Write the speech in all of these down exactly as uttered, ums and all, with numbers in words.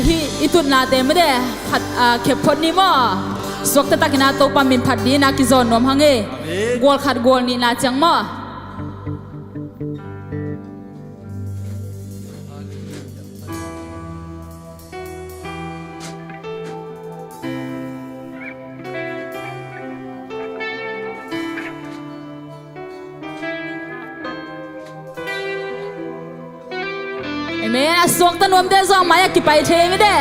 Hih i tutnate mede khat, ah, khep phot ni maw. Suakta takin ah Topa min phat dingin ah kizawn nuam hang e. Gual khat gual nihna ciang maw. Amen. A suakta nuamte zong mai-ah kipai thei mede.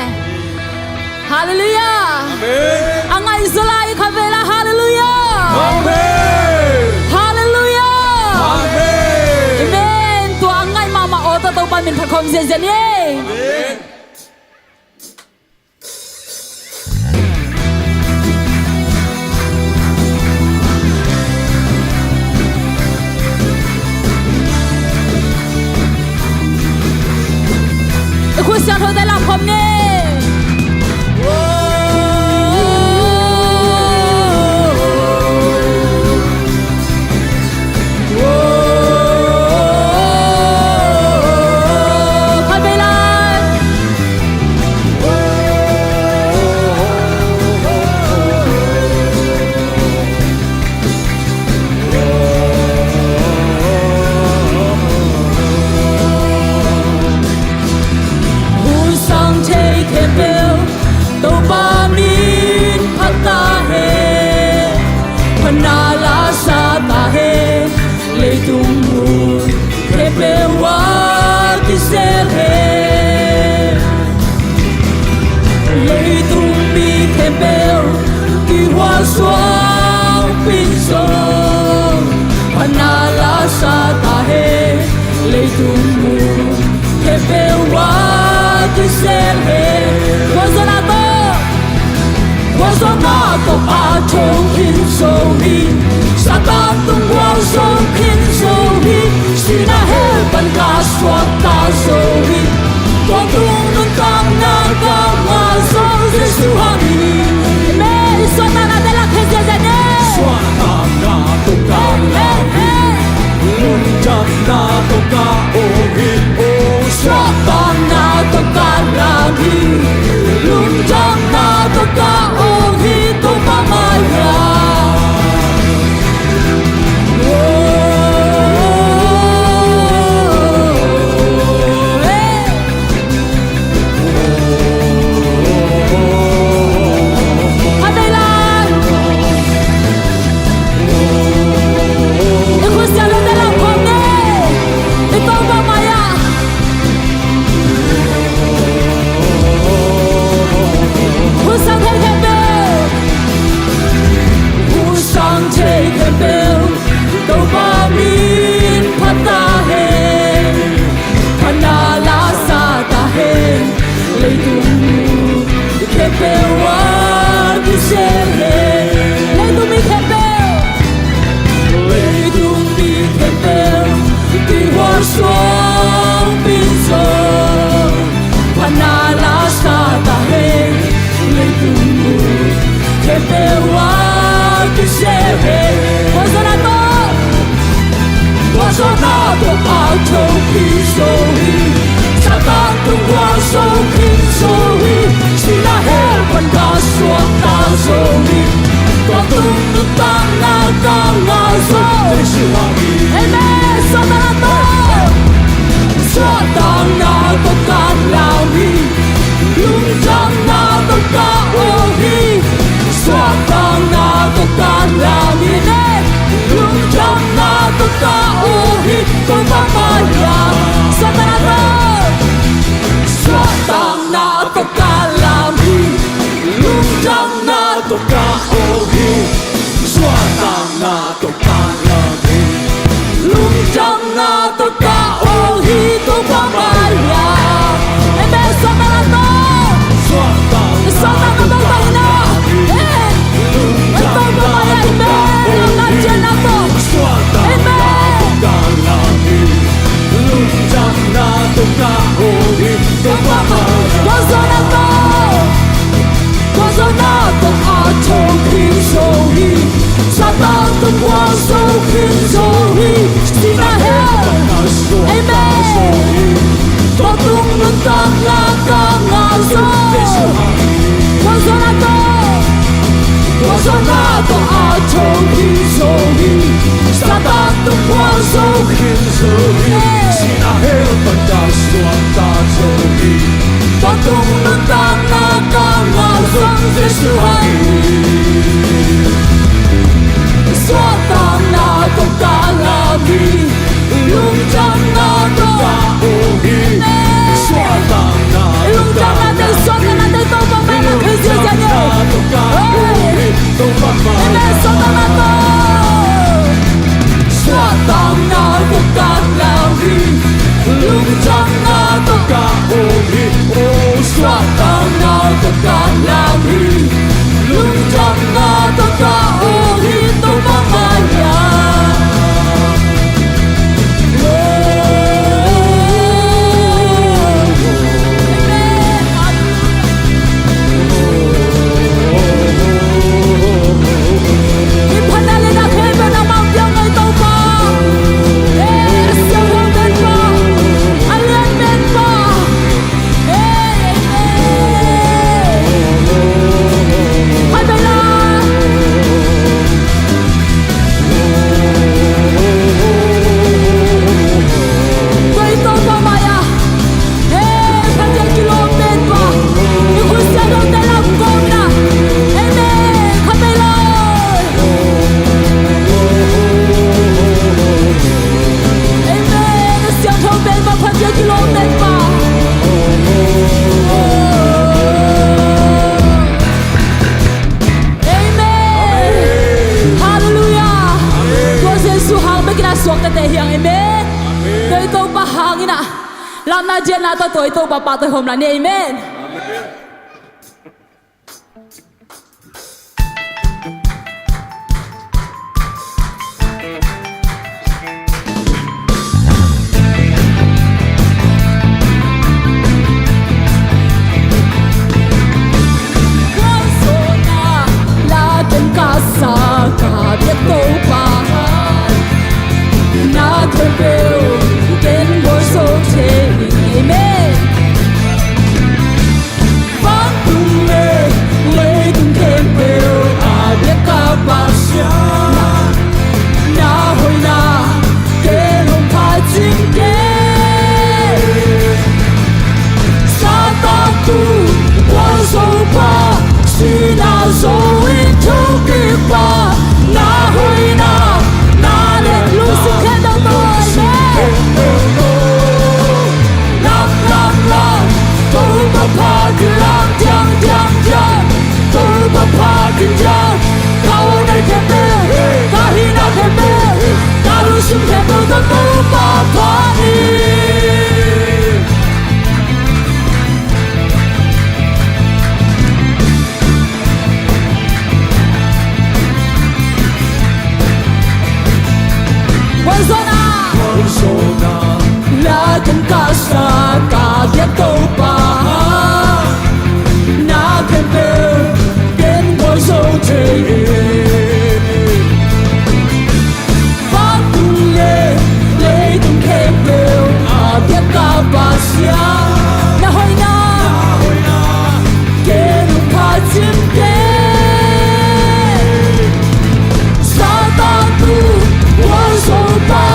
Halleluiah. Amen. A ngaihzaw lai khatvei la. Halleluiah. Amen. Halleluiah. Amen. Amen. Tua a ngaih mahmah aw tawh Topa min phat khawm ziahziah ni. Amen. I khut siangthote lam khawm ni. Hun sang thei khempeuh Topa min phat ta hen. Phatna la sa ta hen. Leitung mun khempeuh ah kisel hen. Leitung mi khempeuh kihualsuak pin zong phatna la sa ta hen. Leitung mun khempeuh ah kisel hen. Gualzawhna tawh, gualzawhna tawh a thong khin zo hi. Satan tung gualzawh khin zo hi. Sihna hell pan ka suakta zo hi. Tua tung nuntakna ka ngah zo Jesu hang hi. Amen. I suahtaknate lakkhia ziahziah ni. Suahtakna tawh ka lam hi. Lungdamna tawh ka aw hi. Suahtakna tawh ka lam hi. Lungdamna tawh ka aw hi. Topa mai-ah. Hun sang thei khempeuh, Topa min phat ta hen. Phatna la sa ta hen. Leitung mi khempeuh ah kisel hen. Leitung mi khempeuh, leitung mi khempeuh kihualsuak pin zong phatna la sa ta hen. Leitung mun khempeuh ah kisel hen. Gualzawhna tawh, gualzawhna tawh a thong khin zo hi. Satan tung gualzawh khin zo hi. Sihna hell pan ka suakta zo hi. Tua tung nuntakna ka ngah zo Jesu hang hi. Amen. Suahtakna tawh, suahtakna tawh ka lam hi. Lungdamna tawh ka aw hi. Suahtakna tawh ka lam hi. Lungdamna tawh ka aw hi. Topa mai-ah. Suahtakna tawh, suahtakna tawh ka lam hi. Lungdamna tawh ka aw hi. Suahtakna tawh ka lam hi. Lungdamna tawh ka aw hi. Topa mai-ah. Amen. Suahtakna tawh, suahtakna tawh ka lam hi. Amen. Topa mai-ah. Amen. Cianna tawh tawi Topa pahtawi hawm lai ni. Amen. Gualzawhna la ken ka sa ka biak Topa, na khempeuh ken gualzo thei ing. Amen. Vantung le leitung khempeuh a biak ka Pasian, na hoihna ken hong phat cing kei. Satan tu gualzo pa, sihna zo in thokik pa, na hoihna, na lungsim khempeuh tawh, amen. Lam, lam, lam, Topa phat in lam, diang, diang, diang, Topa phat in diang. Ka awlnei khempeuh, ka hihna khempeuh, ka lungsim khempeuh tawh Topa phat in. Gualzawhna, gualzawhna la ken ka sa ka biak Topa, na khempeuh ken gualzo thei ing. Vantung le leitung khempeuh a biak ka Pasian, na hoihna ken hong phat cing kei. Satan tu gualzo pa,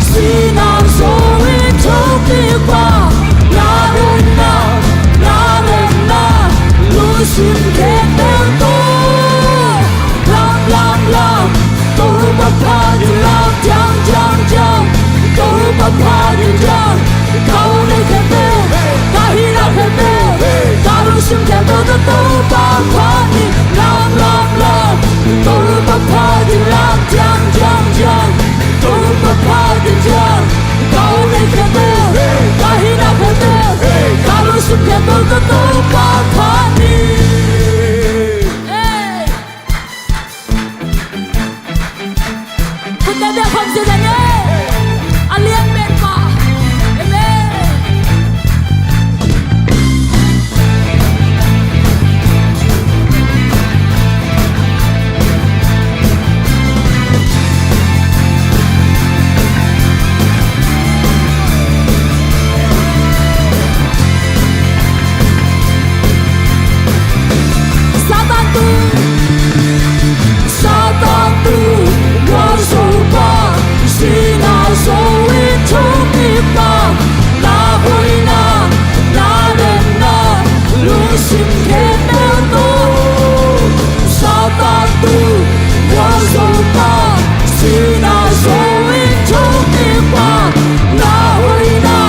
sihna zo in thokik pa, na hoihna, na lungsim khempeuh tawh. Lam, lam, lam, Topa phat in lam, diang, diang, diang, Topa phat in diang. Ka awlnei khempeuh, ka hihna khempeuh, ka lungsim khempeuh tawh Topa phat in lam, lam, lam, Topa phat in lam, diang, diang, diang, Topa phat in diang. Ka awlnei khempeuh, ka hihna khempeuh, ka lungsim khempeuh tawh Topa phat in. Hey! Khut teh bia khawm sia ding e. A lian pen pa. Amen. Satan tu, Satan tu gualzo pa, sihna zo in thokik pa, na hoihna, na lemna, lungsim khempeuh tawh. Satan tu gualzo pa, sihna zo in thokik pa, na hoihna,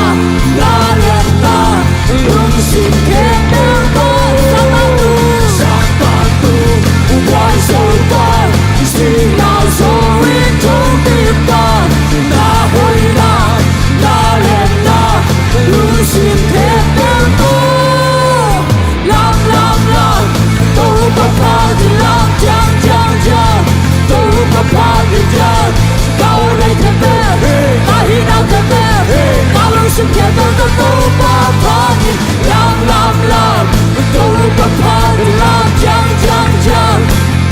na lemna, lungsim khempeuh tawh. Satan tu, Satan tu gualzo pa, sihna zo in thokik pa, na hoihna, na lemna, lungsim khempeuh tawh. Lam, lam, lam, Topa phat in lam, diang, diang, diang, Topa phat in diang. Ka awlnei khempeuh, ka hihna khempeuh, ka lungsim khempeuh tawh Topa phat in lam, lam, lam, Topa phat in lam, diang, diang, diang,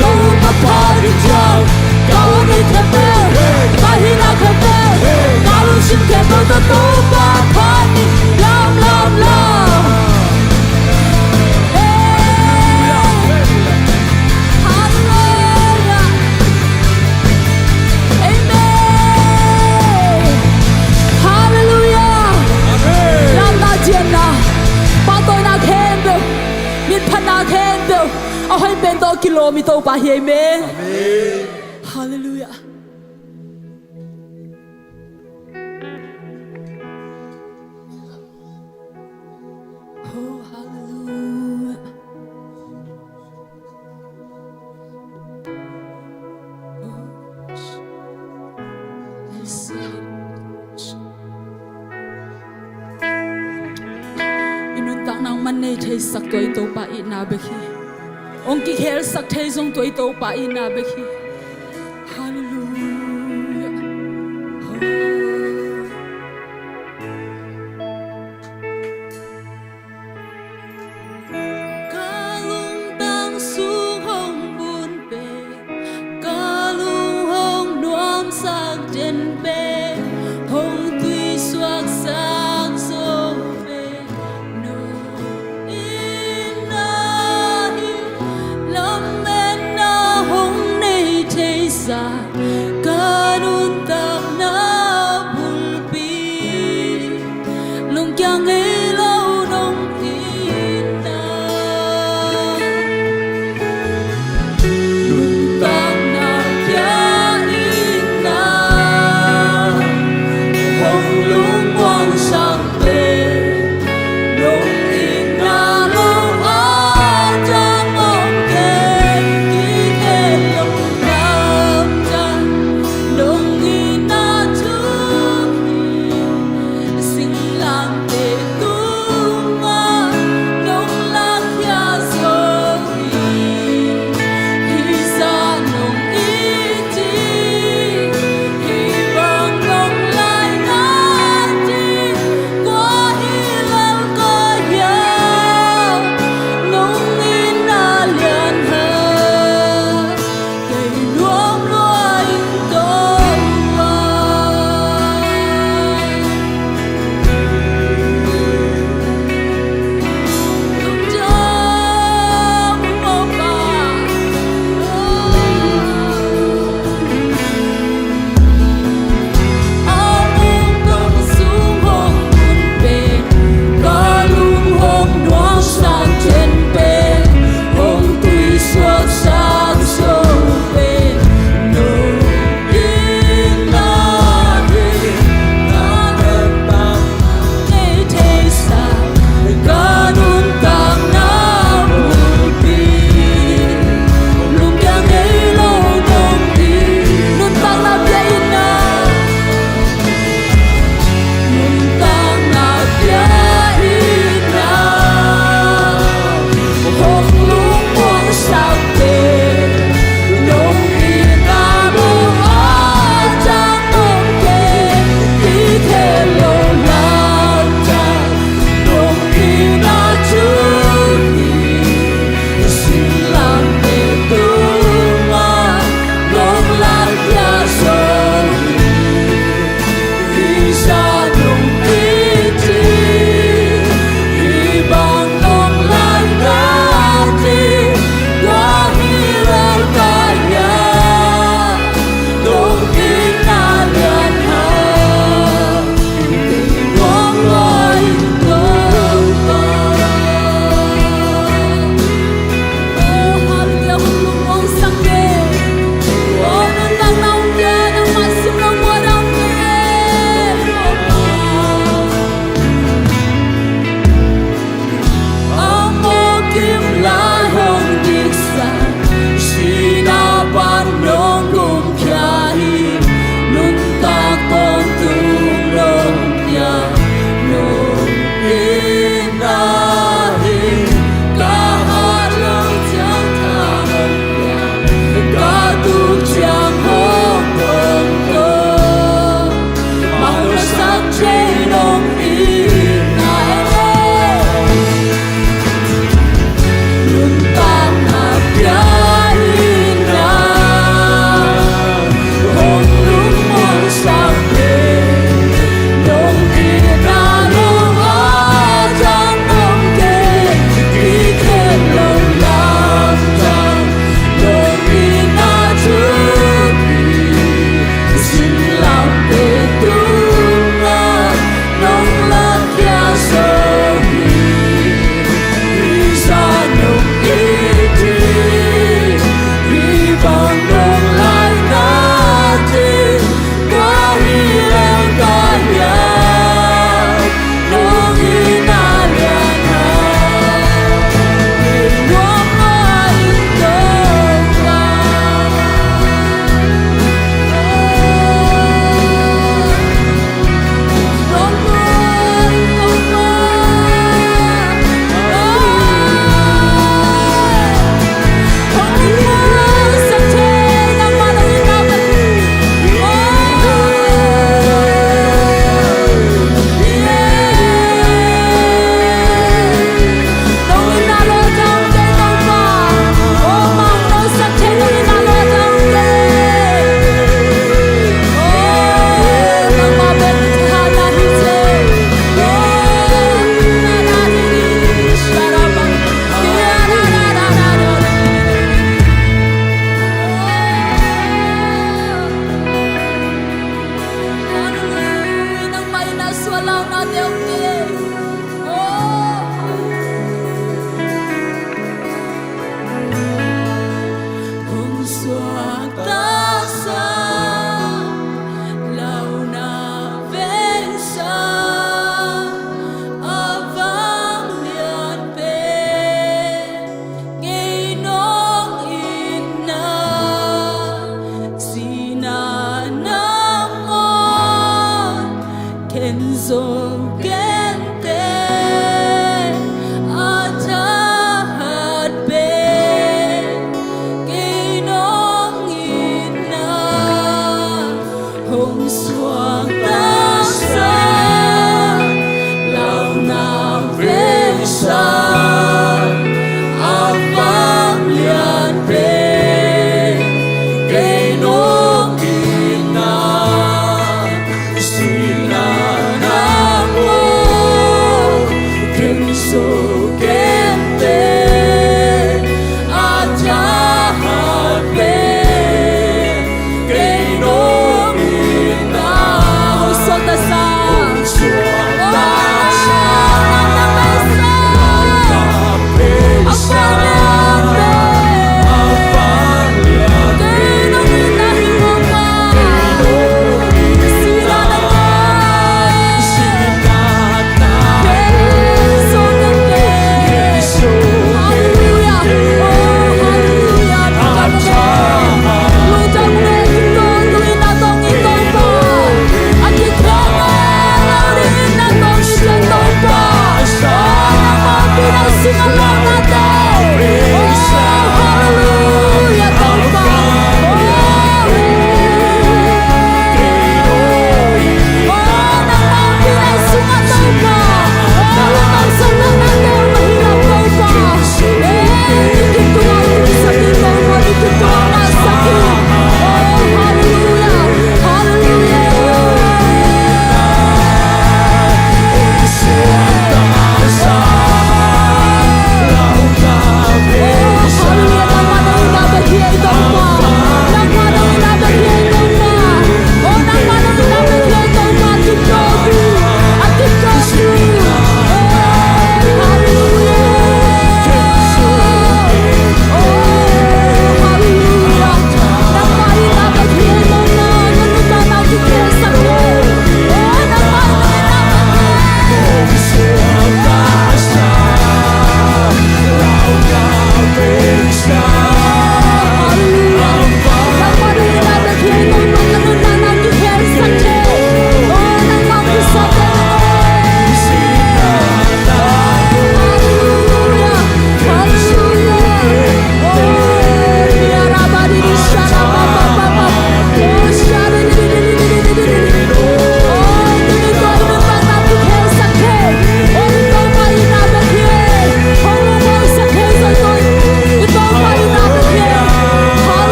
Topa phat in diang. Ka awlnei khempeuh, ka hihna khempeuh, ka lungsim khempeuh tawh Topa phat in lam, lam, lam. Hallelujah. Amen. Hallelujah. Amen. Lamna, cianna, pahtawina khempeuh, mitphatna khempeuh, a hoih pen tawh kilawm i Topa hi. Amen. Amen. Hallelujah. Oh, hallelujah. man nei theisak tua i Topa itna bek hi. Hong kikhelsak thei zong tua i Topa itna bek hi. Halleluiah. Ka lungtang sung hong bun pen, ka lung hong nuamsak den pen, hong tuisuaksak zo pen, no in na hi. Lametna hong nei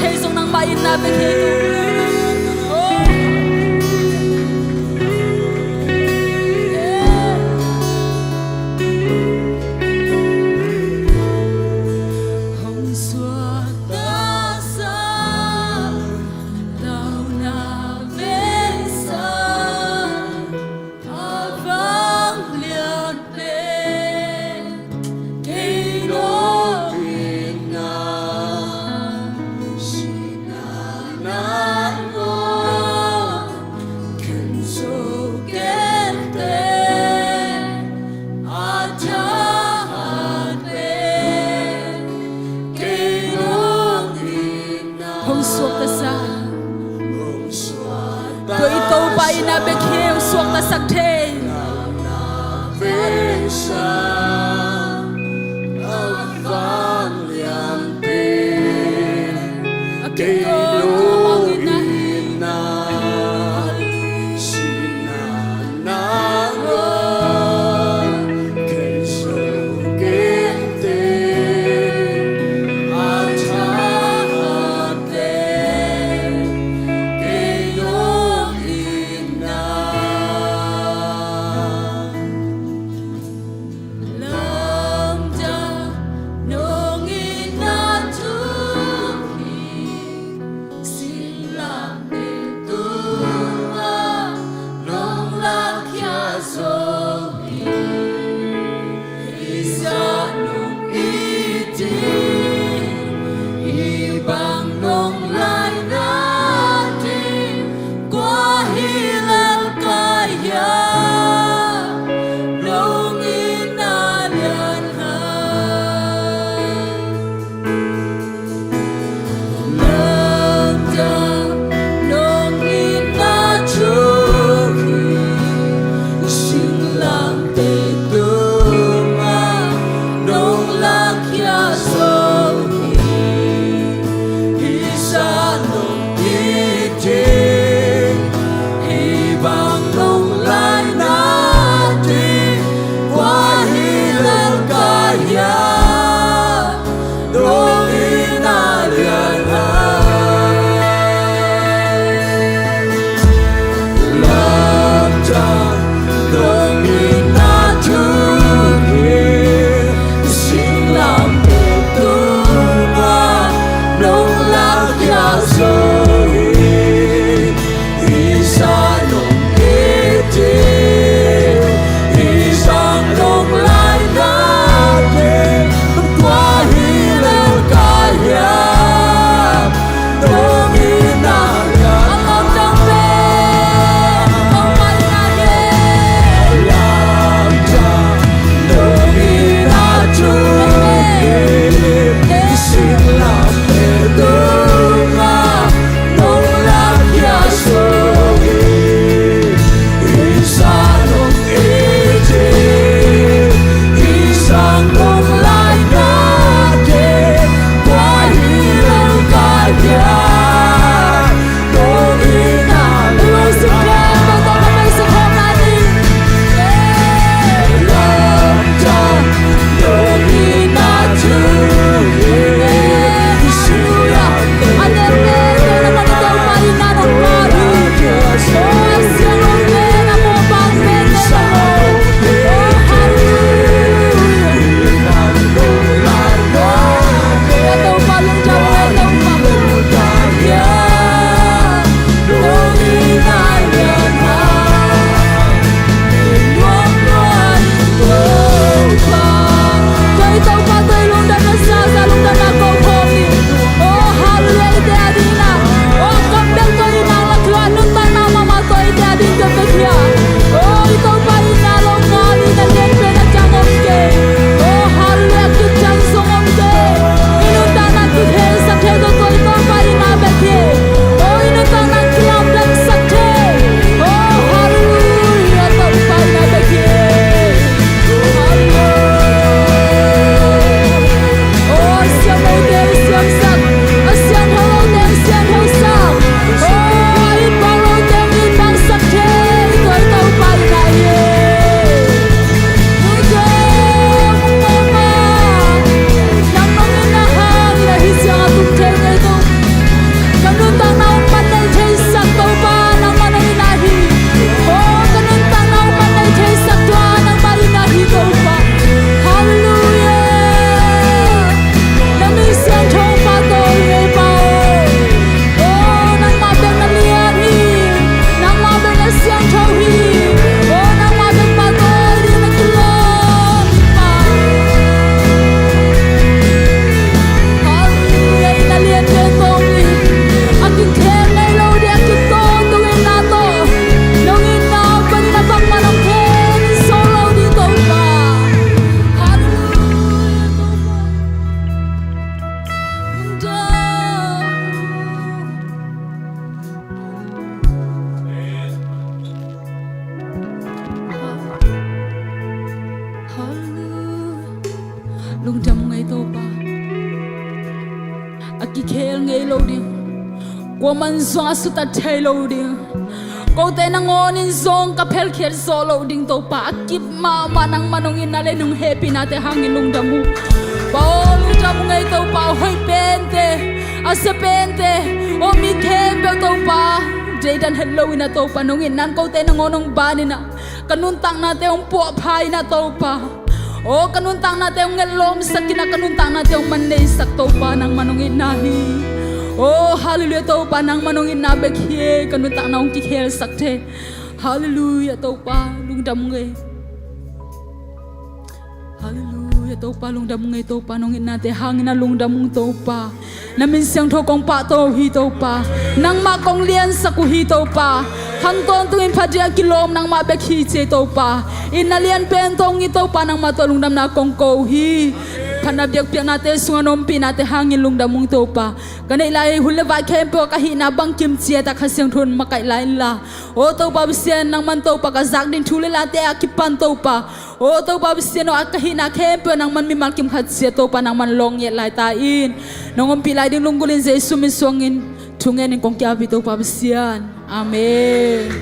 Kei zong nangmah itna bek hi. Hong suakta sa, tauna ven sa, a vanglian pen kei nawk itna, sihna na Lungdam ngei Topa. A kikhel ngei lo ding. Kuaman zong a sutat thei lo ding. Kote nangawnin zong ka phelkhiat zawh lo ding Topa. A kip mahmah nangman hong itna le nong hehpihnate hangin lungdam uh. Pa aw, lungdam ngei Topa. Hoih pente, a sia pente, aw mi khempeuh Topa. Deidan het lo in ah Topa nong itna in kote nangawn hong ban in ah. Ka nuntaknate hong puahpha in ah Topa. Aw ka nuntaknate hong ngetlawmsak in ah ka nuntaknate hong manneisak Topa nangman hong itna hi. Aw halleluiah Topa nangman hong itna bek hi. Ka nuntakna hong kikhelsak thei. Halleluiah Topa lungdam ngei. Halleluiah Topa lungdam ngei Topa nong itnate hangin ah lungdam ung Topa. Na min siangtho kong pahtawi uh hi Topa. Nangmah kong liansak uh hi Topa. Khang tawntungin pha ding a kilawm nangmah bek hi ci Topa. Itna lian pen tawh hong it Topa nangmah tawh lungdamna kong ko uh hi. Phatna biakpiaknate sungah na ompihnate hangin lungdam ung Topa. Ka neih lai hun le vai khempeuh ah ka hihna bangkim ciat ah Kha Siangtho in makaih lai inla. Aw Topa Pasian nangman Topa ka zak ding thu le late a kipan Topa. Aw Topa Pasian aw a ka hihna khempeuh nangman mimal kim khat ciat Topa nangman lawng ngiat lai ta in. Nong ompih lai ding lunggulh in Jesu min suangin thungen in kong kiap hi Topa Pasian. Amen.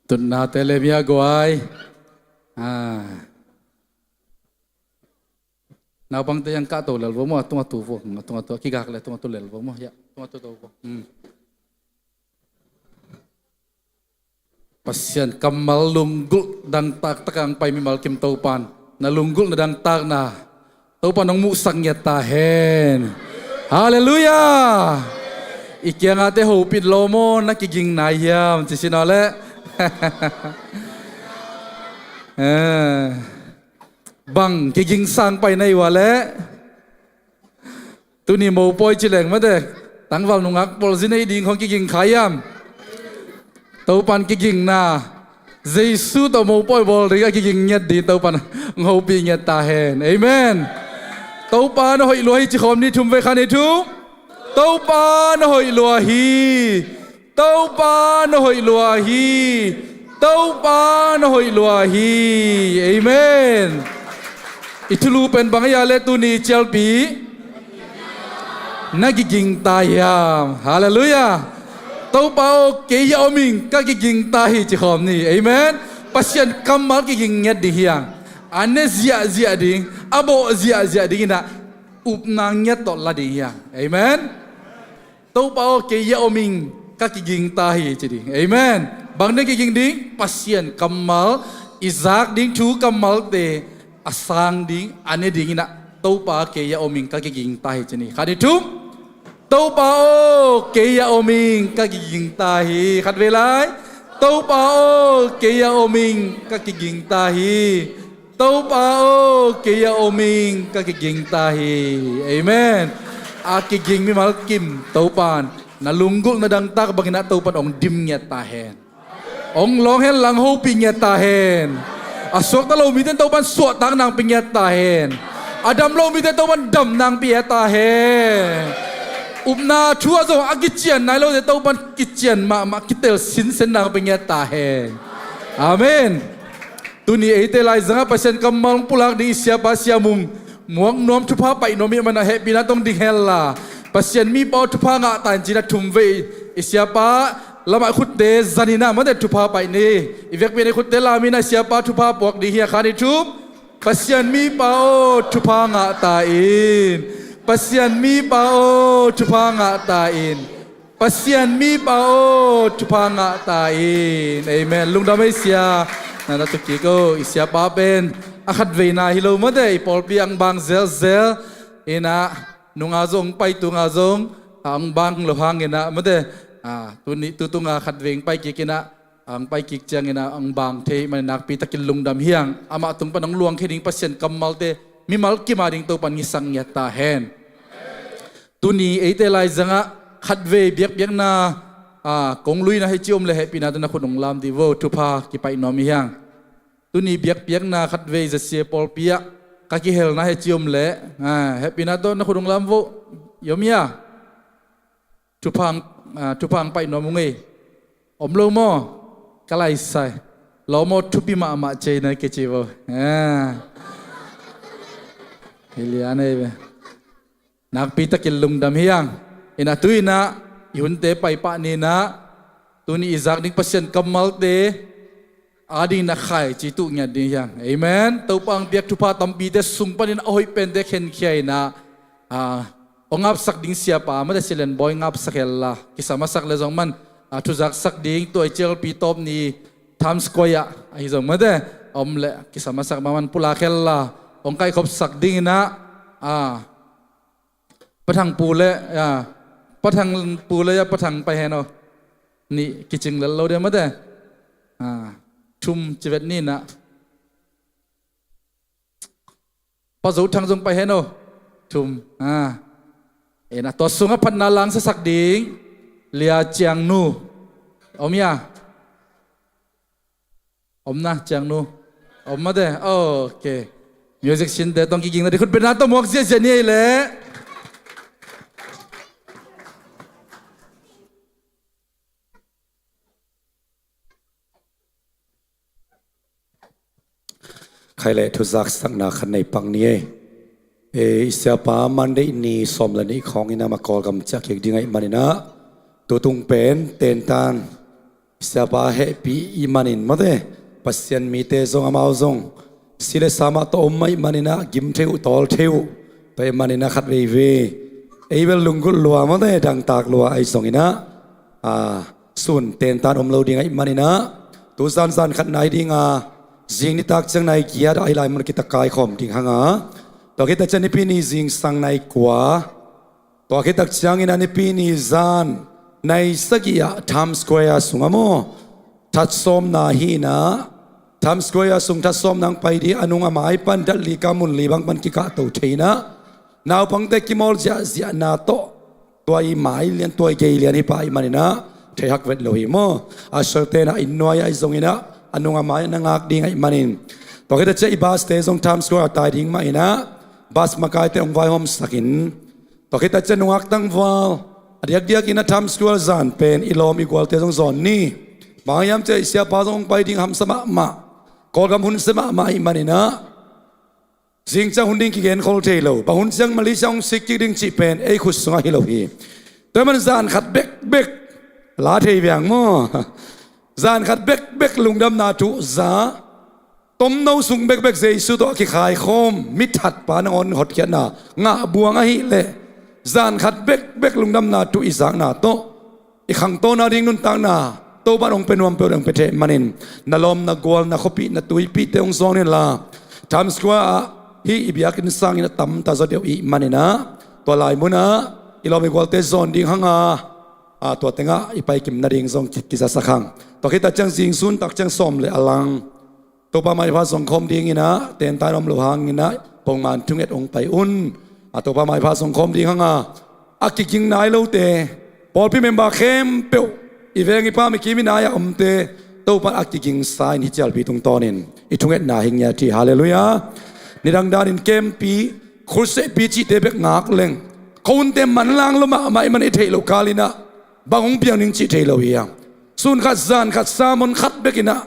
Tutnate le mia guai. Ah. Naupangte yang kah to lel vo maw, a tung a tu vo, a tung a tu, a kigak le a tung a tu lel vo maw, ya, tung a tu to vo. Hmm. Pasian kammal lunggulh dangtak takah hong pai mimal kim Topan na lunggulhna dangtakna Topan hong muhsak ngiat ta hen. Halleluiah. I kiangate hopih lo maw, na kiging nai hiam ci sin aw leh. Eh. Bang kiging sang pai na hi ua leh. Tuni mopawi ci leng mate tangval nungak pawlzi nei ding khong kiging kha hiam? Topan kigingna Jesu tawh mopawi bawl ding a kiging ngiat ding Topan hopih ngiat ta hen. Amen. Topa na hoih lua hi ci khawm ni thum vei kha ni thum. Topa na hoih lua hi. Topa na hoih lua hi. Topa na hoih lua hi. Amen. I thulu pen bang a hia le tuni cialpi na kiging ta hiam? Halleluiah. Topa aw kei a om ing ka kiging ta hi ci khawm ni. Amen. Pasian kammal kiging ngiat ding hiang. A ne ziahziah ding a bawh ziahziah ding inah upna ngiat tawh la ding hiang. Amen. Topa aw kei a om ing ka kiging ta hi ci ding. Amen. Bang ding kiging ding Pasian kammal i zak ding thu kammalte a sang ding a ne ding inah Topa kei a om ing ka kiging ta hi ci ni. Khat ni thum. Topa aw kei a om ing ka kiging ta hi. Khat vei lai. Topa aw kei a om ing ka kiging ta hi. Topa aw kei a om ing ka kiging ta hi. Amen. A kiging mimal kim Topan na lunggulhna dangtak bangin ah Topan ong dim ngiat ta hen. Ong lawng hen lang hopih ngiat ta hen. A suakta lo mite in Topan suahtak nang pia ngiat ta hen. A dam lo mite in Topan dam nang pia ta hen. Upna thu a zong a kician nai lote Topan kician mahmah kitel sinsen nang pia ngiat ta hen. Amen. Tuni eite laizangah Pasian kammal hong pulak ding i siapa Sia Mung muak nuam thupha paih nuam i hih manah hehpihna tawh ding henla Pasian mipa aw thupha ngah ta in ci-in a thum vei i siapa lamah khutte zaninah mate thupha paih ni. I vekpi-in i khutte laminah siapa thupha puak ding hi a khan i thum. Pasian mipa aw thupha ngah ta in. Pasian mipa aw thupha ngah ta in. Pasian mipa aw thupha ngah ta in. Amen. Lungdam ei sia. Na na tukik o i siapa pen a khatveina hi lo mate i pawlpi ang bang zelzel. Inah nunga zong pai tunga zong ang bang lo hang inah mate. Ah, tuni tutunga khatvei pai kik inah ang pai kik ciangin ah ang bang thei ahih manin nakpi takin lungdam hi hang. Amah tung pan hong luangkhia ding Pasian kammalte mimal kim a ding Topan hong hisak ngiat ta hen. Tuni eite laizangah khatvei biakpiakna, ah, kong luina hei ci om leh hehpihna tawh na khut hong lam dih vo, thupha kipaih nuam hi hang. Tuni biakpiakna khatvei Z C A pawlpi ah ka kihelna hei ci om leh, ah, hehpihna tawh na khut hong lam vo. I om hia? Thupha hong, ah, thupha hong paih nuam ung ei. Om lo maw? Ka laisai. Lawm aw, thupi mahmah ci ei na kici vo. Ah. Hi lian ei ve. Nakpi takin lungdam hi hang. Inah tu inah i hunte paipah ni inah, tuni i zak ding Pasian kammalte adingin a khaici tuh ngiat ding hi hang. Amen. Topa hong piak thupha tampite sung panin a hoih pente khenkhia inah, ah, hong ngapsak ding siapa, mate, Silen Bawi ngapsak hen la, kisam a sak leh zong man, ah, thuzak sak ding tua i cialpi tawp ni Times Square ah ahi zong, mate, om leh kisam a sak mahmah, pulak hen la, hong kaihkhop sak ding inah, ah, Pa Thang Pu le, ya, Pa Thang Pu le, ya, Pa Thang pai hen aw. Nih kicing lel lo dia, mate. Ah, thum ci vet ni inah. Pa Zo Thang zong pai hen aw. Thum. Ah. Inah tua sungah phatna la hong siasak ding Lia Ciang Nu. Om hia? Om na, Ciang Nu? Om, mate. Ok. Music sinte tawh hong kigingna ding khut beng na tawh muak ziahziah ni ei leh. Khai leh thuzaksakna khat nei pak ni ei. E, i siapa Monday ni sawm le nih khawng inah amah Kawlgam ciah kik ding ahih manin ah, tu tung pen tentan i siapa hehpih ahih manin, mate, Pasian mite zong, amau zong si le sa mah tawh om ahih manin ah gim thei uh, tawl thei uh. Tua ahih manin ah khat veivei ei bel lunggulh lua, mate, dangtak lua ahi zongin ah, a, sun tentan om lo ding ahih manin ah, tu zan zan khatna hi ding a, zing nitak ciang nai giat ah hih lai mun ah kitak kaikhawm ding hang a, tua khit tak ciang Nipi ni zingsang nai kua, tua khit tak ciangin ah Nipi ni zan nai sagih ah Times Square sungah maw, that sawmna hi inah, Times Square sung that sawmna hong pai ding, a nung a mai pan dat li ka mun li bang pan kikahto thei inah, naupangte kimawl ziahziahna tawh tua i mai lian, tua i gei lian hi pah ahih manin ah thei hak vet lo hi maw. Usher-te inah inn nuai ah ahi zongin ah, a nung a mai ah na ngak ding ahih manin, tua khit tak ciang i bus-te zong Times Square ah tai ding mah inah, bus makaite hong vaihawmsak in, tua khit tak ciang nungak tangval a diakdiak inah Times Square zan pen i lawm i gualte zong zawn ni. Bang hiam cih leh i siapa zong hong pai ding hamsa mahmah, Kawlgam hun sia mahmah ahih manin ah, zing ciang hun ding kigen khol thei lo, bang hun ciang Malaysia hong sik kik ding cih pen ei khut sungah hi lo hi. Tua ahih manin zan khat bekbek la thei viang maw. Zan khat bekbek lungdamna thu za, tomno sung bekbek Jesu tawh a kikhaikhawm mi thatpa nangawn hotkhiatna ngah buang ahih leh, zan khat bekbek lungdamna thu i zakna tawh i khangtawna ding nuntakna Topan hong pia nuam peuh, hong pia thei manin, na lawm, na gual, na khuapih, na tuipihte hong zuang in la, Times Square ah hih i biakinn sangin a tamta zaw deuh ahih manin ah, tua lai munah i lawm i gualte zawn ding hang a, a, tua tengah i paikim nading zong ki, kizasak hang. Tua khit tak ciang zing sun tak ciang sawm le a lang Topa maipha zong khawm dingin ah, tentan om lo hangin ah, pongman thunget hong pai un. A, Topa maipha zong khawm ding hang a, a kiging nai lote, pawlpi member khempeuh, i veng i pam i kim i nai a omte, Topa a kigingsa in hih cialpi tungtawnin i thungetna hi ngiat hi. Halleluiah. Nidang danin kempi, khursehpi cihte bek ngak leng, khuaunte manlang lua mahmah ahih man i theih loh kalin ah bang hong piang ding cih thei lo hi hang. Sun khat zan khat sermon khat bekin ah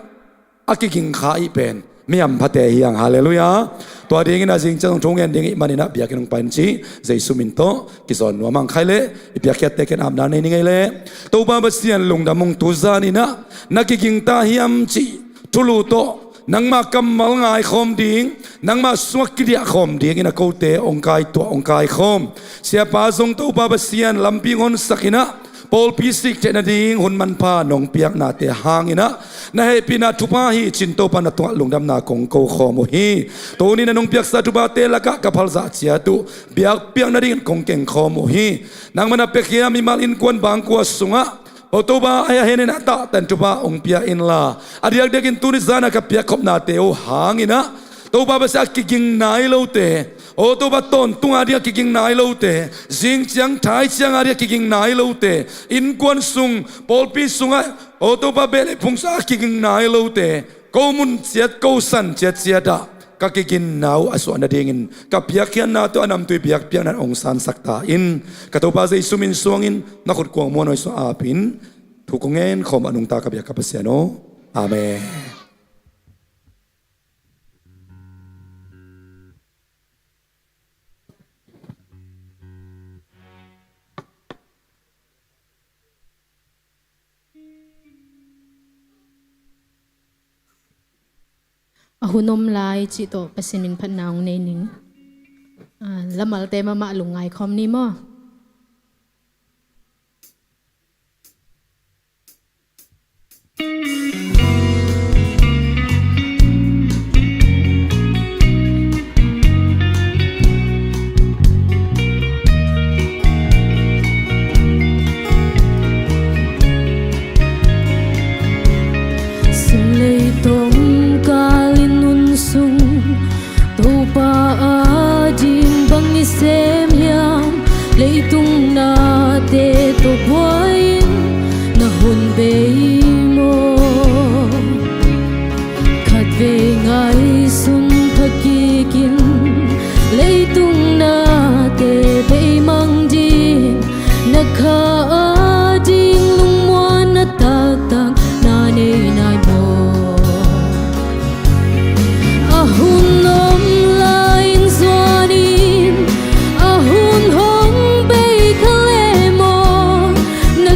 a kiging kha ahih pen mi hamphate hi hang. Halleluiah. Tua dingin a zing ciang thu ngen ding ahih manin ah biakinn hong pai in ci, Jesu min tawh kizawn nuam hang. Khai leh i piakkhiatte ken apna nei ni ngei leh. Topa Pasian lungdam ung, tu zanin ah na kiging ta hiam cih thulu tawh nangmah kammal ngaikhawm ding, nangmah sungah kidiahkhawm dingin a kote hong kaituah, hong kaikhawm siapa zong Topa Pasian lampi hong honsakin ah, pawlpi sik theih nading hun manpha nong piaknate hangin ah, na hehpihna thupha hi cin Topa na tungah lungdamna kong ko khawm uh hi. Tuni na nong piaksa thuphate lakah ka phalzah ciat uh, biakpiak nadingin kong keng khawm uh hi. Nangmah na piakhia mimal innkuan bangkua sungah Aw Topa, a henin a tahtan thupha hong pia inla, a diakdiakin tuni zan a ka piakkhopnate uh hangin ah Topa, bangci a kiging nai lote, aw Topa, tawntung a ding a kiging nai lote, zing ciang thai ciang a ding a kiging nai lote, innkuan sung, pawlpi sungah, aw Topa, beh le phung sungah a kiging nai lote, ko mun ciat, ko san ciatciat ah ka kiginna uh a suah nadingin ka piakkhiatna tawh a namtui biakpiakna hong sansak ta in. Ka Topa Jesu min suangin na khut kuang muanhuai sungah apin thu kong ngen khawm a nungta ka biak ka Pasian aw. Amen. A hun om lai cih tawh Pasian min phatna hong nei ning. Ah, lamalte mahmah lungngai khawm ni maw? Sum lei tawngkal in hun sung Topa ading bang i sem hiam? Leitung nate tawh buai-in na hun bei maw? Khatvei ngaihsun pha kikin leitung nate beimang ding, na kha ading lungmuanna taktak na nei nai maw? A hun om lai-in zuanin a hun hong bei kha leh maw? Na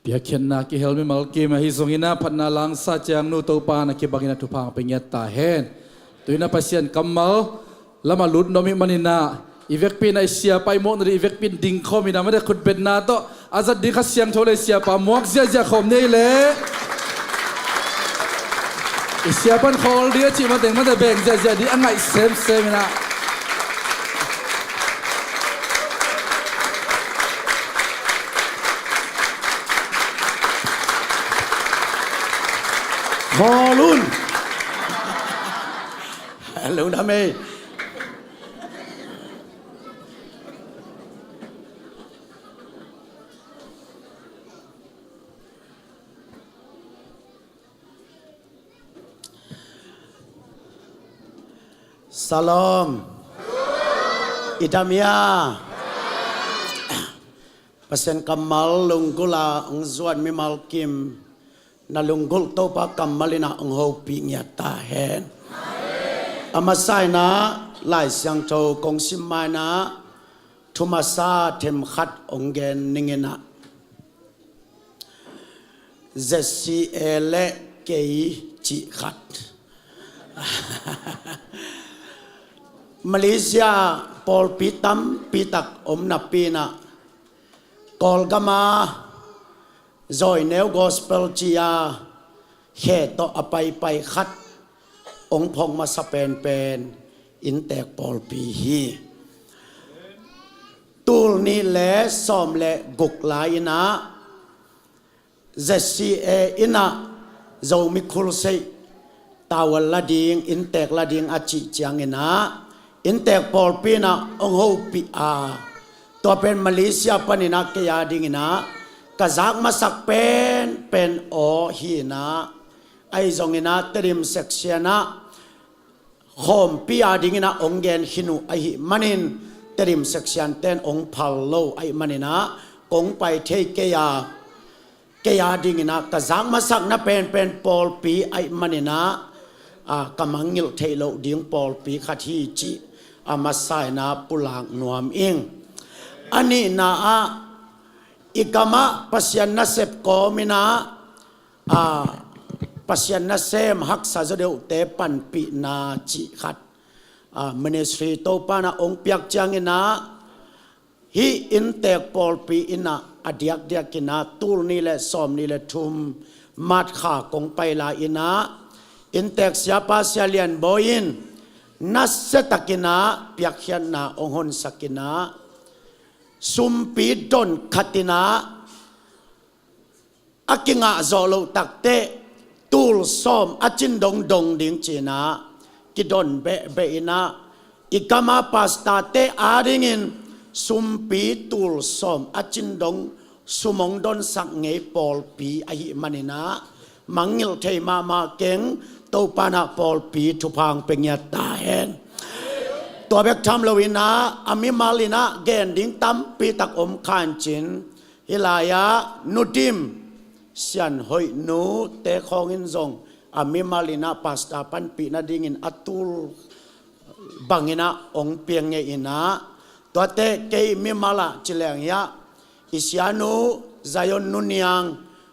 Piakkhiatna kihel mimal kim ahi zongin ah, phatna langsa ciang nu Topa na kibangin ah thupha hong pia ngiat ta hen. Tu-in ah Pasian kammal lamah lut nuam ih manin ah, i vekpi in ah i siapa i muak nading i vekpi in ding khawm in ah, mate khutbetna tawh a zat ding Kha Siangtho le i siapa muak ziahziah khawm ni ei leh. I siapa in khawl ding a cih mateng mate beng ziahziah ding a ngaih semsem in ah. Khawl un. Lungdam ei. Shalom. I dam hia? Pasian kammal lunggulh a hong zuan mimal kim, na lunggulh Topa kammal in ah hong hopih ngiat ta hen. A masa in ah Lai Siangtho kong sim ma-in ah, thu masa themkhat hong gen ning in ah, Z C A le kei cih khat. Malaysia pawlpi tampi tak om napi in ah, Kawlgam ah Zawi Neu Gospel ci-a khe tawh a paipai khat hong phawk masa penpen inntek pawlpi hi. Tul nih le sawm le guk lai in ah Z C A in ah Zomi Crusade tawh la ding, inntek la ding a cih ciangin ah, inntek pawlpi in ah hong hopih a, tua pen Malaysia panin ah kei a dingin ah ka zak masak penpen aw hi in ah, ahi zongin ah Tedim section ah khawmpi a dingin ah hong gen khin uh ahih manin, Tedim section ten hong phal lo ahih manin ah kong pai thei kei a, kei a dingin ah ka zak masakna penpen pawlpi ahih manin ah, a, ka mangngilh theih loh ding pawlpi khat hi cih a masa in ah pulak nuam ing. A nihna ah, i gam ah Pasian nasep kawm in ah, a, Pasian nasem haksa zaw deuhte panpihna cih khat, a, ministry Topa in ah hong piak ciangin ah, hih inntek pawlpi in ah a diakdiak in ah tul nih le sawm nih le thum March kha kong pai lai in ah, inntek siapa Sia Lian Bawi in nasia takin ah piakkhiatna hong honsak in ah, sumpi don khat in ah a kingah zawh loh takteh tul sawm a cin dong dong ding ci-in ah kidon behbeh in ah, i gam ah pastorte a dingin sumpi tul sawm a cin dong sum hong donsak ngei pawlpi ahih manin ah mangngilh thei mahmah keng. Topa in ah pawlpi thupha hong pia ngiat ta hen. Tua bek tham lo in ah, a mimal in ah gen ding tampi tak om kha in cin, hih lai-ah Nu Dim, Sian Hoih nu te khawng in zong a mimal in ah pastor panpih nadingin a tul bangin ah hong piang ngei in ah, tuate kei mimal ah ci leng hiah, i sianu Zion Nu Niang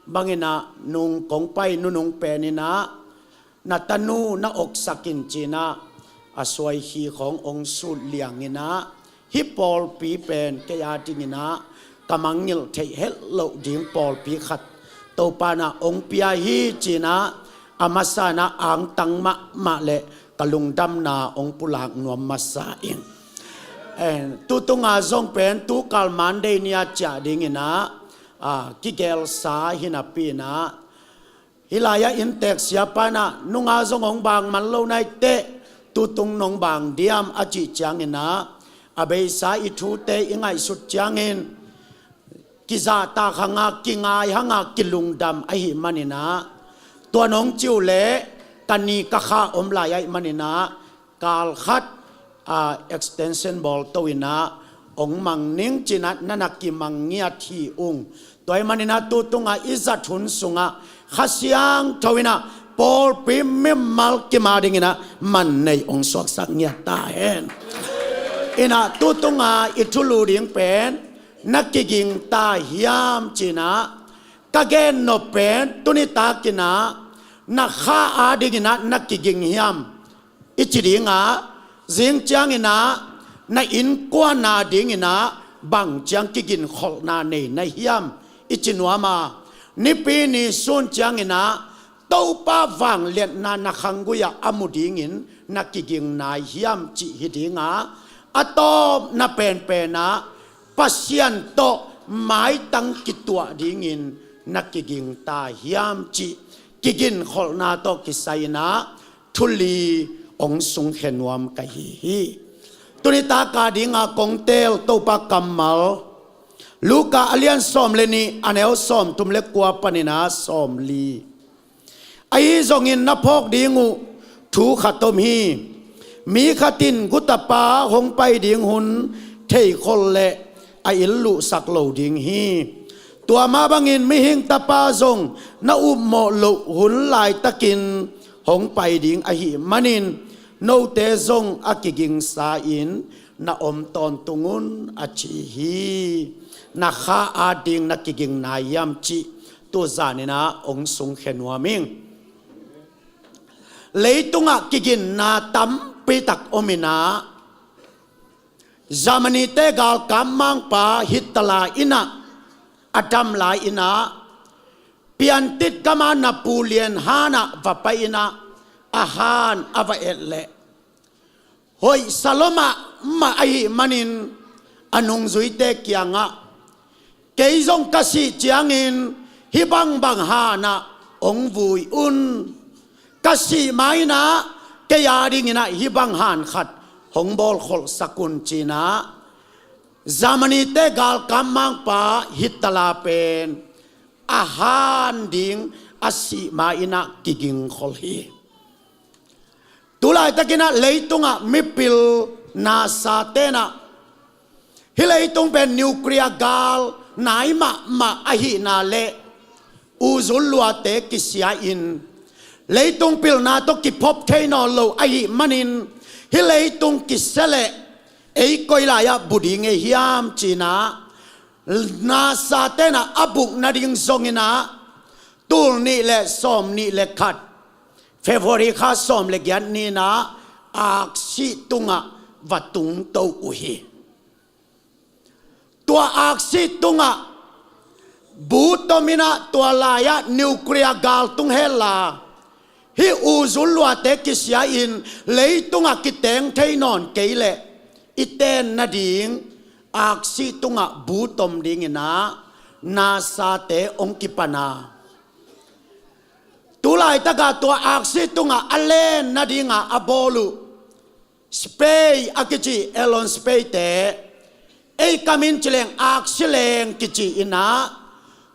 bangin ah nung kong pai nunung pen in ah, na tanu na oksak in ci-in ah, a suai hi khawng hong sut liang in ah, hih pawlpi pen kei a dingin ah ka mangngilh theih het loh ding pawlpi khat Topa in ah hong pia hi ci-in ah, a masa in ah angtang mahmah le ka lungdamna hong pulak nuam masa ing. En, tutung a zong pen tukal Monday ni-a ciah dingin ah, a, kigelsa hi napi in ah, hih lai-ah inntek siapa in ah, nung a zong hong bang man lo nai teh, tutung nong bang diam a cih ciangin ah, a beisa i thute i ngaihsut ciangin, kizahtak hang a, kingai hang a, kilungdam ahih manin ah, tua nong ci uh leh ka ni ka kha om lai ahih manin ah, kal khat, a, extension bawl to in ah, hong mang ning ci-in ah na na kimang ngiat hi ung. Tua ahih manin ah tutung a i zat hun sungah Kha Siangtho in ah pawlpi mimal kim a dingin ah man nei hong suaksak ngiat ta hen. In ah tutung a i thulu ding pen na kiging ta hiam ci-in ah, ka gen nop pen tuni takin ah na kha adingin ah na kiging hiam i ci ding a, zing ciangin ah na innkuan adingin ah bang ciang kiginkholhna nei na hiam i ci nuam a, Nipi ni sun ciangin ah Topa vangliatna na khanggui ah a mu dingin na kiging nai hiam cih hi ding a, a tawpna penpen ah Pasian tawh maitang kituah dingin na kiging ta hiam cih kiginkholhna tawh kisai-in ah thu li hong sungkhia nuam ka hi hi. Tuni tak a ding a kong teel Topa kammal, Luka a lian sawm le nih, a neu sawmthum le kua panin ah sawmli. Ahi zongin na phawk ding uh thu khat om hi. Mi khat in gutapa hong pai ding hun theikhol leh a inn luhsak lo ding hi. Tua mah bangin Mihing Tapa zong na upmawh loh hun laitakin hong pai ding ahih manin note zong a kigingsa-in na om tawntung un, a ci hi. Na kha ading na kiging nai hiam cih tu zanin ah hong sungkhia nuam ing. Leitungah kiginna tampi tak om in ah, Germany-te galkap mangpa Hitler in ah a dam lai-in ah, piantit gam a Napoleon han ah va pai-in ah a han a va et leh hoihsa lua mahmah ahih manin a nungzuite kiangah, kei zong ka sih ciangin hih bangbang han ah hong vui un. Ka sih ma-in ah kei adingin ah hih bang han khat hong bawlkholhsak un, ci-in ah Germany-te galkap mangpa Hitler pen a han ding a sih ma-in ah kigingkhol hi. Tu laitakin ah leitungah mipil nasate'n ah hih leitung pen nuclear gal nai mahmah ahihna le uzul luate kisia-in leitung pilna tawh kiphop thei nawn lo ahih manin hih leitung kisia leh ei koi lai-ah bu ding ei hiam, ci-in ah nasate'n ah a buk nading zongin ah tul nih le sawm nih le khat, February kha sawm le giat ni-in ah aksi tungah va tungto uh hi. Tua aksi tungah bu tom in ah tua lai-ah nuclear gal tung hen la, hih uzul luate kisia-in leitungah kiteng thei nawn kei leh i ten nading aksi tungah bu tom dingin ah nasate hong kipan a, tu laitak a tua aksi tungah a len nading a a bawl uh Space a kici, Elon Space-te, ei kam in ci leng aksi leng kici in ah,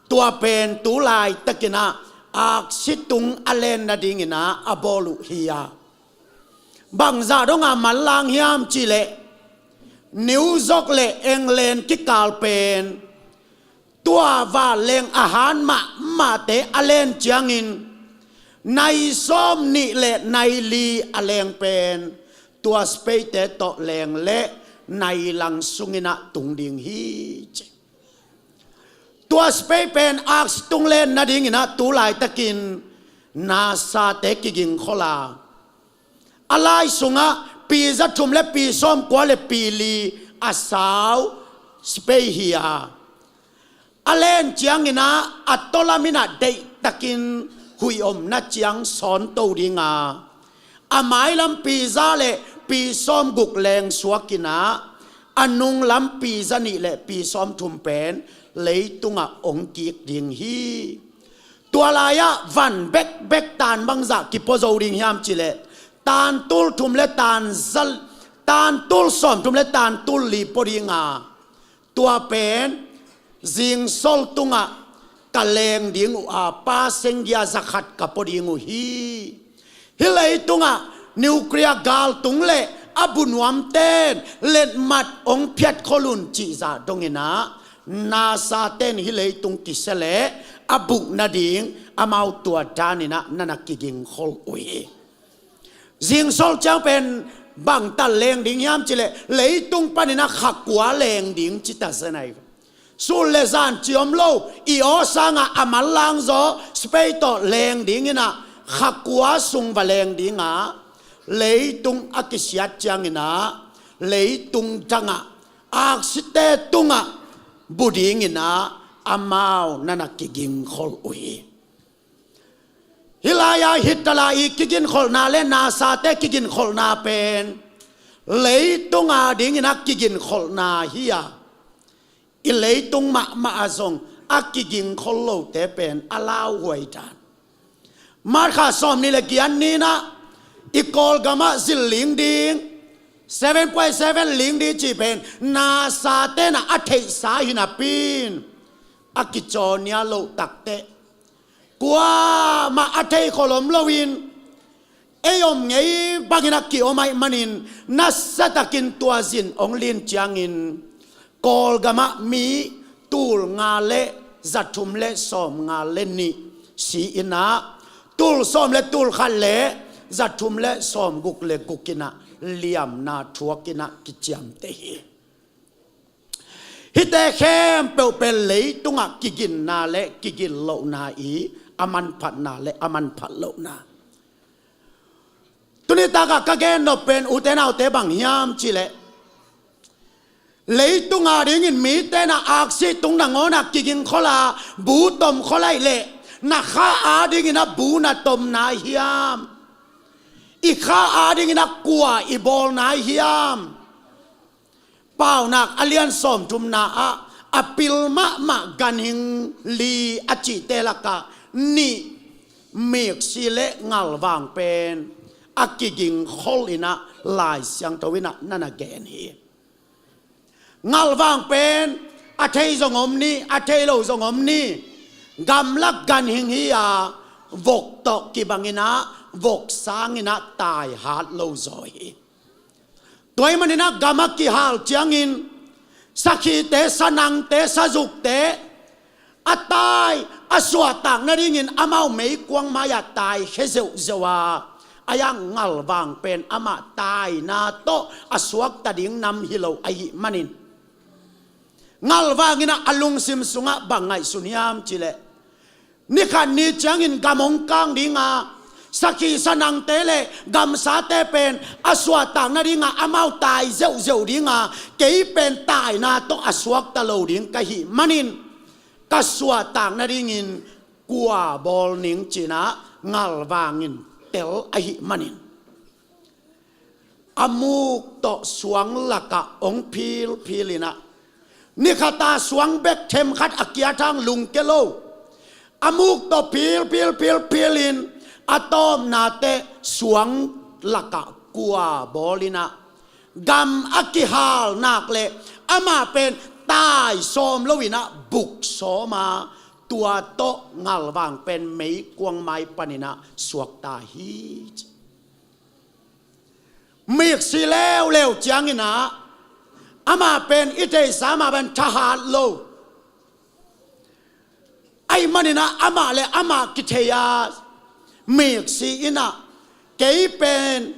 tua pen tu laitakin ah aksi tung a len nadingin ah a bawl uh hi a. Bangzah dong a manlang hiam cih leh New York le England kikal pen tua vanleng a han mahmahte a len ciangin nai sawm nih le nai li a leng pen tua space-te tawh leng leh nai lang sungin ah tung ding hi, ci. Tua space pen aksi tung len nadingin ah tu laitakin nasate kigingkhol a, a lai sungah pi za thum le pi sawm kua le pi li a sau space hi a, a len ciangin ah a tawlam in ah deihtakin huih omna ciang sawnto ding a, a mailam pi za le pi sawm guk leng suakin ah a nunglam pi za nih le pi sawm thum pen leitungah ong kik ding hi. Tua lai-ah van bekbek tan bangzah kipua zo ding hiam cih leh tan tul thum le tan za, tan tul sawm thum le tan tul li pua ding a, tua pen zingsol tungah ka leng ding uh a, passenger za khat ka pua ding uh hi. Hih leitungah nuclear gal tung leh a bu nuamten letmat ong phiat khol un cih zah dongin ah, NASA ten hih leitung kisia leh a buk nading amau tua danin ah na na kiging khol uh hi. Zingsol ciang pen bangtan leng ding hiam cih leh leitung panin ah kha kua leng ding ci ta zen ahi. Sul le zan ci om lo, i aw sangah a manlang zaw, spei tawh leng dingin ah, kha kua sung va leng dingah, leitung a kisiat ciangin ah, leitung dangah, aksite tungah bu dingin ah, amau na na kigingkhol uh hi. Hih lai-ah Hitler i kigingkholhna le Nazite kigingkholhna pen leitung a dingin a kigingkholhna hi a, i leitung mahmah ah zong a kigingkhol lote pen a lauhuai dan. March kha sawmnih le giat ni-in ah i Kawlgamah zin ling ding, seven point seven ling ding cih pen Nazite in ah a theihsa hi napi-in a kicaw nia loh takteh, kuamah a theikhol om loin, ei om ngei bangin a ki-om ahih manin, nasatakin tua zin hong lin ciangin, Kawlgamah mi tul nga le za thum le sawm nga le nih si-in ah, tul sawm le tul khat le za thum le sawm guk le guk in ah liamna thuakin ah kiciamteh hi. Hihte khempeuh pen leitungah kiginna le kigin lohna i a manphatna le a manphat lohna. Tuni takah ka gen nop pen ute naute bang hiam cih leh, leitung a dingin mite in ah aksi tung nangawn ah kigingkhol a, bu tomkhol ahih leh, na kha a dingin ah bu na tomna hiam? I kha a dingin ah kua i bawlna hiam? Paunak a lian sawmthumna ah a pil mahmah ganhing li a cihte lakah nih miksi le ngalvang pen a kigingkhol in ah Lai Siangtho in ah na na gen hi. Ngalvang pen a thei zong om ni, a thei lo zong om ni, gamlak ganhing hi a, vok tawh kibangin ah vok sangin ah tai hat lo zaw hi. Tua ahih manin ah gam a kihal ciangin, sakhite, sanangte, sazukte, a tai a suahtak nadingin amau meikuang mai-ah taikhia zeuhzeuh a, a iang ngalvang pen amah taina tawh a suakta ding nam hi lo ahih manin, ngalvang in ah a lungsim sungah bang ngaihsun hiam cih leh, ni khat ni ciangin gam hong kang ding a, sakhi sanangte le gamsate pen a suahtak nadingah amau tai zeuhzeuh ding a, kei pen taina tawh a suakta lo ding ka hih manin, ka suahtak nadingin kua bawl ning ci-in ah ngalvang in tel ahih manin, a muk tawh suang lakah hong philphil in ah, ni khat a suang bek themkhat a kiat hang lungkia lo, a muk tawh philphil philphil in, a tawpna teh suang lakah kua bawl in ah, gam a kihal nak leh amah pen tai sawm lo in ah buk sawm a, tua tawh ngalvang pen meikuang mai panin ah suakta hi. Miksi leuleu ciangin ah, amah pen i theihsa mah bangin thahat lo. Ahih manin ah amah le amah kithei a, miksi in ah, kei pen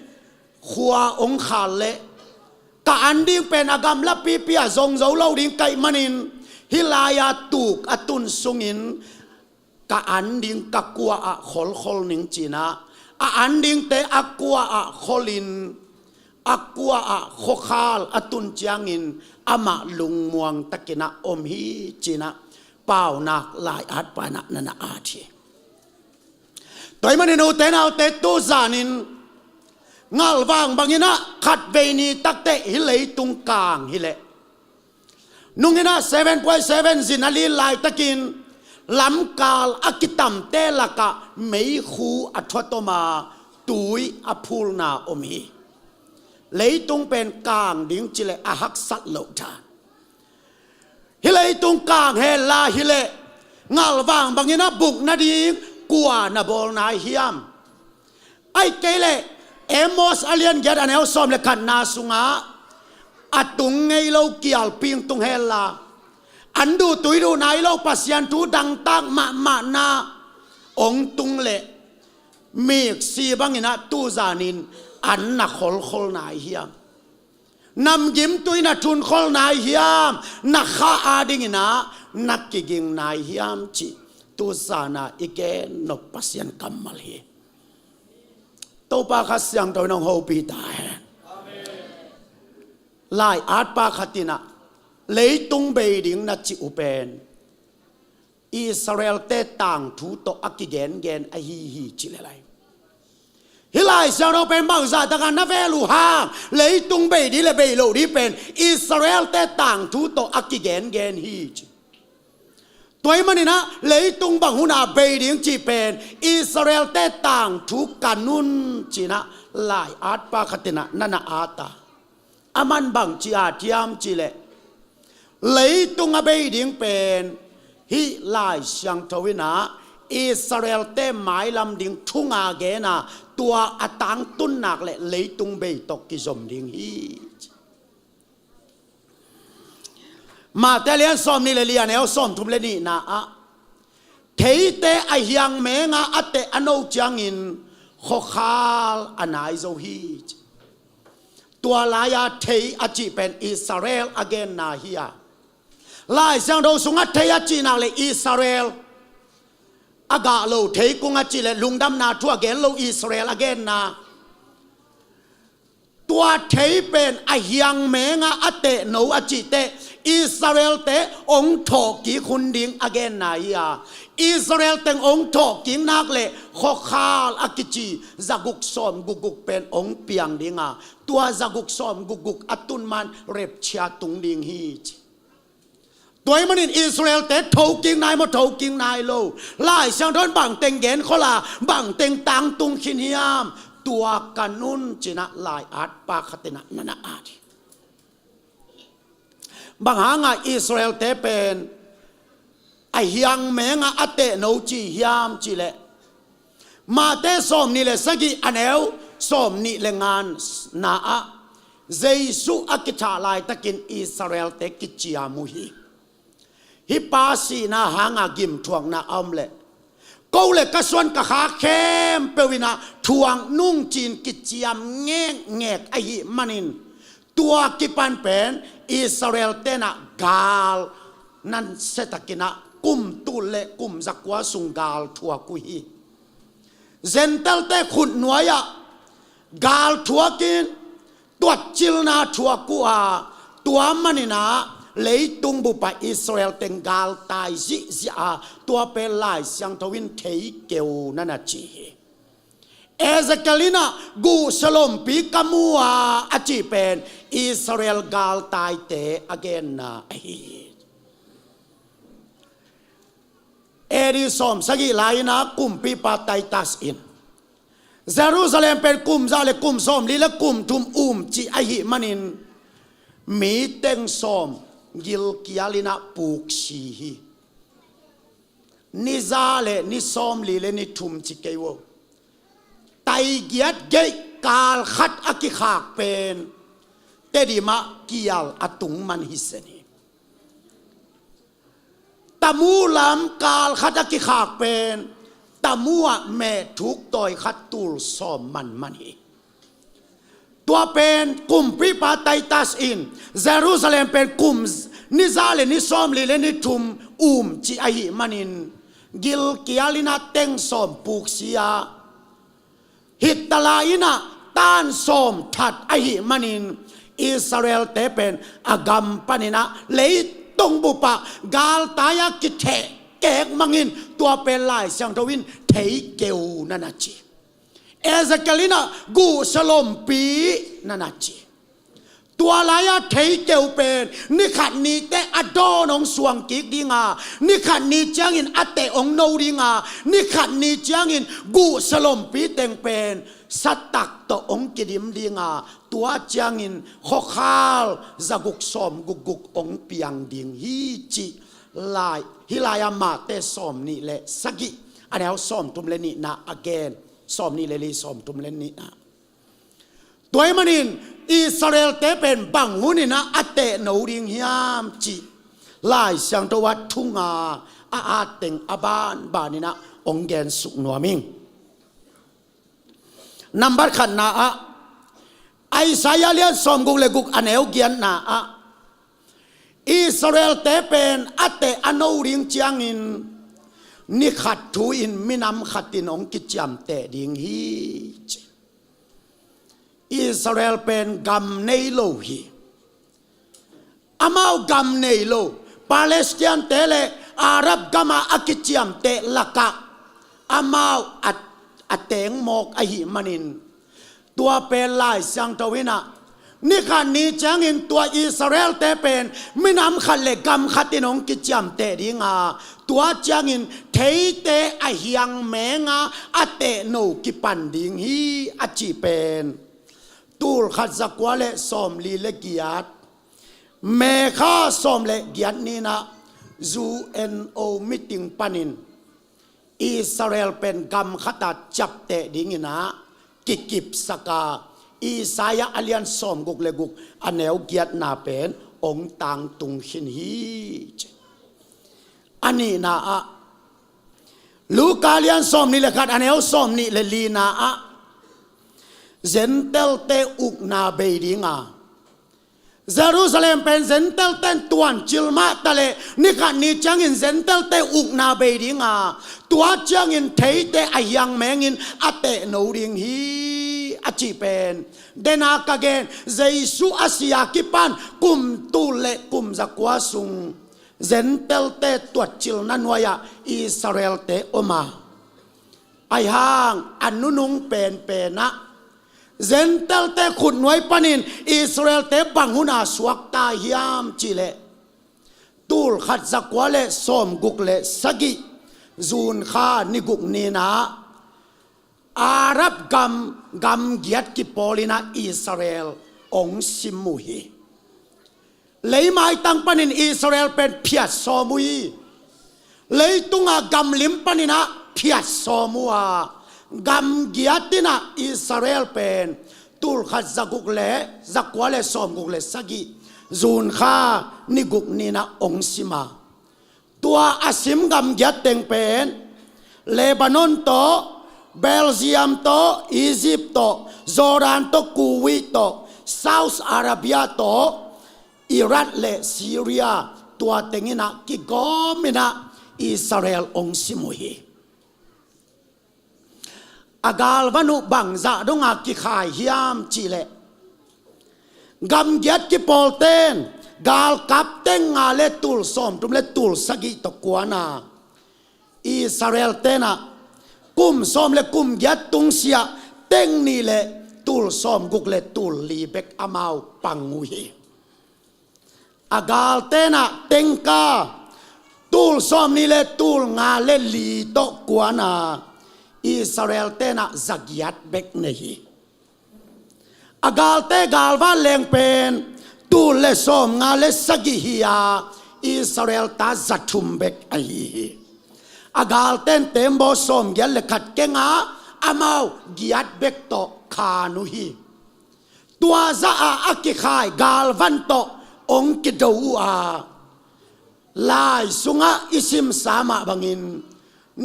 khua hong khal leh ka an ding pen a gamla pipi ah zong zo lo ding ka hih manin, hih lai-a tuk a tun sungin ka an ding ka kua ah kholkhol ning ci-in ah, a an dingte a kua ah kholin, a kua ah khuakhal a tun ciangin amah lungmuang takin ah om hi ci-in ah Paunak lai-at pa in ah na na at hi. Tua ahih manin ute naute, tu zanin ngalvang bangin ah khatvei ni takteh hih leitung kang hi leh, nung in ah seven point seven zin a lin laitakin lamkal a kitamte lakah meikhu a thuat om a, tui a phulna om hi. Leitung pen kang ding ci leh a haksat loh dan. Hih leitung kang hen la hi leh, ngalvang bangin ah buk nading kua na bawl nai hiam? Ahih kei leh Amos a lian giat a neu sawm le khatna sungah, a tung ngei lo kialpi hong tung hen la, an duh tui duh nai lo Pasian thu dangtak mahmahna hong tung leh, miksi bangin ah tu zanin an na kholkhol nai hiam? Namgimtu in a thunkhol nai hiam, na kha adingin ah na kiging nai hiam cih tu zan a i gen nop Pasian kammal hi. Topa Kha Siangtho in hong hopih ta hen. Lai-atpa khat in ah leitung bei ding na cih uh pen Israel-te tangthu tawh a kigengen ahi hi ci le lai. Hih Lai Siangtho pen bangzah tak a na vel uh hang, leitung bei ding le bei loh ding pen Israel-te tangthu tawh a kigengen hi ci. Tua ahih manin ah leitung bang hun a bei ding cih pen Israel-te tangthu kan un ci-in ah lai-atpa khat in ah na na at a. Aman bangci at hiam cih leh, leitung a bei ding pen hih Lai Siangtho in ah Israel-te mailam ding thu nga gen a, tua a tangtun nak leh leitung bei tawh kizom ding hi. Matthai lian sawmnih le li, a neu sawmthum le nihna ah, theite a hiang meng a a teh a no ciangin khuakhal a nai zo hi ci. Tua lai-a thei a cih pen Israel a genna hi a, Lai Siangtho sungah thei a cih nak leh Israel a gah lo, thei kung a cih leh lungdamna thu a gen lo Israel a genna. Tua thei pen a hiang meng a a teh no a cih teh Israel-te hong thawhkik hun ding a genna hi a, Israel teng hong thawhkik nak leh khuakhal a kici zaguk sawmgukguk pen hong piang ding a, tua zaguk sawmgukguk a tun man rapture tung ding hi ci. Tua ahih manin Israel-te thokik nai maw, thokik nai lo, Lai Siangtho in bangteng genkhol a, bangteng tangtung khin hiam, tua kan un ci-in ah lai-atpa khat in ah na na at hi. Bang hang a Israel-te pen a hiang meng a a teh no ci hiam cih leh, Matthai sawmnih le sagih, a neu sawmnih le ngana ah, Jesu a kithah laitakin Israel-te kiciam uh hi. Hih pa sihna hang a gimthuakna a om leh, ko le ka suan ka kha khempeuh in ah thuak nung ci-in kiciam ngekngek ahih manin, tua kipan pen Israel-te in ah gal nan se takin ah kum tul le kum zakua sung gal thuak uh hi. Gentile-te khutnuai ah gal thuak in tuatcilna thuak uh a, tua manin ah leitung bup ah Israel teng galtai zihziah a, tua pen Lai Siangtho in thei kei un na na ci hi. Ezekiel in ah guhsa lompi ka mu a, a cih pen Israel galtaite a genna ahi hi. A.D. sawmsagih lai-in ah kumpipa Titus in Jerusalem pen kum za le kum sawmli le kum thum um cih ahih manin, mi teng sawm gilkial in ah puksi hi. Ni za le ni sawmli le ni thum ci kei uh. Taigiat geih kal khat a kikhak pen Tedim ah kial a tung man hi sen hi. Tamu lam kal khat a kikhak pen Tamu ah mehthuk tawi khat tul sawm man man hi. Tua pen kumpipa Titus in Jerusalem pen kum ni za le ni sawmli le ni thum um cih ahih manin, gilkial in ah teng sawm puksi a, Hitler in ah tan sawm that ahih manin, Israel-te pen a gam panin ah leitung bup ah galtai a kitheh kekmang in, tua pen Lai Siangtho in thei kei un na na ci. Ezekiel in ah guhsa lompi na na ci. Tua lai-a thei kei uh pen ni khat ni teh a dawn hong suang kik ding a, ni khat ni ciangin a teh hong no ding a, ni khat ni ciangin guhsa lompi teng pen satak tawh hong kidim ding a, tua ciangin khuakhal zaguk sawm gukguk hong piang ding hi cih lai, hih lai-a Matthai sawmnih le sagih, a neu sawmthum le nihna a gen, sawmnih le li, sawmthum le nihna. Tua ahih manin Israel-te pen bang hunin ah a teh no ding hiam cih Lai Siangtho ah thu nga a at teng a banbanin ah hong gensuk nuam ing. Nambat khatna ah, Isaiah lian sawmguk le guk a neu giatna ah Israel-te pen a teh a no ding ciangin ni khat thu-in minam khatin hong kiciamteh ding hi, ci. Israel pen gam nei lo hi. Amau gam nei lo, Palestine-te le Arab gam ah a kiciamteh lakah amau a, a teng mawk ahih manin, tua pen Lai Siangtho in ah ni khat ni ciangin tua Israel-te pen minam khat le gam khatin hong kiciamteh ding a, tua ciangin theite a hiang meng a a tehno kipan ding hi, a cih pen tul khat za kua le sawmli le giat, May kha sawm le giat ni-in ah U N O meeting panin Israel pen gam khat a ciapteh dingin ah kikipsak a, Isaiah a lian sawmguk le guk a neu giatna pen hong tangtung khin hi, ci. A nihna ah Luka lian sawmnih le khat a neu sawmnih le lina ah Gentile-te ukna bei ding a, Jerusalem pen Gentile-ten tuancil mah taleh ni khat ni ciangin Gentile-te ukna bei ding a, tua ciangin theite a hiang mengin a tehno ding hi, a cih pen dena ka gen, Jesu a si a kipan kum tul le kum za kua sung Gentile-te tuancilna nuai-ah Israel-te om a, ahi hang a nunung penpen ah Gentile-te khutnuai panin Israel-te bang hun a suakta hiam cih leh tul khat za kua le sawmguk le sagih June kha ni guk ni-in ah Arab gam, gam giat kipawl in ah Israel hong sim uh hi. Leimaitang panin Israel pen phiat sawm uh hi. Leitunga gamlim panin ah phiat sawm uh a, gam giat in ah Israel pen tul khat za guk le za kua le sawmguk le sagih June kha ni guk ni-in ah hong sim a, tua a sim gam giat teng pen Lebanon tawh, Belgium tawh, Egypt tawh, Jordan tawh, Kuwait tawh, South Arabia tawh, Iraq le Syria, tua teng in ah kigawm in ah Israel hong sim uh hi. A galvan uh bangzah dong a kikhai hiam cih leh, gam giat kipawlten galkap teng nga le tul sawmthum le tul sagih tawh kuan a, Israel-ten ah kum sawm le kum giat tungsiah teng nih le tul sawmguk le tul li bek amau pang uh hi. A galten ah tengka tul sawmnih le tul nga le li tawh kuan a, Israel-ten ah za giat bek nei hi. A galte galvan leng pen tul le sawmnga le sagih hi a, Israel-ta za thum bek ahi hi. A galten tembaw sawmgiat le khat keng a, amau giat bek tawh khan uh hi. Tua zah a a kikhai galvan tawh hong kido uh a, lai sungah i simsa mah bangin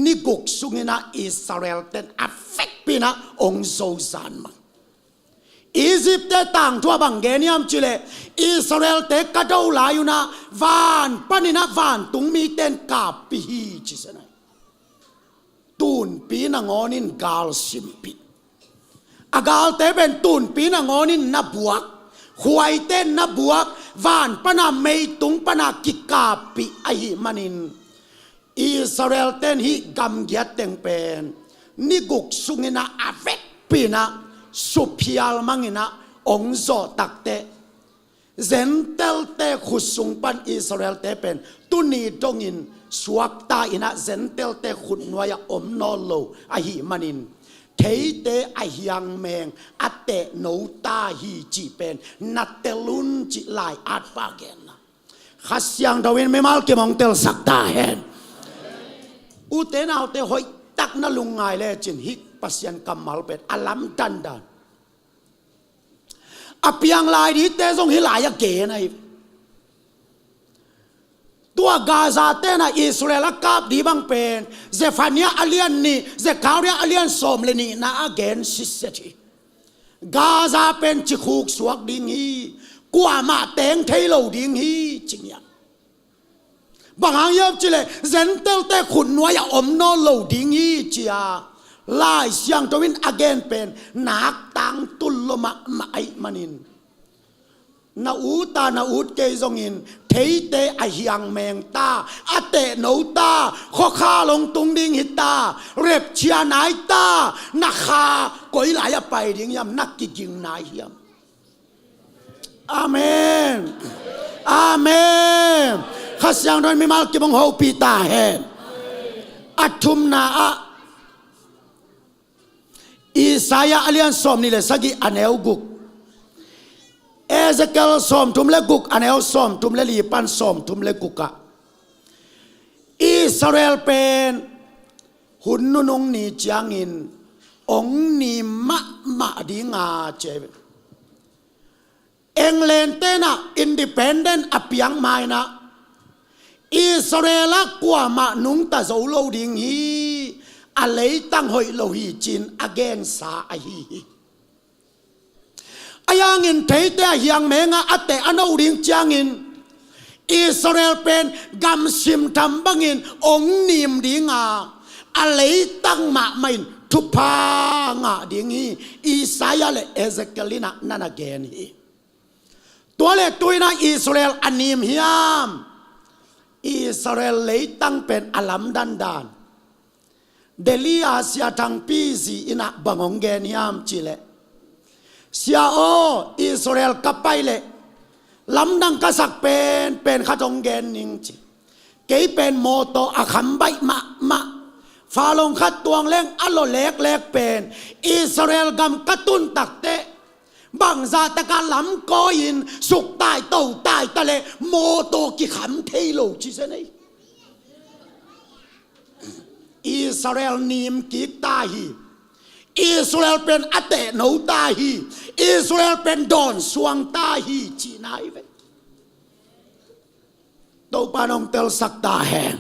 ni guk sungin ah Israel-ten a vekpi in ah hong zozan mang. Egypt-te tangthu ah bang gen hiam cih leh, Israel-te ka do lai un ah van panin ah vantung mite in kappih hi, ci se nai. Tunpi nangawn in gal simpih. A galte pen tunpi nangawn in na buak, khuaite in na buak, van pan a meitung pan a kikappih ahih manin, Israel-ten hih gamgiat teng pen ni guk sungin ah a vekpi in ah suphial mang in ah hong zawh takteh, Gentile-te khut sung pan Israel-te pen tuni dongin suakta in ah Gentile-te khut nuai-ah om nawn lo ahih manin, theite a hiangmeng a teh no ta hi cih pen na tel un, cih lai-atpa genna. Kha Siangtho in mimal kim hong telsak ta hen. Ute naute, hoihtak na lungngai lecin hih Pasian kammal pen a lamdandan. A piang lai dingte zong hih lai-ah gen ahi. Tua Gaza-ten ah Israel a kap ding bang pen Zephaniah a lian nih, Zechariah a lian sawm le nihna ah gen sitset hi. Gaza pen cikhuk suak ding hi. Kuamah teng thei lo ding hi, ci ngiat. Bang hang hiam cih leh Gentile-te khutnuai-ah om nawn lo ding hi, ci-a Lai Siangtho in a gen pen nak tangtun lua mahmah ahih manin, na ut a na ut kei zongin theite a hiang meng ta, a tehno ta, khuakhal hong tung ding hi ta, rapture nai ta, na kha koi lai-ah pai ding hiam, na kiging nai hiam? Amen. Amen. Kha Siangtho in mimal kim hong hopih ta hen. A thumna ah, Isaiah a lian sawmnih le sagih, a neu guk. Ezekiel sawmthum le guk, a neu sawmthum le li pan sawmthum le guk ah, Israel pen hun nunung ni ciangin hong nim mahmah ding a, ci hi. England-te in ah independent a piak ma-in ah, Israel ah kuamah nungta zo lo ding hi, a leitang hoih lo hi, ci-in a gensa ahi hi. Ahi hangin theite a hiang meng a, a teh a no ding ciangin, Israel pen gamsim tham bangin hong nim ding a, a leitang mahmah in thupha ngah ding hi, Isaiah le Ezekiel in ah na na gen hi. Tua leh tu-in ah Israel a nim hiam? Israel leitang pen a lamdang dan Delhi a Sia Thangpi zi in ah bang hong gen hiam cih leh, "Sia aw, Israel ka pai leh lamdang ka sak pen, pen khat hong gen ning," ci. "Kei pen mawtaw a kham baih mahmah, falong khat tuang leng a lua leklek pen, Israel gam ka tun takteh bangzah takin lam kawi-in suk tai to tai ta leh mawtaw kikham thei lo," ci zen ei. Israel nim kik ta hi. Israel pen a tehno ta hi. Israel pen dawn suang ta hi, cihna hi ve. Topa in hong telsak ta hen.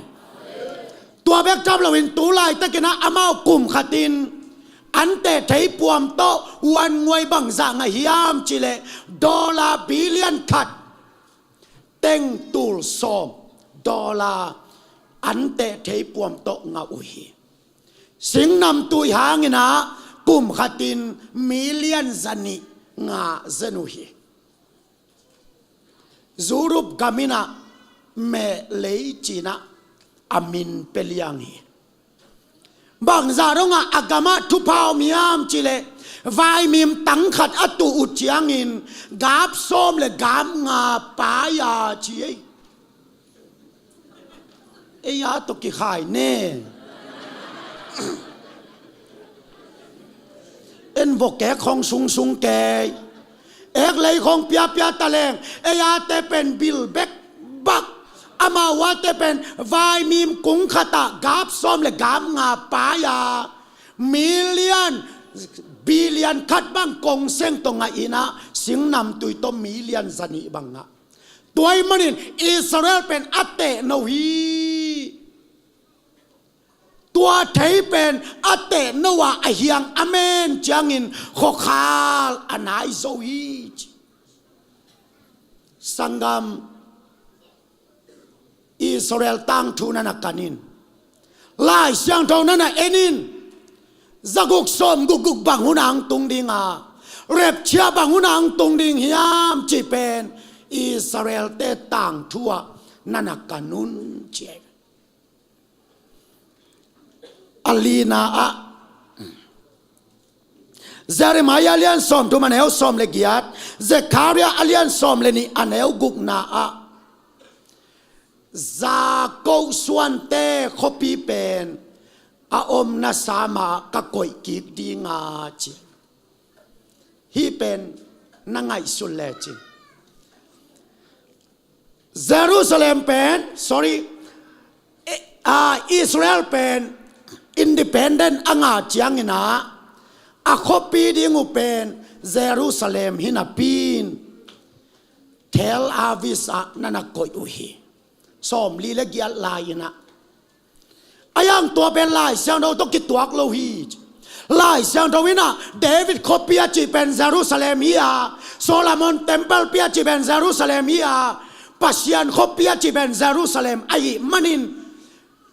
Tua bek tham loin tu laitakin ah amau kum khatin an teh thei puam tawh wangguai bangzah ngah hiam cih leh, dollar billion khat teng tul sawm dollar an teh thei puam tawh ngah uh hi. Singnamtui hangin ah kum khatin million zanih ngah zen uh hi. Europe gam in ah mehlei ci-in ah a min pia liang hi. Bangzah dongah a gamah thupha om hiam cih leh, vaimim tang khat a tuh uh ciangin gap sawm le gap nga pai a, ci ei. Ei a tawh kikhai ne. En vok ek khong sungsung kei. Ek lei khong piapia ta leng, ei a te pen bil bek bak. Amau a te pen vaimim kung khat ah gap sawm le gap nga pai a, million, billion khat bang kong seng tawh ngah in ah, singnamtui tawh million zanih bang ngah. Tua ahih manin Israel pen a tehno hi. Tua thei pen a tehno a, a hiang a men ciangin khuakhal a nai zo hi, ci. Sanggam, Israel tangthu na na kan in, Lai Siangtho na na en in, zaguk sawm gukguk bang hun a hong tung ding a, rapture bang hun a hong tung ding hiam cih pen Israel-te tangthu ah na na kan un, ci. A lina ah, Jeremiah a lian sawmthum a neu sawm le giat, Zechariah a lian sawm le nih a neu gukna ah, Jakob suante khuapi pen a omna sam ah ka koih kik ding a, ci. Hih pen na ngaihsun lecin, Jerusalem pen, sorry, eh, ah, Israel pen independent a ngah ciangin ah, a khuapi ding uh pen Jerusalem hi napi-in, Tel Aviv ah na na koih uh hi. Sawmli le giat lai-in ah, a hiang tua pen Lai Siangtho tawh kituak lo hi. Lai Siangtho in ah David khuapi a cih pen Jerusalem hi a, Solomon temple pi a cih pen Jerusalem hi a, Pasian khuapi a cih pen Jerusalem ahih manin,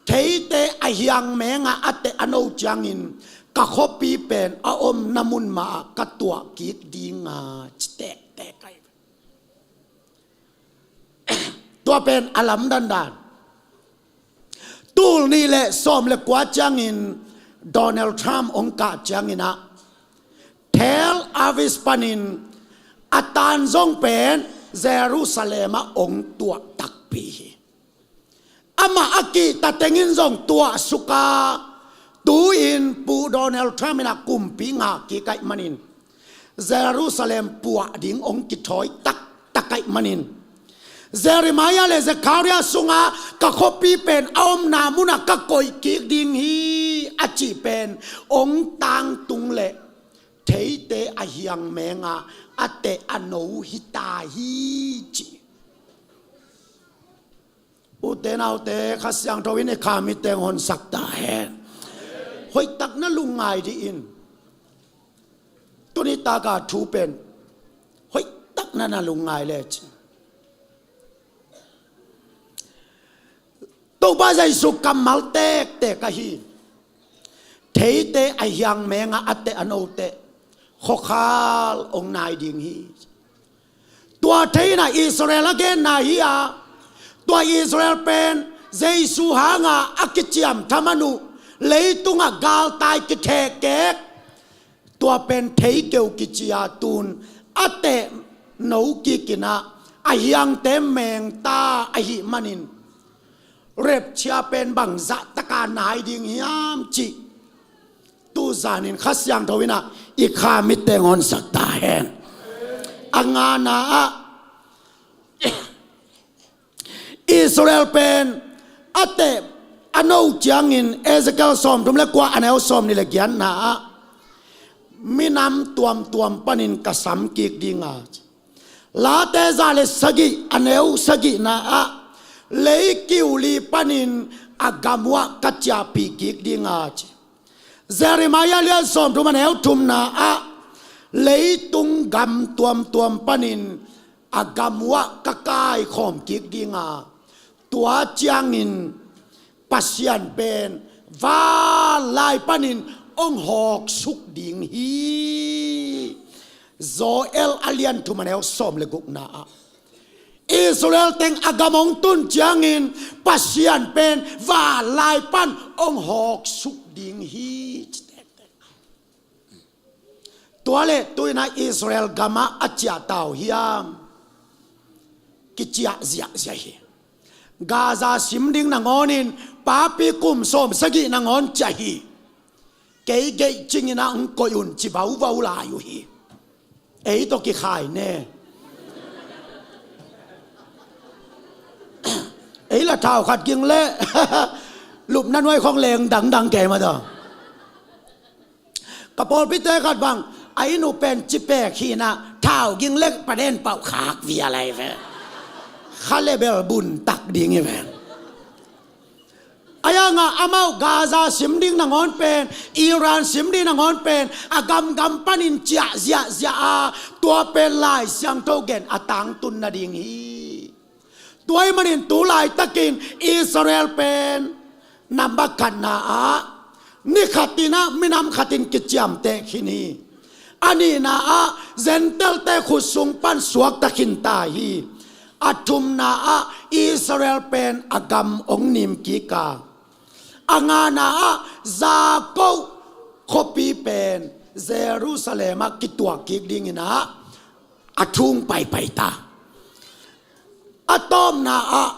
theite a hiang meng a a teh a no ciangin ka khuapi pen a omna mun mah ah ka tuah kik ding a, ci tektek ahi. Tua pen a lamdang dan. Tul nih le sawm le kua ciangin Donald Trump hong kah ciangin ah Tel Aviv panin a tan zong pen Jerusalem ah hong tuah takpi hi. Amah a kihta tengin zong tuah suk a, tu-in Pu Donald Trump in ah kumpi ngah kik ahih manin Jerusalem puah ding hong kithawi taktak ahih manin, Jeremiah le Zechariah sungah ka khuapi pen a omna munah ka koih kik ding hi a cih pen hong tangtung leh theite a hiang meng a a teh a no hi ta hi, ci. Ute naute, Kha Siangtho in i kha mitte hong honsak ta hen. Hoihtak na lungngai dih in. Tuni taka thu pen hoihtak na na lungngai lecin, Topa Jesu kammal tektek ahi. Theite a hiang meng a a teh a no teh khuakhal hong nai ding hi. Tua thei in ah Israel a genna hi a, tua Israel pen Jesu hanga a kiciam thaman uh, leitungah galtai kithehkek, tua pen thei keu kici a, tun a teh no kik in ah a hiangte meng ta ahih manin, rapture pen bangzah taka nai ding hiam cih tu zanin Kha Siangtho in ah i kha mitte hong honsak ta hen. A ngana ah Israel pen a teh a no ciangin Ezekiel sawmthum le kua, a neu sawmnih le giatna ah, minam tuamtuam panin ka sam kik ding a, Late za le sagih, a neu sagihna ah, lei kiu li panin a gam uh ah ka ciahpih kik ding a, ci. Jeremiah lian sawmthum, a neu thumna ah, leitung gam tuamtuam panin a gam uh ah ka kaikhawm kik ding a, tua ciangin Pasian pen vanlai panin hong hawksuk ding hi. Joel a lian thum, a neu sawm le gukna ah, Israel teng a gam hong tun ciangin Pasian pen vanlai pan hong hawksuk ding hi, ci tektek. Tua leh tu-in ah Israel gamah a ciah ta uh hiam? Kiciah ziahziah hi. Gaza sim ding nangawnin papi kum sawm sagih nangawn ciah hi. Kei geih cingin ah hong koih un, ci vauvau lai uh hi. Ei tawh kikhai ne. Ei la thau khat ging leh lupna nuai khong leng dangdang kei mah tawh. Ka pawlpite khat bang, a inn uh pen cipek hi-in ah, thau ging leh paden pauh khak vial lai ve. Kha le bel bun tak ding hi ve. A yangah amau Gaza sim ding nangawn pen, Iran sim ding nangawn pen, a gamgam panin ciah ziahziah a, tua pen Lai Siangtho gen a tangtun nading hi. Tua ahih manin tu laitakin Israel pen nambat khatna ah, ni khatin ah minam khatin kiciamteh khin hi. A nihna ah Gentile-te khut sung pan suakta khin ta hi. A thumna ah Israel pen a gam hong nim kik a, a ngana ah Jakob khuapi pen Jerusalem ah kituak kik dingin ah a thung paipai ta. A tawpna ah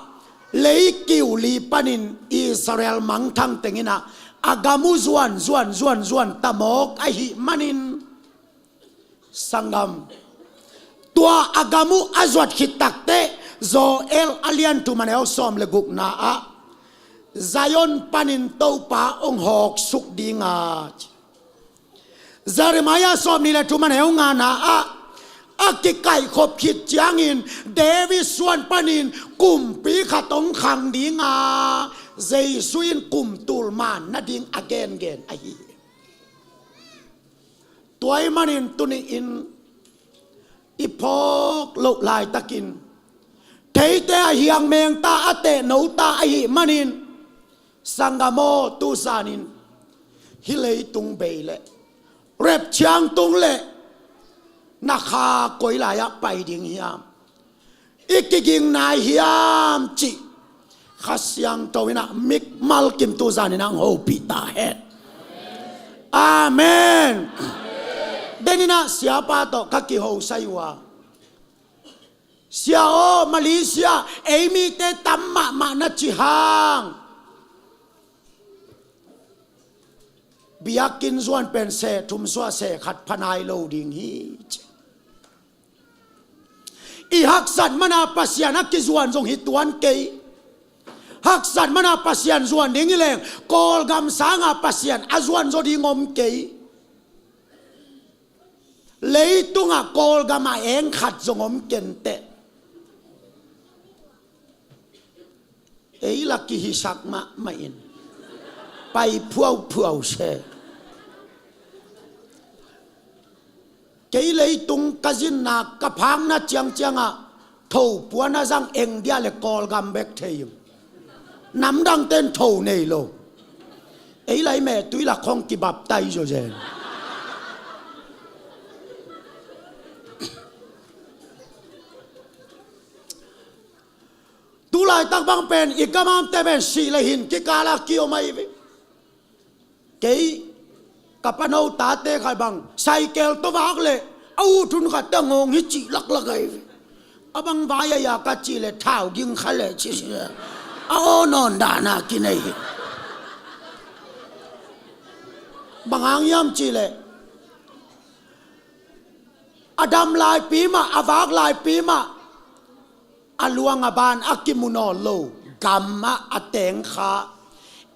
lei kiu li panin Israel mangthang tengin ah a gam uh zuan zuan zuan zuan ta mawk ahih manin, sanggam, tua a gam uh a zuat khit takteh Joel a lian thum, a neu sawm le gukna ah Zion panin Topa hong hawksuk ding a, Jeremiah sawmnih le thum, a neu ngana ah a kikaihkhop khit ciangin David suan panin kumpi khat hong khang ding a, Jesu in kum tul man nading a gengen ahi hi. Tua ahih manin tuni-in i phawk loh laitakin theite a hiang mengta a tehno ta ahih manin, sanggam aw, tuzanin hih leitung bei leh rapture tung leh na kha koi lai-ah pai ding hiam? I kiging nai hiam cih Kha Siangtho in ah mikmal kim tuzanin ang hopih ta hen. Amen. Denin ah siapa tawh ka kihosai uh a, "Sia aw, Malaysia ei mite tam mahmah na ci hang, biakinn zuan pen seh thum suah seh khat pha nai lo ding hi," ci. I haksat mana Pasian a kizuan zong hi tuan kei. Haksat mana Pasian zuan ding hi leng Kawlgam sanga Pasian a zuan zaw ding om kei. Leitungah Kawlgam a eng khat zong om kenteh. Ei la kihisak mahmah in pai phuauphuau se. Kei leitung ka zinna ka phakna ciangciangah tho puan a zang eng dia le Kawlgam bek thei ing. Namdangte in tho nei lo. Ei lai meh tui lak khong kibaptai zawzen. Tulaitak bang pen i gamamte pen sih le hin kikala kiom ahi ve. Kei ka pano tate khat bang saikel tawh vak leh a ut hun khat teh a ngawng hi cih laklak ahi ve. A bang vai a ya ka cih leh thau ging kha leh ci si leh a aw nawn dana kinei hi. Bang hang hiam cih leh a dam laipi mah, a vak laipi mah, a luang a ban a kimu nawn lo gamah a teng kha.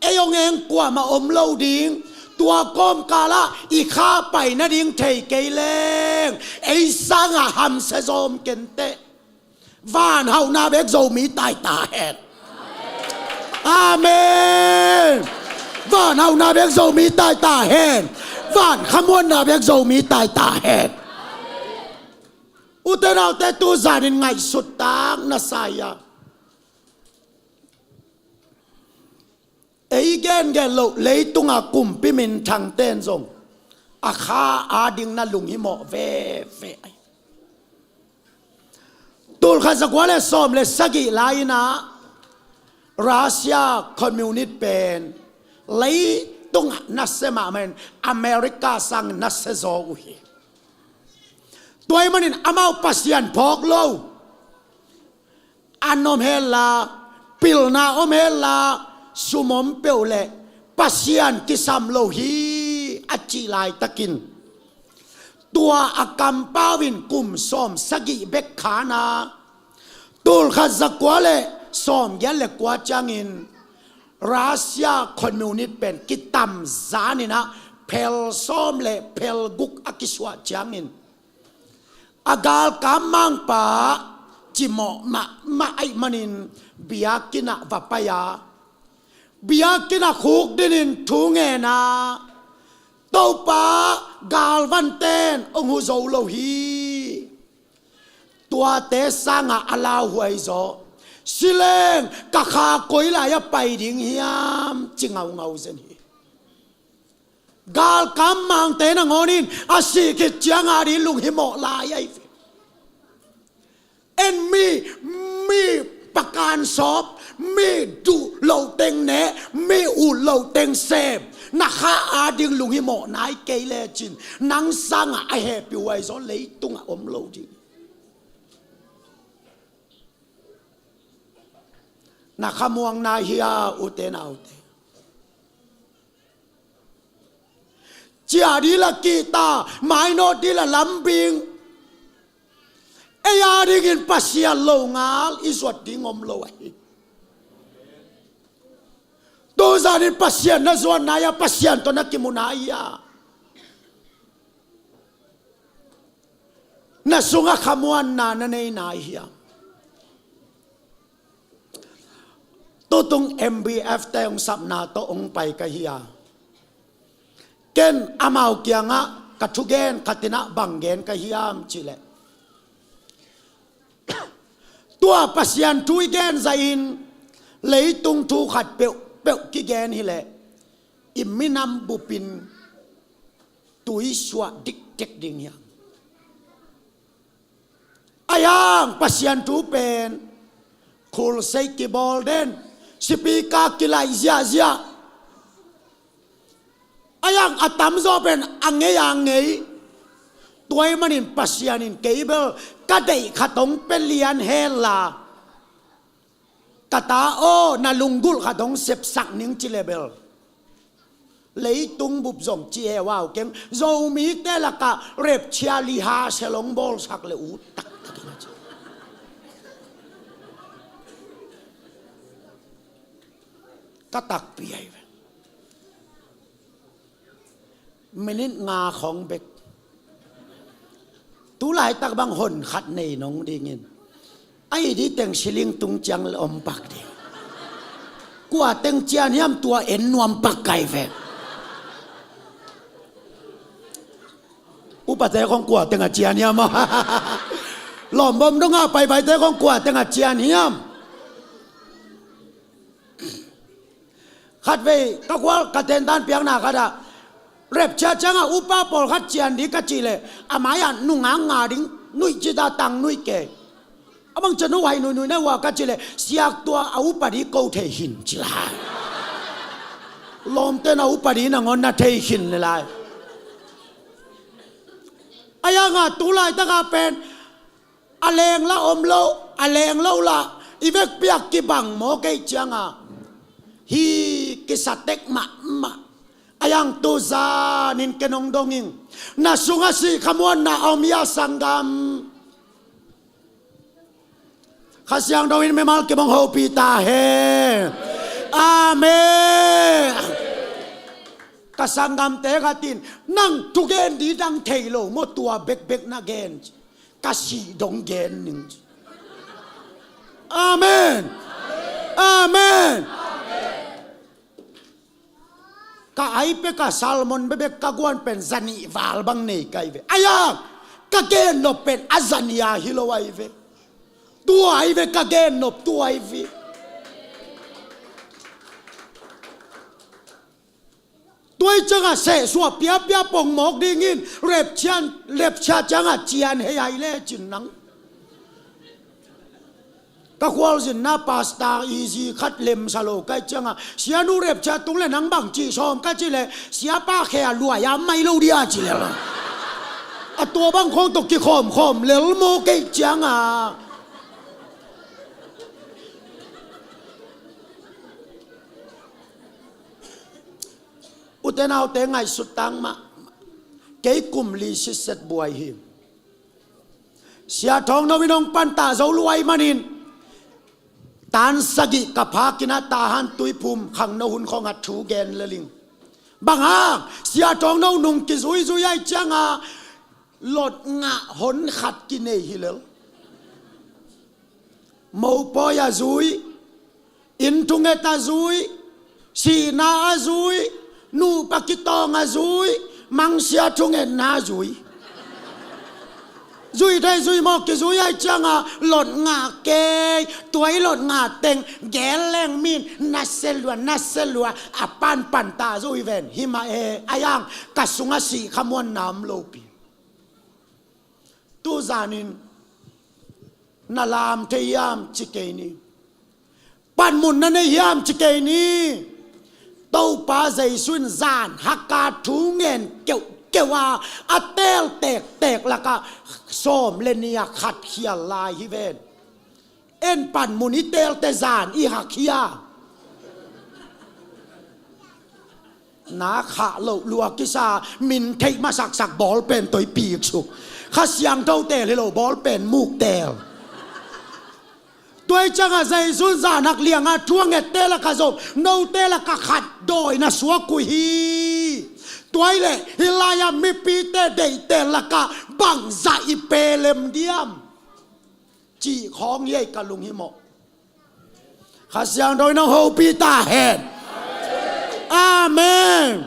Ei hong eng kuamah om lo ding. Tua kawmkalah i kha pai nading thei kei leng ei sangah hamsia zaw om kenteh. Van hauhna bek Zomi tai ta hen. Amen. Van hauhna bek Zomi tai ta hen. Van khamuanna bek Zomi tai ta hen. Ute naute, tuzanin ngaihsut tak na sa hia? Ei gengen loh leitunga kumpi minthangte in zong a kha ading na lunghimawh veve ahi. Tulkhat zakua le sawm le sagih lai-in ah Russia Communist pen leitungah nasia mahmah in America sangin nasia zaw uh hi. Tua ahih manin amau pasian phawk lo. An om hela, pilna om hela, sum om peuh leh Pasian kisam lo hi a cih laitakin, tua a kampau in kum sawm sagih bek khan a, tulkhat zakua le sawmgiat le kua ciangin Russia Communist pen kitamzan in ah phel sawm le phel guk a kisuah ciangin, a galkap mangpa cimawh mahmah ahih manin biakinn ah va pai a, biakinn ah khukdinin thu ngen a, Topa, galvanten hong hu zo lo hi. Tuate sangah a lauhuai zaw. Si leng ka kha koi lai-ah pai ding hiam ci ngaungau zen hi. Galkap mangte nangawn in a sih khit ciang ading lunghimawh lai ahi ve. En mi, mi pakan sawp, mi duh lohteng ne, mi ut lohteng sem, na kha ading lunghimawh nai kei lecin nang sangah a hehpihhuai zaw leitungah om lo ding. Na khamuang nai hia, ute naute? Ciah ding la kihta, mainawt ding la lambing. Ei adingin Pasian longal i zuat ding om lo ahi. Tuzanin Pasian na zuat nai a, Pasian tawh na kimu nai a, na sungah khamuanna na nei nai hiam? Tutung M B F te hong sapna tawh hong pai ka hi a, ken amau kiangah Ka thugen khat in ah bang gen ka hiam cih leh, tua Pasian thu i gen zahin leitung thu khat peuhpeuh kigen hi leh i minam bupin tui suah dikdek ding hiam? Ahi hang Pasian thu pen khulsei kibawl den, sipika kilaih ziahziah. Ahi hang a tamzaw pen a ngei a ngei. Tua ahih manin Pasian in kei bel ka deih khat hong pia lian hen la, ka ta aw, na lunggulh khat hong sepsak ning ci leh bel leitung bup zong ci heu a, au keng, Zomite lakah rapture rehearsal hong bawlsak leh ut taktak in a ci. Ka takpi ahi ve. Minute nga khawng bek. Tu laitak bang hon khat nei nong dingin, a hi di teng siling tung ciang le om pak ding. Kua teng cian hiam, tua en nuam pak kai ve. Upate khawng kua teng a cian hiam? Lawmbawm dong a paipaite khawng kua teng a cian hiam? Khatvei ka khual ka tentan piakna khatah rapture ciangah upa pawlkhat cian ding ka cih leh, a mai-ah nungak nga ding nuih cita tang nuih kei. A bang ciang no hai nuihnuih na uh a ka cih leh, siak tua a upadi ko thei hin ci lai. Lawmte na upadi nangawn na thei hin le lai. Ahi hang a tu laitak a pen a leng la om lo, a leng lo la, i vekpi-ah kibang maw kei ciang a, hi kisa tek mahmah. Ahi hang tu zanin ken hong dong ing, na sungah sih khamuanna a om hia sanggam? Kha Siangtho in mimal kim hong hopih ta hen. Amen. Ka sanggamte khat in, nang thugen ding dang thei lo maw, tua bekbek na gen. Ka sih dong gen ning. Amen. Amen. Ka ai pek a sermon bekbek ka guan pen za nih val bang nei ka hi ve. Ahi hang ka gen nop pen a za nih a hi lo ahi ve. Tua ahi ve ka gen nop, tua ahi ve. Tua ahih ciangah sehsuah piapia pongmawk dingin rapture, rapture ciangah cian hei ahi lecin nang. Ka khualzinna pastor i zi khat lemsa lo ka hih ciangah, sianu rapture tung leh nang bang cih sawm ka cih leh, siapa khe a luai a mai lo dia ci lel a. A tua bang khawng tawh kikhawmkhawm lel maw ka hih ciangah. Ute naute ngaihsut tang mah, kei kum li sitset buai hi. Sia Thawng No in hong pantah zo luai manin, tan sagih ka phak in a Tahan Tuiphum khangno hun khawngah thu gen lel ing. Bang hang, Sia Thawng No nung kizuizui ahih ciangah lotngah hon khat kinei hi lel. Mopawi a zui, inn thunget a zui, sihna a zui, nupa kitawng a zui, mangsia thungetna a zui. Zui thei zui mawk kizui ahih ciangah lotngah kei, tua i lotngah teng gen leng min nasia lua, nasia lua, a panpan ta zui ven, hi mah e, ahi hang ka sungah sih khamuanna om lopi. Tu zanin na lam thei hiam ci kei ni. Panmun na nei hiam ci kei ni. Topa Jesu in zan hak a thu ngen keuhkeuh a, a teel tektek lakah sawm le nih a khat khial lai hi ven. En panmun i teelte zan i hak hia? Na khah loh lua kisa, min theih masaksak bawlpen tawh i piksuk. Kha Siangtho teel hi lo, bawlpen muk teel. Tua ahih ciangah Jesu in zan hak liang a thu a ngette lakah zong note lakah khat dawi na suak uh hi. Tua ahih leh hih lai-ah mipite deihte lakah bangzah i pelem diam cih khawng hi ei ka lunghimawh. Kha Siangtho in hong hopih ta hen. Amen.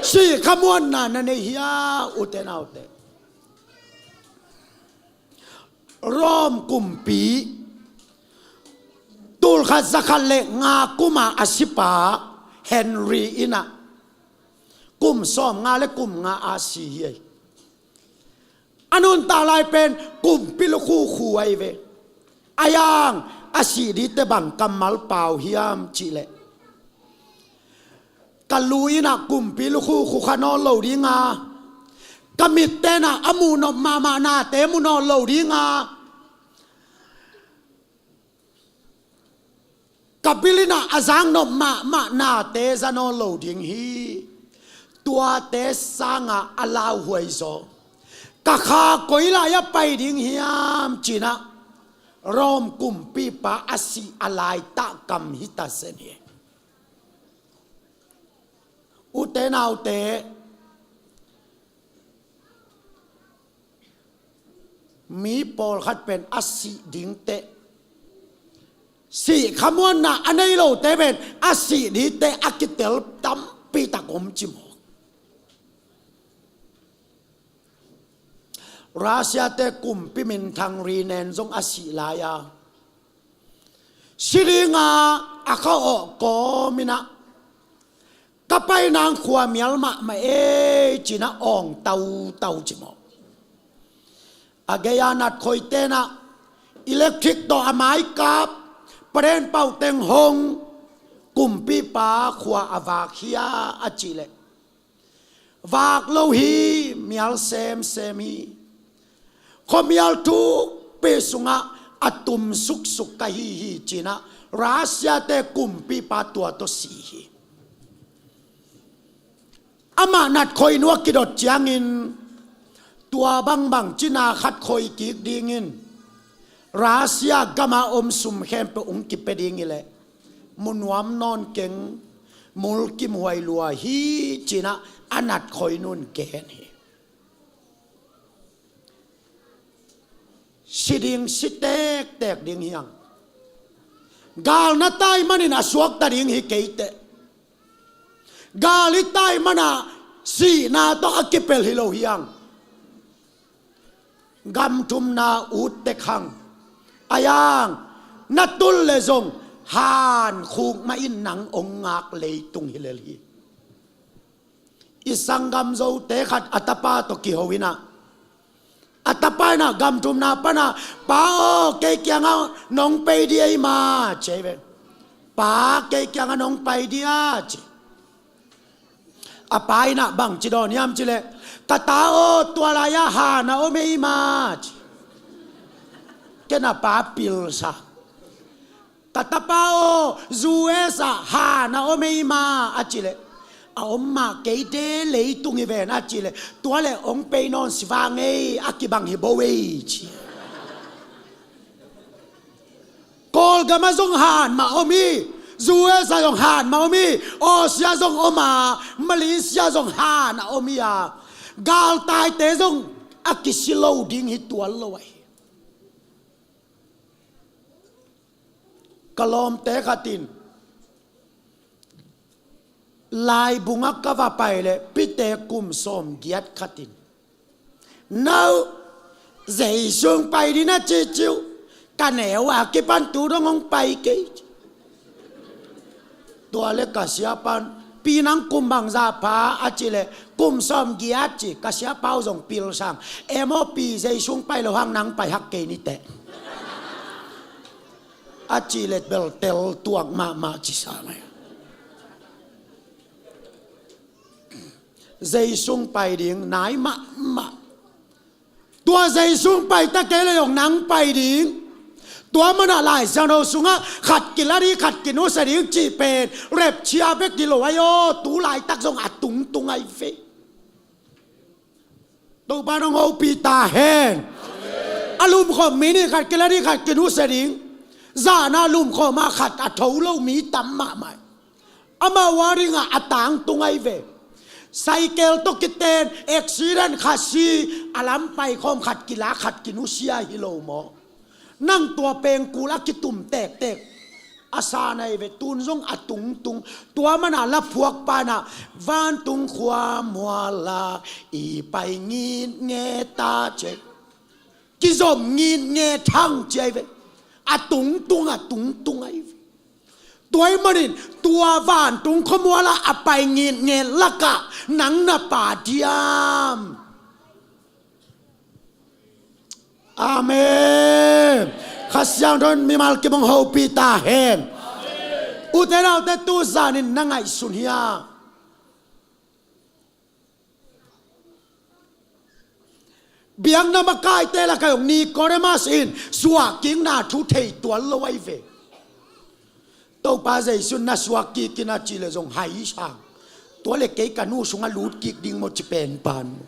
Sih khamuanna na nei hia, ute naute? Rome kumpi tulkhat zakhat le nga kuma a sipa Henry in ah kum sawmnga le kum nga a si hi. A nuntak lai pen kumpi lukhukhu ahi ve. A yang a sih dingte bang kammal pau hiam cih leh, ka lu in ah kumpi lukhukhu kha nawn lo ding a, ka mit ten ah a muh nop mahmah nate mu nawn lo ding a, ka bil in ah a zak nop mahmah nate za nawn lo ding hi. Tuate sangah a lauhuai zaw, ka kha koi lai ah pai ding hiam ci-in ah Rome kumpipa a sih a laitak kam hi ta zen hi. Ute naute, mi pawlkhat pen a sih dingteh, sih khamuanna a nei lote pen a sih dingteh a kitel tampi tak om ci maw? Russia-te kumpi minthang ri nen zong a sih lai a, si dinga a kha awh kawm in ah, ka pai nang khua mial mahmah ei ci-in ah awng tautau ci maw? A gei-a natkhoi ten ah electric tawh a mai kap, pa den pau teng hong, kumpipa khua a vak hi a, a cih leh, vak lo hi, mial semsem hi. Khuamial thukpi sungah a tum suksuk ka hi hi ci-in ah Russia-te kumpipa tua tawh si hi. Amah natkhoi nu a kidot ciangin tua bangbang cina khat khoi kik dingin Russia gama om sum khempeuh hong kipia ding hi leh, mu nuam nawn keng, mulkimhuai lua hi ci-in ah a natkhoi nu in gen hi. Si ding, si tektek ding hi hang. Gal na tai manin a suakta ding hi kei teh. Gal i tai man ah sihna tawh a kipel hi lo hi hang. Gam thumna ut tek hang. A yang na tul leh zong han khuk mah in nang hong ngak leitung hi lel hi. I sanggam Zote khat a tapa tawh kiho in ah, a tapa in ah gam thumna pan ah, "Pa aw, kei kiangah nong pai dia ei ma?" ci hi ve. "Pa, kei kiangah nong pai dia," ci. A pa in ah bangci dawn hiam cih leh, "Ka ta aw, tua lai-ah han a om ei ma?" ci. Ken a pa pilsa. "Ka tapa aw, U S ah han a om ei ma?" a cih leh, "A om mah kei de, leitung hi ven," a cih leh, "Tua leh hong pai nawn si vang ei, a kibang hi bo ei," ci. Kawlgam ah zong han mah om hi, U S ah zong han mah om hi, Aussie ah zong om a, Malaysia zong han a om hi a, galtaite zong a kisi lo ding hi tuan lo ahi. Ka lawmte khat in, laibung ah ka va pai leh, pite kum sawmgiat khat in, "No, Jesu hong pai ding na ci ci uh, ka neu a kipan tu dong hong pai kei." Tua leh ka siapa'n, "Pi, nang kum bangzah pha?" a cih leh, "Kum sawmgiat," ci. Ka siapa uh zong pilsa hang, "Em aw pi, Jesu hong pai loh hang nang pai hak kei ni teh," a cih leh bel tel tuak mahmah ci sa mai. Jesu hong pai ding nai mahmah. Tua Jesu hong pai ta kei leh zong nang pai ding. Tua man ah Lai Siangtho sungah khat kila ding, khat kinusia ding cih pen rapture bek hi lo ahi aw, tu laitak zong a tungtung ahi ve. Topa'n hong hopih ta hen. A lumkhawm mi nih khat kila ding, khat kinusia ding. Zan a lumkhawm ah khat a tho lo mi tam mahmah. Amau a dingah a tangtung ahi ve. Cycle tawh kiten accident khat si, a lam paikhawm khat kila, khat kinusia hi lo maw? Nang tua pengkul a kitum tektek. A san ahi ve, tun zong a tungtung. Tua mana la phuak pana vantung khua muala i pai ngitnge ta ci. Kizom ngitnge thang ci ahi ve. A tungtung, a tungtung ahi ve. Tua ahih manin tua vantung khua muala a pai ngitnge laka nang na pa diam? Amen. Kha Siangtho in mimal kim hong hopih ta hen. Ute naute, tu zanin na ngaihsun hia? Biakna makaite lakah zong Nikodemus in suahkikna thu thei tuan lo ahi ve. Topa Jesu in na suak kik in a cih leh zong hai sang. Tua leh kei ka nu sungah lut kik ding maw ci pen pan maw.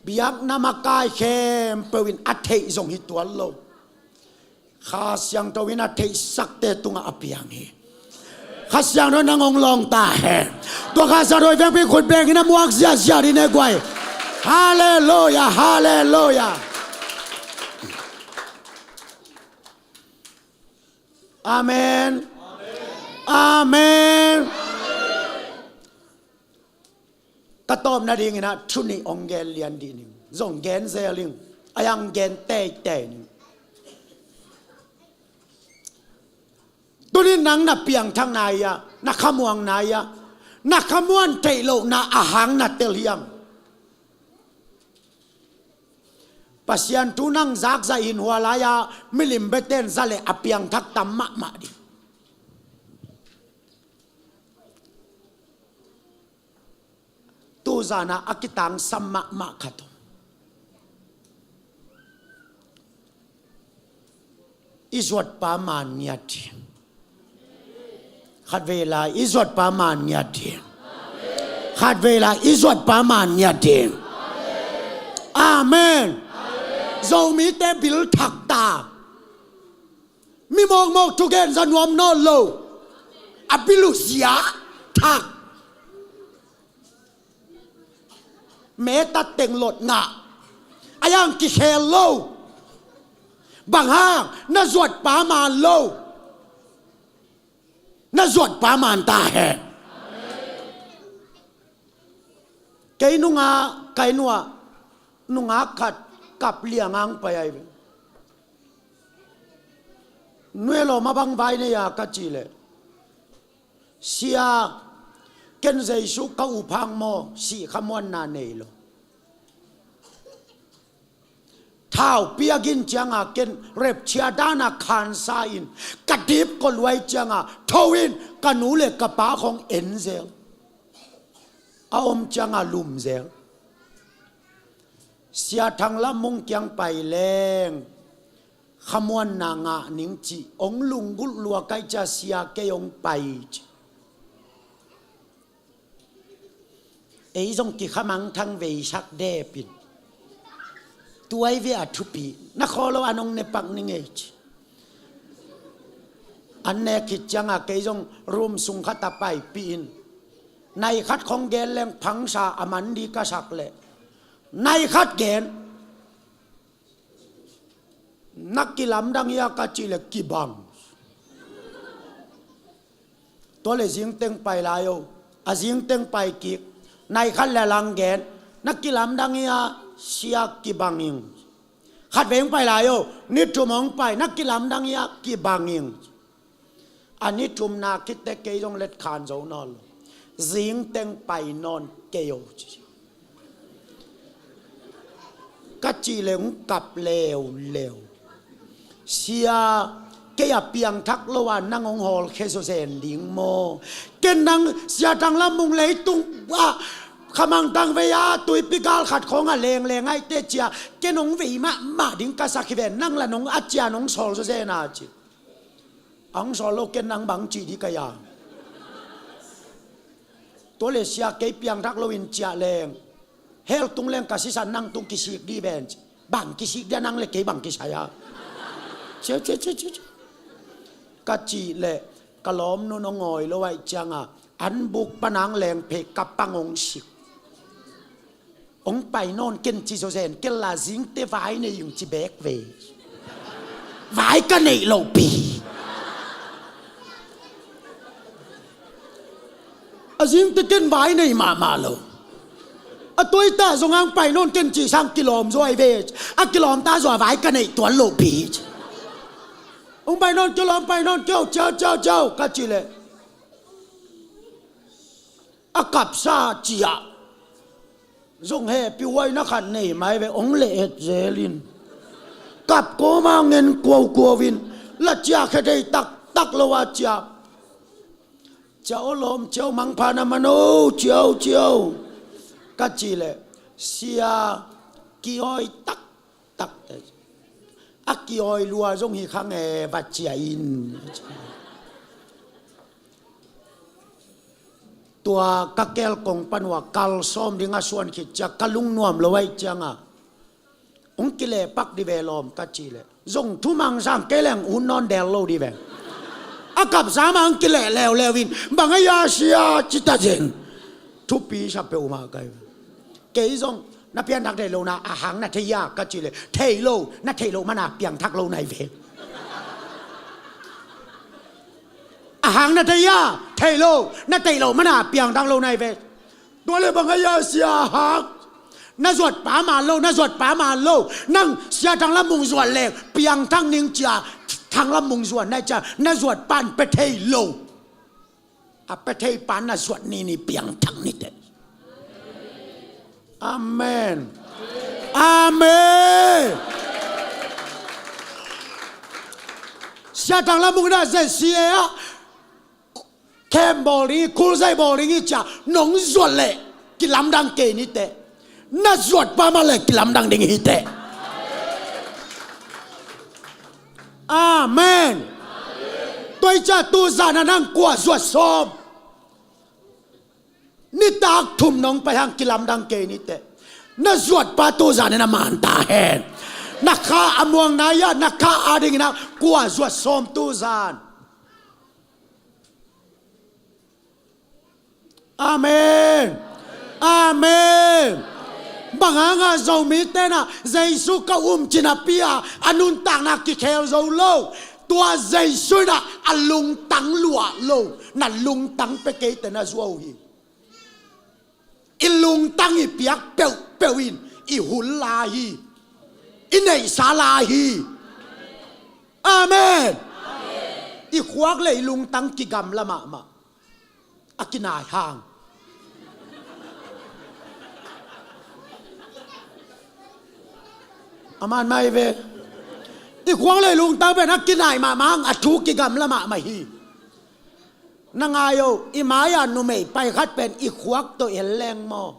Biakna makai khempeuh in a theih zong hi tuan lo. Kha Siangtho in a theihsakte tungah a piang hi. Kha Siangtho in nang hong lawng ta hen. Tua Kha Siangtho i vekpi khut beng in a muak ziahziah dih ne guai. Halleluiah, halleluiah. Amen. Amen. Ka tawpna dingin ah thu nih hong gen lian dih ning. Zong gen zel ing. A yang gen teitei ning. Tuni nang na piangthakna hi a, na khamuanna hi a, na khamuan theih lohna a hang na tel hiam? Pasian thu nang zakzah in hua lai-a milim biate in za leh a piangthak tam mahmah ding. Tu zan a a kitangsam mahmah khat om. I zuatpa man ngiat hi. Khatvei lai i zuatpa man ngiat hi. Khatvei lai i zuatpa man ngiat hi. Amen. Zomite bil thak ta. Mi mawkmawk thugen za nuam nawn lo. A bil uh zia thak. Meta teng lot ngah. A yang kikhel lo. Bang hang? Na zuatpa man lo. Na zuatpa man ta hen. Kei nungah, kei nungah, nungah khat kap liang ang pai ahi ve. Nuelawm a bang vai nei a ka cih leh, sia, ken Jesu ka uphang maw, sih khamuanna nei lo. Thau piak in cianga ken repchia dana khansa in ka dip ko luai cianga tho in ka nu le ka pa khong en zel. A om cianga lum zel. Sia Thang Lam Mung kiang pai leng khamuanna ngah ning cih ong lunggulh lua kai cia sia kei ong pai ci. Ei zong kikhamang thang veisak depin tuai ve a thupi na khawlo a nong nepak ni ngei ci. An nek khit cianga kei zong rum sung khat a paipih in nai khat khong gen leng phangsa a man di ka sak leh nai khat gen. Na kilamdang hia ka cih leh kibang. Tua leh zingteng pai lai o. A zingteng pai kik. Nai khat le lang gen. Na kilamdang hia sia kibang ing. Khat veng pai lai o. Ni thum hong pai. Na kilamdang hia kibang ing. A ni thumna khit teh kei zong letkhan zo nawn lo. Zingteng pai nawn kei o ci. Ka cih leh hong kap leuleu. Sia, kei a piangthak lo a nang hong hawlkhia zawzen ding maw? Ken nang Sia Thang Lam Mung leitung ah khamang tang vei a tuipi gal khat khawng a lengleng ahi teh cia ken hong vei mahmah ding ka sak hi ve, nang la nong a cia nong sawl zawzen a ci. A hong sawl lo ken nang bang cih dih ka ya. Tua leh sia kei piangthak loin ciah leng hell tung leng ka sisan nang tung kisik dih ven ci. Bang kisik dia nang le kei bang kisai a. Cia, cia, cia, cia, cia. Ka cih leh ka lawmnu nong ngawi lo aih cianga an buk panang leng phei ka pang hong sik. Hong pai nawn ken ci zawzen ken la zingte vai nei ing ci bek ve. vai ka neih lohpi. A zingte ken vai nei mahmah lo. A tuaita zong ang pai nawn ken ci sang kilawm zuai ve. A kilawm ta zua vai ka neih tuan lohpi. Hong pai nawn kilawm pai nawn keu ciau ciau ciau ka ci leh a kapsa ciah zong hehpih huaina khat nei mai ve, hong leh et zelin kap kawma ngen kuaukuau in la ciah khe dei taktak lo a ciah. Ciah aw lawm ciau mangpha na man o ciau ciau ka ci leh sia kiawi taktak te a kiawi lua zong hi khang e va ciah in. Tua ka kel kong pan uh a kal sawm ding a suan khit ciang ka lungnuam lo aih cianga hong kilehpak di ve lawm ka ci leh zong thumang sang kei leng un nawn del lo di ve. A kapsa mah hong kileh leuleu in bang a ia sia ci ta zeng. Thupi sa peuhmah kai ve. Kei zong na pianthak thei lo na a hang na thei ia ka ci leh thei lo, na theih loh mana piangthak lo nai ve. A hang na thei ia thei lo, na theih loh mana piangthak lo nai ve. Tua le bang a ia sia hang na zuat pa man lo, na zuat pa man lo. Nang sia thang lam mung zuat leng piangthak ning cia thang lam mung zuat nai cia na zuat pan pe thei lo. A pe thei pan na zuat ni ni piangthak ni te. Amen. Amen. Sia thang lam mung na zai sia khem bawl ding hi, khulzai bawl ding hi cia nong zuat leh kilamdang kei ni te. Na zuat pa mah leh kilamdang ding hi te. Amen. Tua hi cia tuzan a nang kua zuat sawm nitak thum nong pai hang kilamdang kei ni te. Na zuat pa tuzan in a man ta hen. Na kha a muang na ia na kha a ding ina kua zuat sawm tuzan. Amen. Amen. Bang hanga Zomi tenah Jesu ka um cina pia a nuntakna kikhel zo lo. Tua Jesu inah a lungtang luah lo na lungtang pe kei te na zuau hi. I lungtang i piak peuhpeuh in i hul lai hi. I neihsa lai hi. Amen. I khuak le i lungtang kigamla mahmah. A kinai hang a man mai ve. I khuak le i lungtang pen a kinai mahmah hang a thu kigamla mahmah hi. Na ngai o, i mai-a numei pai khat pen i khuak tawh i hel leng maw?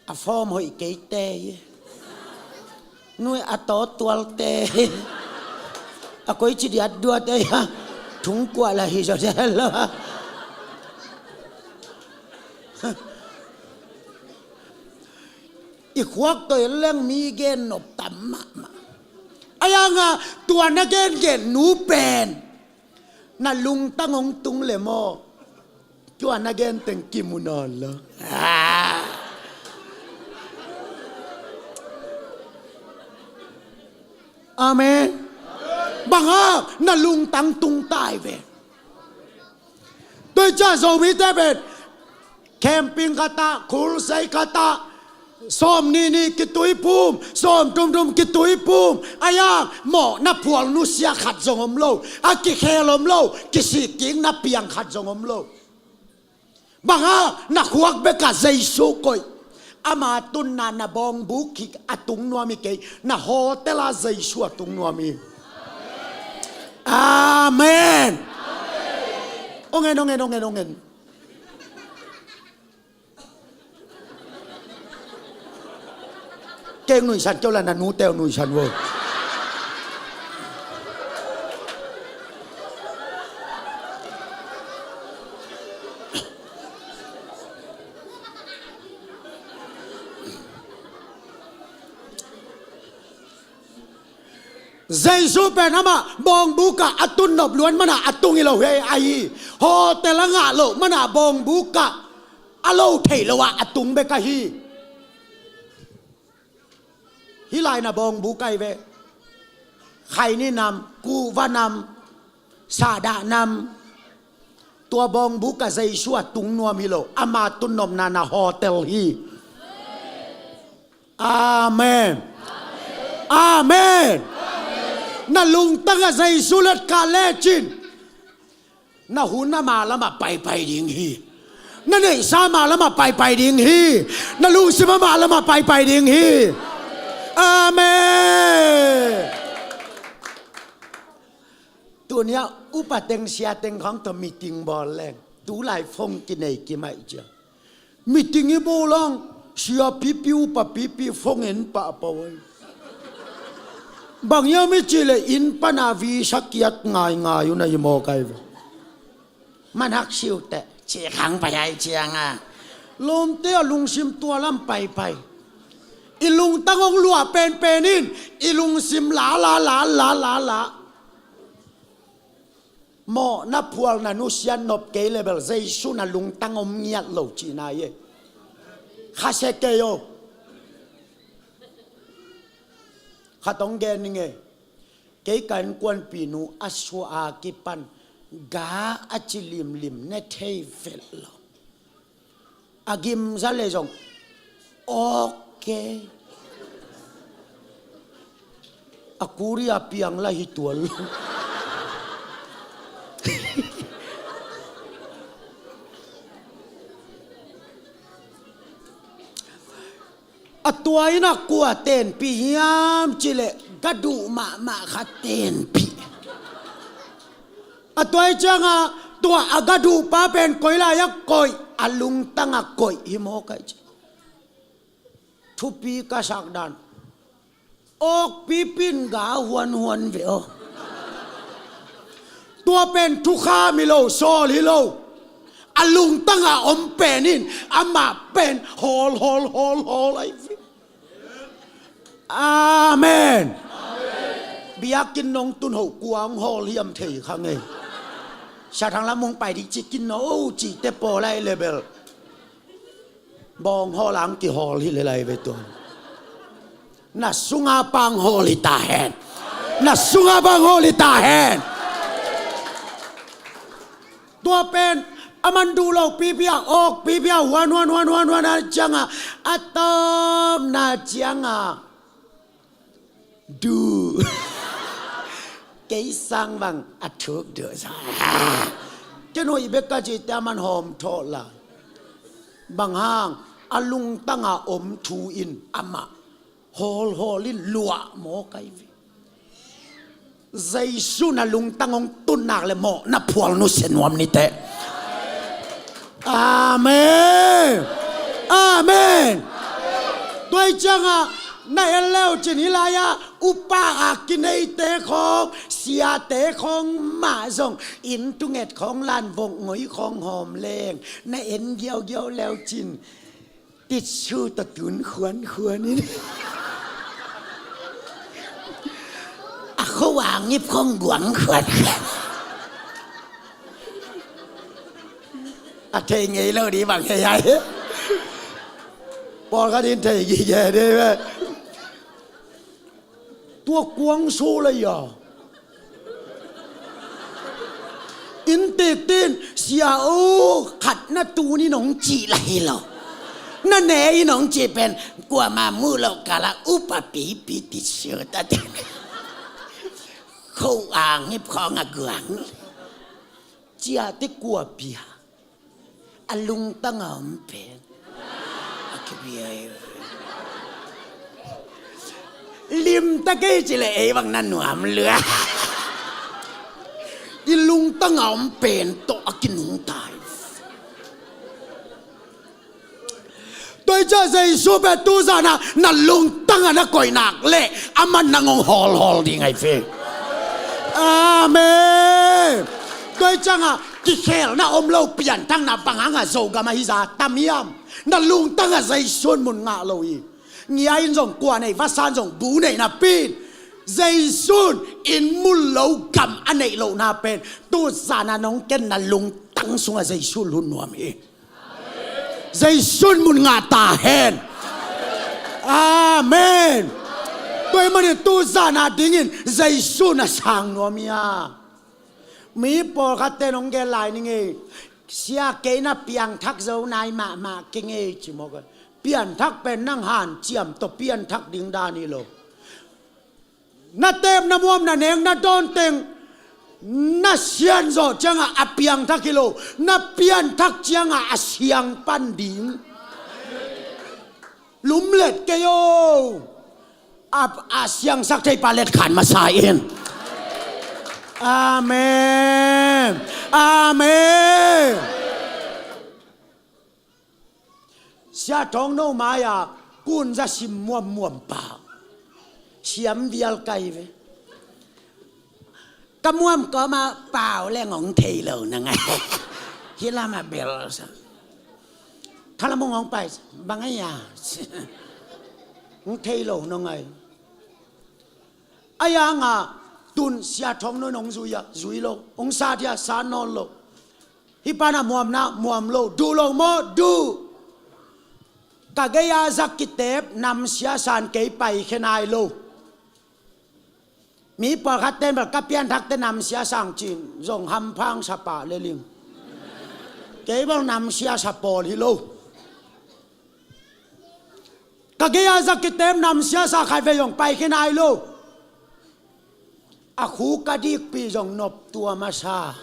A fawm hoih kei te hi. Nui a tawtual te hi. A koi ci diat duat ei ha. Thung kuah la hi zaw zel lo ha. I khuak tawh i leng mi gen nop tam mahmah. A yanga tua na gengen nu pen na lungtang hong tung le maw? Tua na gen teng kimu nawn lo. Amen. Banga na lungtang tung tai ve. Tua hi cia Zomite pen camping khatah, khulsei khatah, sawm nihnih kituiphum, sawm thumthum kituiphum a yang mawhna phual nusia khat zong om lo, a kikhel om lo, kisihkikna piang khat zong om lo. Banga na khuak bekah Jesu koih. Ama tunna na bawngbuk hi a tung nuam hi kei, na hotel ah Jesu a tung nuam hi. Amen. Ong en, ong en, ong en, ong en. Keng nuihsan keu la na nuteu nuihsan vo. Jesu pen amah bawngbukah a tun nop luan manah a tung hi lo hi ahi. Hotel a ngah loh manah bawngbukah a lo theih loh ah a tung bek ahi. Hih lai na bawngbuk ahi ve. Khaini nam, kuhva nam, sahdah nam, tua bawngbuk ah Jesu a tung nuam hi lo, ama tunnopna na hotel hi. Amen. Amen. Na lungtang ah Jesu letkah lecin, na hun amah lamah paipai ding hi. Na neihsa amah lamah paipai ding hi. Na lungsim amah lamah paipai ding hi. Amen. Tuni-ah upa teng sia teng khawng tawh meeting bawl leng, tu lai phone kinei kimaih ciang, meeting i bawl lang, sia pipi upa pipi phone en pahpah uh ai. Bang hiam i cih leh inn pan a visa kiat ngaingai uh na hi maw kai ve. Man hak siu teh, ci khang pai ai ciang a, lawmte a lungsim tua lam paipai. I lungtang hong luah penpen in, i lungsim la la la la la la. Mawhna phualna nusia nop kei le bel Jesu na lungtang om ngiat lo cihna hi. Khasia kei o. Khat hong gen ning e. Kei ka innkuanpihnu a sua a kipan ga a ci limlim ne thei vet lo. A gimza le zong, okay. A kuri a piang la hi tual. A tua in a kua tenpih hiam cih leh, ka duh mahmah kha tenpih. A tua i ciang a, tua a ka duh pa pen koi lai a koih, a lungtang a koih hi maw kai ci. Thupi ka sak dan. Awkpipi in ga huanhuan ve aw. Tua pen thukham hi lo, sawl hi lo. A lungtang a om pen in, amah pen hawl, hawl, hawl, hawl ai ve. Amen. Biakinn nong tun hoh kua hong hawl hiam thei kha ngei. Sia Thang Lam hong pai ding ci kin no, oh, cihte pawl ai le bel. Bawng hawl ang kihawl hi le lai ve tuan. Na sunga pang hawl hi ta hen. Na sunga pang hawl hi ta hen. Tua pen a man duh lo pipi a, awk pipi a, huan huan huan huan huan a ciang a, a tawpna ciang a, duh. Kei sang bang a thuk duh sa. Ken hoih bek ka cihte a man hawm thawh la. Bang hang, a lungtang a om thu in amah hawlhawl in luah maw kai ve. Jesu na lungtang hong tun nak le mawhna phual nusia nuam ni teh. Amen. Amen. Tua i ciang a na en leu cin hi lai a, upa a kineite khawng, siate khawng mah zong inn tunget khawng lan vok ngoi khawng hawm leng, na en giaugiau leu cin. Titsu tawh tun khuankhuan in. A khuang ngip khong guang khuan. A thei ngei lo ding bang hei ai. Pawlkhat in thei gige ding ve. Tua kuang so lei a. Inn tiktin, sia o, khat na tun in hong cih la hi lo. Na ne in hong cih pen, kuama muh loh kal ah upa pipi titsu ta ten. Khuang ngip khong a guang. Ciah te kua pia. A lungtang a om pen. A kibia hi. Lim ta kei ci le ei bang na nuam lua. I lungtang a om pen tawh a kinungta hi. Tua i ciah Jesu pen tu zan a na lungtang a na koih nak leh a man nang hong hawlhawl ding ahi ve. Amen. Tua i ciang a kikhelna om lo pianthakna bang hang a Zogam a hi za tam hiam? Na lungtang a Jesu in mun ngah lo hi. Ngia in zong kua nei, vasa in zong bu nei napi in Jesu in mun lo gam a neih lohna pen tu zan a nong ken na lungtang sung a Jesu lun nuam hi. Jesu in mun ngah ta hen. Amen. Tua ahih manin tu zan a dingin Jesu na sang nuam hi a. Mi pawlkhatte in hong gen lai ning ei. Sia, kei na piangthak zo nai mahmah keng ei, ci mawk a. Pianthak pen nang hanciam tawh pianthak ding dan hi lo. Na teep, na muam, na nek, na dawn teng, na sian zawh ciangah a piangthak hi lo, na pianthak ciangah a siang pan ding. Lumlet kei o. A, a siangsak thei pa let khan masa in. Amen. Amen. Sia Thawng No mai-ah kun za sim muammuam pa. Siam vial kai ve. Ka muam kawmah pau leng hong thei lo na ngai. Hih lamah bel sa. Khalam hong pai sa. Bang a ya. Hong thei lo na ngai. A yangah tun Sia Thawng No in hong zui a, zui lo. Hong sa dia, sa nawn lo. Hih pana muamna, muam lo, duh lo maw, duh. Ka gei-a za kitep namsia san kei paikhia nai lo. Mi pawlkhat ten bel ka pianthakte namsia sang cin zong hampha sa pah le ling. Kei bel namsia sa pawl hi lo. Ka gei-a za kitep namsia sa khat vei zong paikhia nai lo. A khu ka dikpih zong nop tua masa.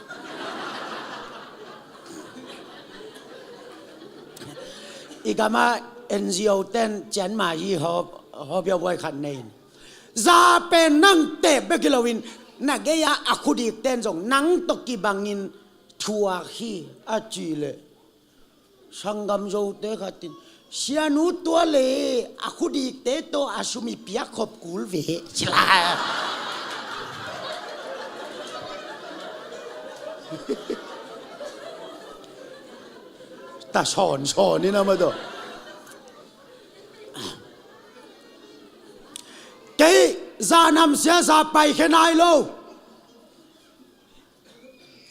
I gamah N G O ten cian ma hi hawp, hawp yau buai khat nei in. Za pen nang tep bek hi loin na gei-a a khu dik ten zong nang tawh kibangin thuak hi a ci leh. Sanggam Zote khat in, sianu tua le a khu dikte tawh a sum i piak khop kul ve, ci la. Ta sawn sawn in a ma tawh. Kei za namsia sa paikhia nai lo.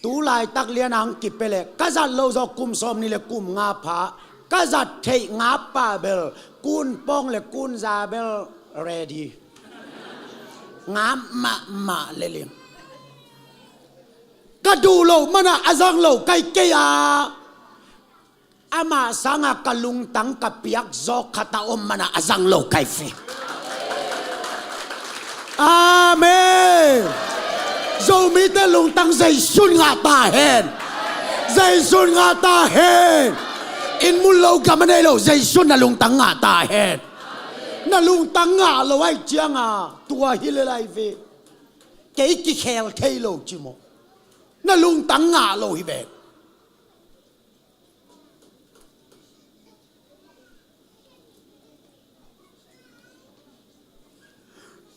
Tu laitak lian a hong kipia leh ka zat lo zawh kum sawm nih le kum nga pha, ka zat theih nga pah bel kun pawng le kun za bel ready. Ngap mahmah le ling. Ka duh loh manah a zang lo kai kei a. Amah sangah ka lungtang ka piak zawk khat a om manah a zang lo kai ve. Amen. Zomite lungtang Zeisun ngah ta hen. Zeisun ngah ta hen. Inn mun lo gam a nei lo Zeisun na lungtang ngah ta hen. Na lungtang ngah lo ahih cianga tua hi le lai ve. Kei kikhel thei lo ci maw. Na lungtang ngah lo hi ve.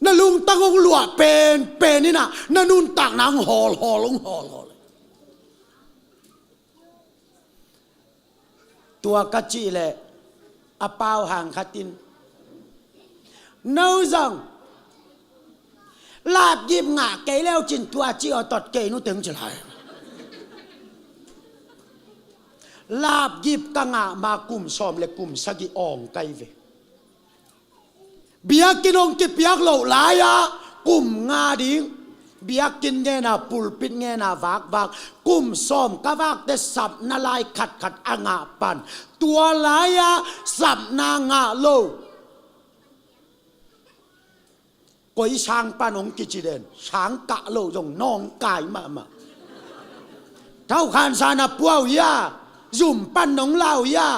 Na lungtang hong luah penpen in ah na nuntakna hong hawlhawl, hong hawlhawl. Tua ka cih leh a pau hang khat in, no zong lapgip ngah kei leu cin tua ci aw tot kei nu teng ci lai. Lapgip ka ngah ma kum sawm le kum sagih awng kai ve. Biakinn hong kipiak loh lai-ah kum nga ding. Biakinn ngen a, pulpit ngen a vakvak kum sawm ka vakte sapna lai khatkhat a ngah pan. Tua lai-ah sapna ngah lo. Koi sang pan hong kici den, sang kah lo zong nawngkai mahmah. Thaukhansa na pua uh hia, zum pan nong la uh hia.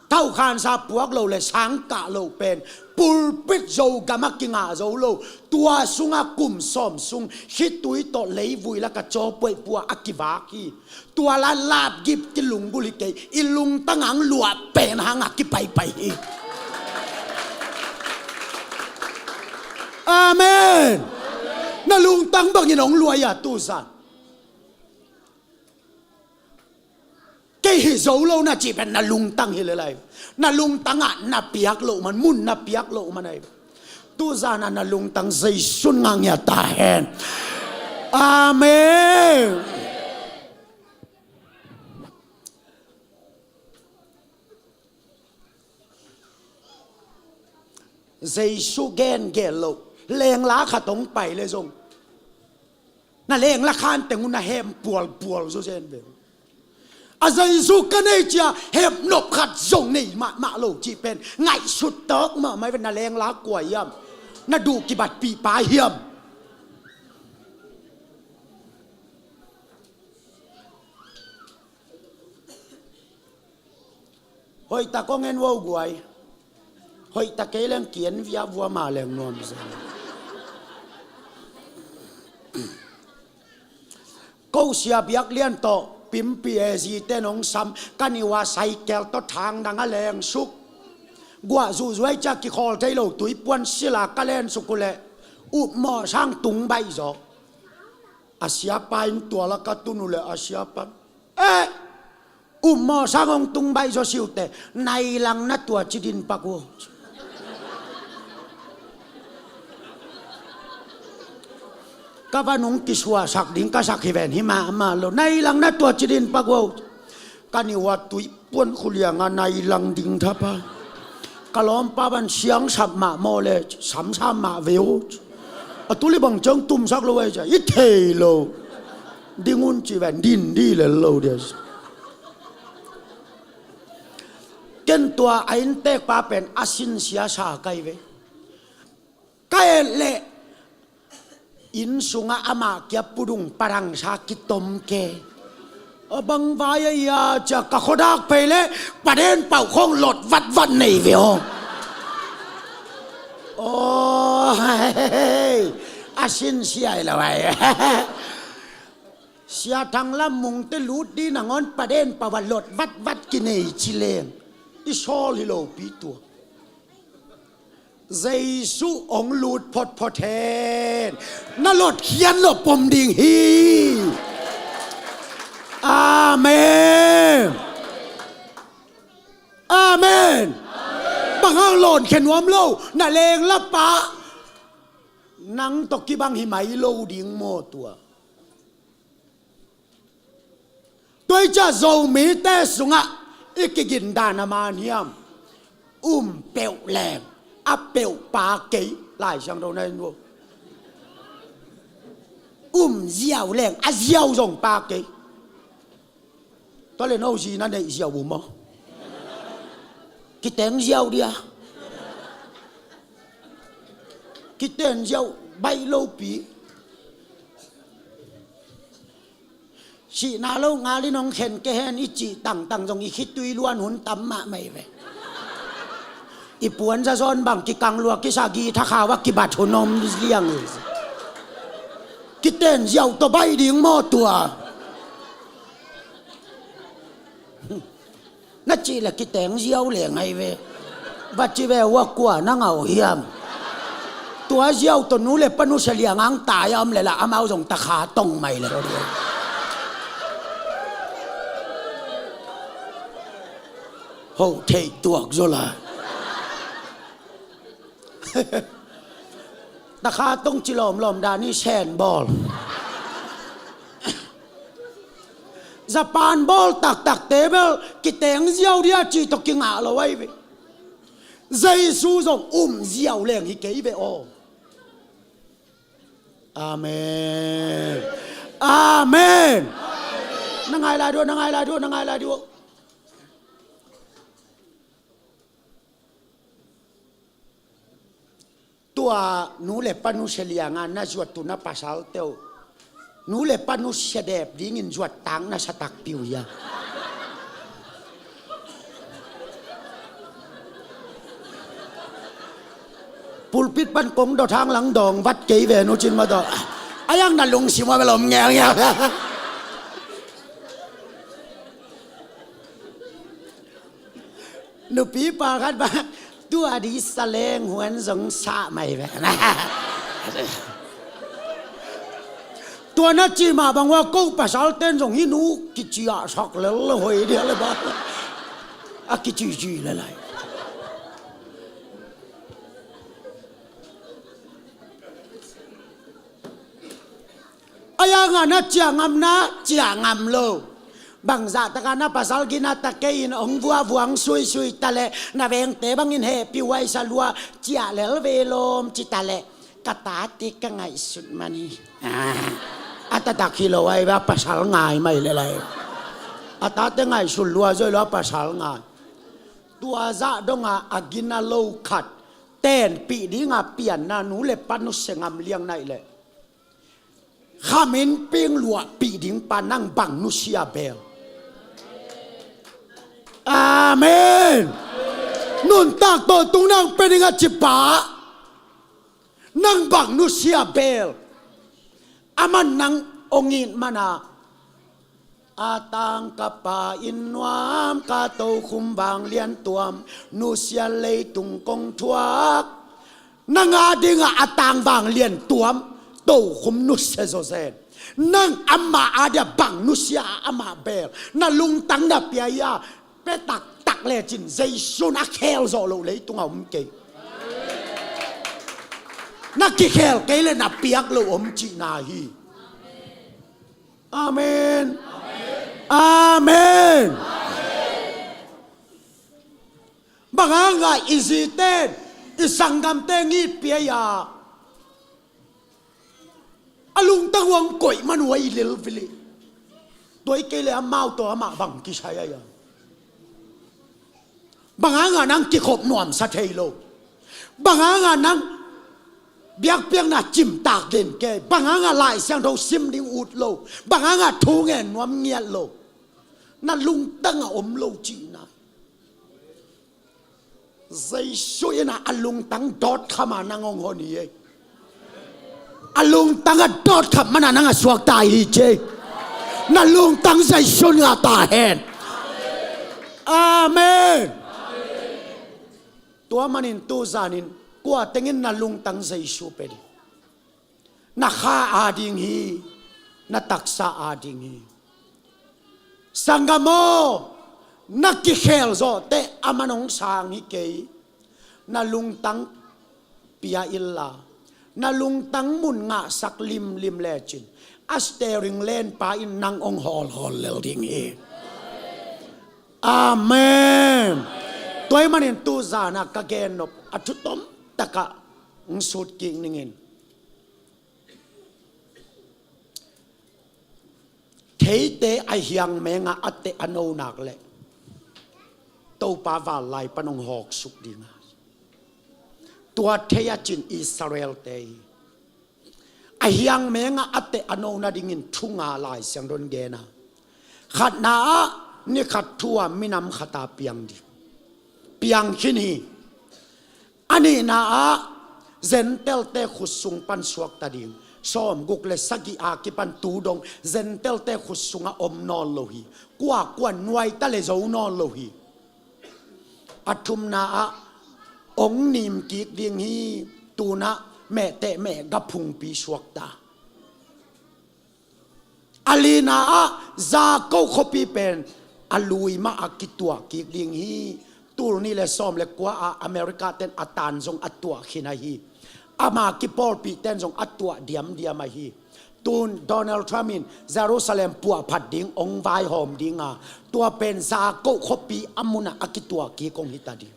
Thaukhansa puak lo le sang kah lo pen pulpit Zogam a kingah zo lo. Tua sungah kum sawm sung khitui tawh leivui lakah cawpuaih pua a kivak hi. Tua la lapgip kilunggulh hi kei, i lungtang hong luah pen hangah kipaipai hi. Amen. Na lungtang bangin hong luah hia tuzan? Kei hi zo lo na cih pen na lungtang hi le lai. Na lungtangah na piak loh man, mun na piak loh man ahi. Tuzan ah na lungtang Zeisun ngah ngiat ta hen. Amen. Jesu gen gel lo, lengla khat hong pai le zong na lengla khan teng un na hem pualpual zawzen ve. A Jesu ka nei cia hemnop khat zong nei mahmah lo cih pen ngaihsut tawk mahmah ve. Na lengla kua hiam? Na duh kibatpih pa hiam? Hoihtak kong en vo guai. Hoihtak kei leng kian via vua ma leng nuam zen. Ko sia biak lian tawh pimpi e zi ten hong sam ka niu a saikel tawh thang dang a leng suk. Guah zuhzuai cia kikhawl thei lo tuipuan sila ka len suk uh leh upmawh sang tung baih zaw. A siapa in tuala ka tun uh leh a siapa in, eh, upmawh sang hong tung baih zaw siute, nai lang na tua cidin pak uh. Ka va nung kisuahsak ding ka sak hi ven hi mahmah lo, nai lang na tua cidin pak uh. Ka niu a tui puan khulianga nai lang ding thapa. Ka lawmpa ban siang sap mah maw le, samsam mah ve uh. A tuli bang ciang tumsak lo ai cia i thei lo. Ding un ci ven din di lel lo dia. Ken tua a inntekpa pen a sinsia sa kai ve. Ka et leh inn sungah amah kia pudung padangsa kitom ke. A bang vai a ia cia ka khuadak phei leh paden pauh khong lot vatvat nei ve aw. Aw, hei, a sinsia i lo ai. Sia Thang Lam Mungte lut di nangawn paden pauh a lot vatvat kinei ci leng i sawl hi lopi tua. Jesu hong lut photphot hen. Na lot khian lo pom ding hi. Amen. Amen. Bang hang lawn khe nuam lo, na lenglapa nang tawh kibang hi mai lo ding maw tua. Tua i cia Zomite sungah i kigindan a man hiam? Um peuh leng a peuh pa kei. Lai Siangtho na in vo. Um ziau leng a ziau zong pa kei. Tua le no zi na neih ziau uh maw? Kiteng ziau dia. Kiten ziau baih lopi. Sihna lo ngalin hong khen ke hen i cih tangtang zong i khitui luan hun tam mahmah hi ve. I puan zazawn bang kikang lua kisa gi thakhau a kibat hun om liang hi. Kiten ziau tawh baih ding maw tua. Na cih le kiteng ziau le ngai ve. Va ci ve ua kua na ngau hiam? Tua ziau tawh nu le pa nusia liang ang tai a om le la amau zong takha tong mai le. Ho thei tuak zo la. Takha tong ci lawmlawm dan i sen bawl. Japan bawl taktakte bel kiteng ziau dia ci tawh kingah lo ai ve. Jesu zong um ziau leng hi kei ve aw. Amen. Amen. Na ngai lai duh, na ngai lai duh, na ngai lai duh. Tua nu le pa nusia lianga na zuat tu na pasalte uh, nu le pa nusia dep dingin zuat tang na sa takpi uh hia? Pulpit pan kong dot hang lang dawng vat kei ve nu cin ma dawh. A yang na lungsim a belom ngelngel. Nupi pa khat bang tua di saleng huan zong sah mai ve. Tua na ci mah bang ua ko pasal ten zong hi nu kiciahsak lel le hoi dia le ba. A kicici le lai. A yanga na ciah ngam na ciah ngam lo. Bangzah taka na pasal gina ta kei in hong vuavua hong suisui ta leh, na vengte bangin hehpih huaisa lua ciah lel ve lawm ci ta leh, ka tate ka ngaihsut man hi. A taktak hi lo ai, a pasal ngai mai le lai. A tate ngaihsut lua zoi lo a pasal ngai. Tua zah donga a gina lo khat tenpih dinga pianna nu le pa nusia ngam liang naih leh, khamin ping luahpih ding pa nang bang nusia bel? Amen. Nuntak tawh tung nang pe ding a ci pa nang bang nusia bel? A man nang ong it mana, a tang ka pa in nuam, ka tokhum vanglian tuam, nusia leitung kong thuak. Nang a dinga a tang vanglian tuam, tokhum nusia zawzen. Nang amah a dia bang nusia a amah bel? Na lungtang na pia ia, pe taktak lecin Jesu na khel zawh loh leitung a om kei. Na kikhel kei le na piak loh om cihna hi. Amen. Amen. Bang hanga i zite in i sanggamte ngitpia ia, a lungtang uang koih man uh a i lilvili. Tua i kei le amau tawh amah bang kisai a ia. Bang hanga nang kikhop nuamsa thei lo? Bang hanga nang biakpiakna cimtak den kei? Bang hanga Lai Siangtho sim ding ut lo? Bang hanga thu ngen nuam ngiat lo? Na lungtang a om lo cihna. Jesu in a lungtang dawtkham a nang hong hon hi ei. A lungtang a dawtkham mana nang a suakta hi ci ei. Na lungtang Jesu in ngah ta hen. Amen. Tua manin tuzanin kua tengin na lungtang Jesu pe ding? Na kha a ding hi, na taksa a ding hi. Sanggam aw, na kikhel zawh teh a man hong sang hi kei. Na lungtang pia illa, na lungtang mun ngahsak limlim lecin a steering lenpa in nang hong hawlhawl lel ding hi. Amen. Tua ahih manin tuzan a ka gen nop a thu tom takah hong sut kik ningin. Theite a hiang menga a teh a no nak leh Topa val lai pan hong hawksuk dinga, tua thei a cin Israel-te hi. A hiang menga a teh a no nadingin thu nga Lai Siangtho in gen a, khatna ah ni khat thu a minam khat a piang ding, piang khin hi. A nihna ah Gentile-te khut sung pan suakta ding. Sawmguk le sagih a kipan tu dong Gentile-te khut sungah om nawn lo hi. Kuakua nuaita le zo nawn lo hi. A thumna ah ong nim kik ding hi. Tunah mehteh mehga phungpi suakta. A lina ah Jakob khuapi pen a lui mah a kituah kik ding hi. Tul nih le sawm le kua ah America ten a tan zong a tuah khin ahi. Ama kipawlpih ten zong a tuah diamdiam ahi. Tun Donald Trump in Jerusalem puahphat ding ong vaihawm dinga, tua pen Jakob khuapi a munah a kituah kik ong hita ding.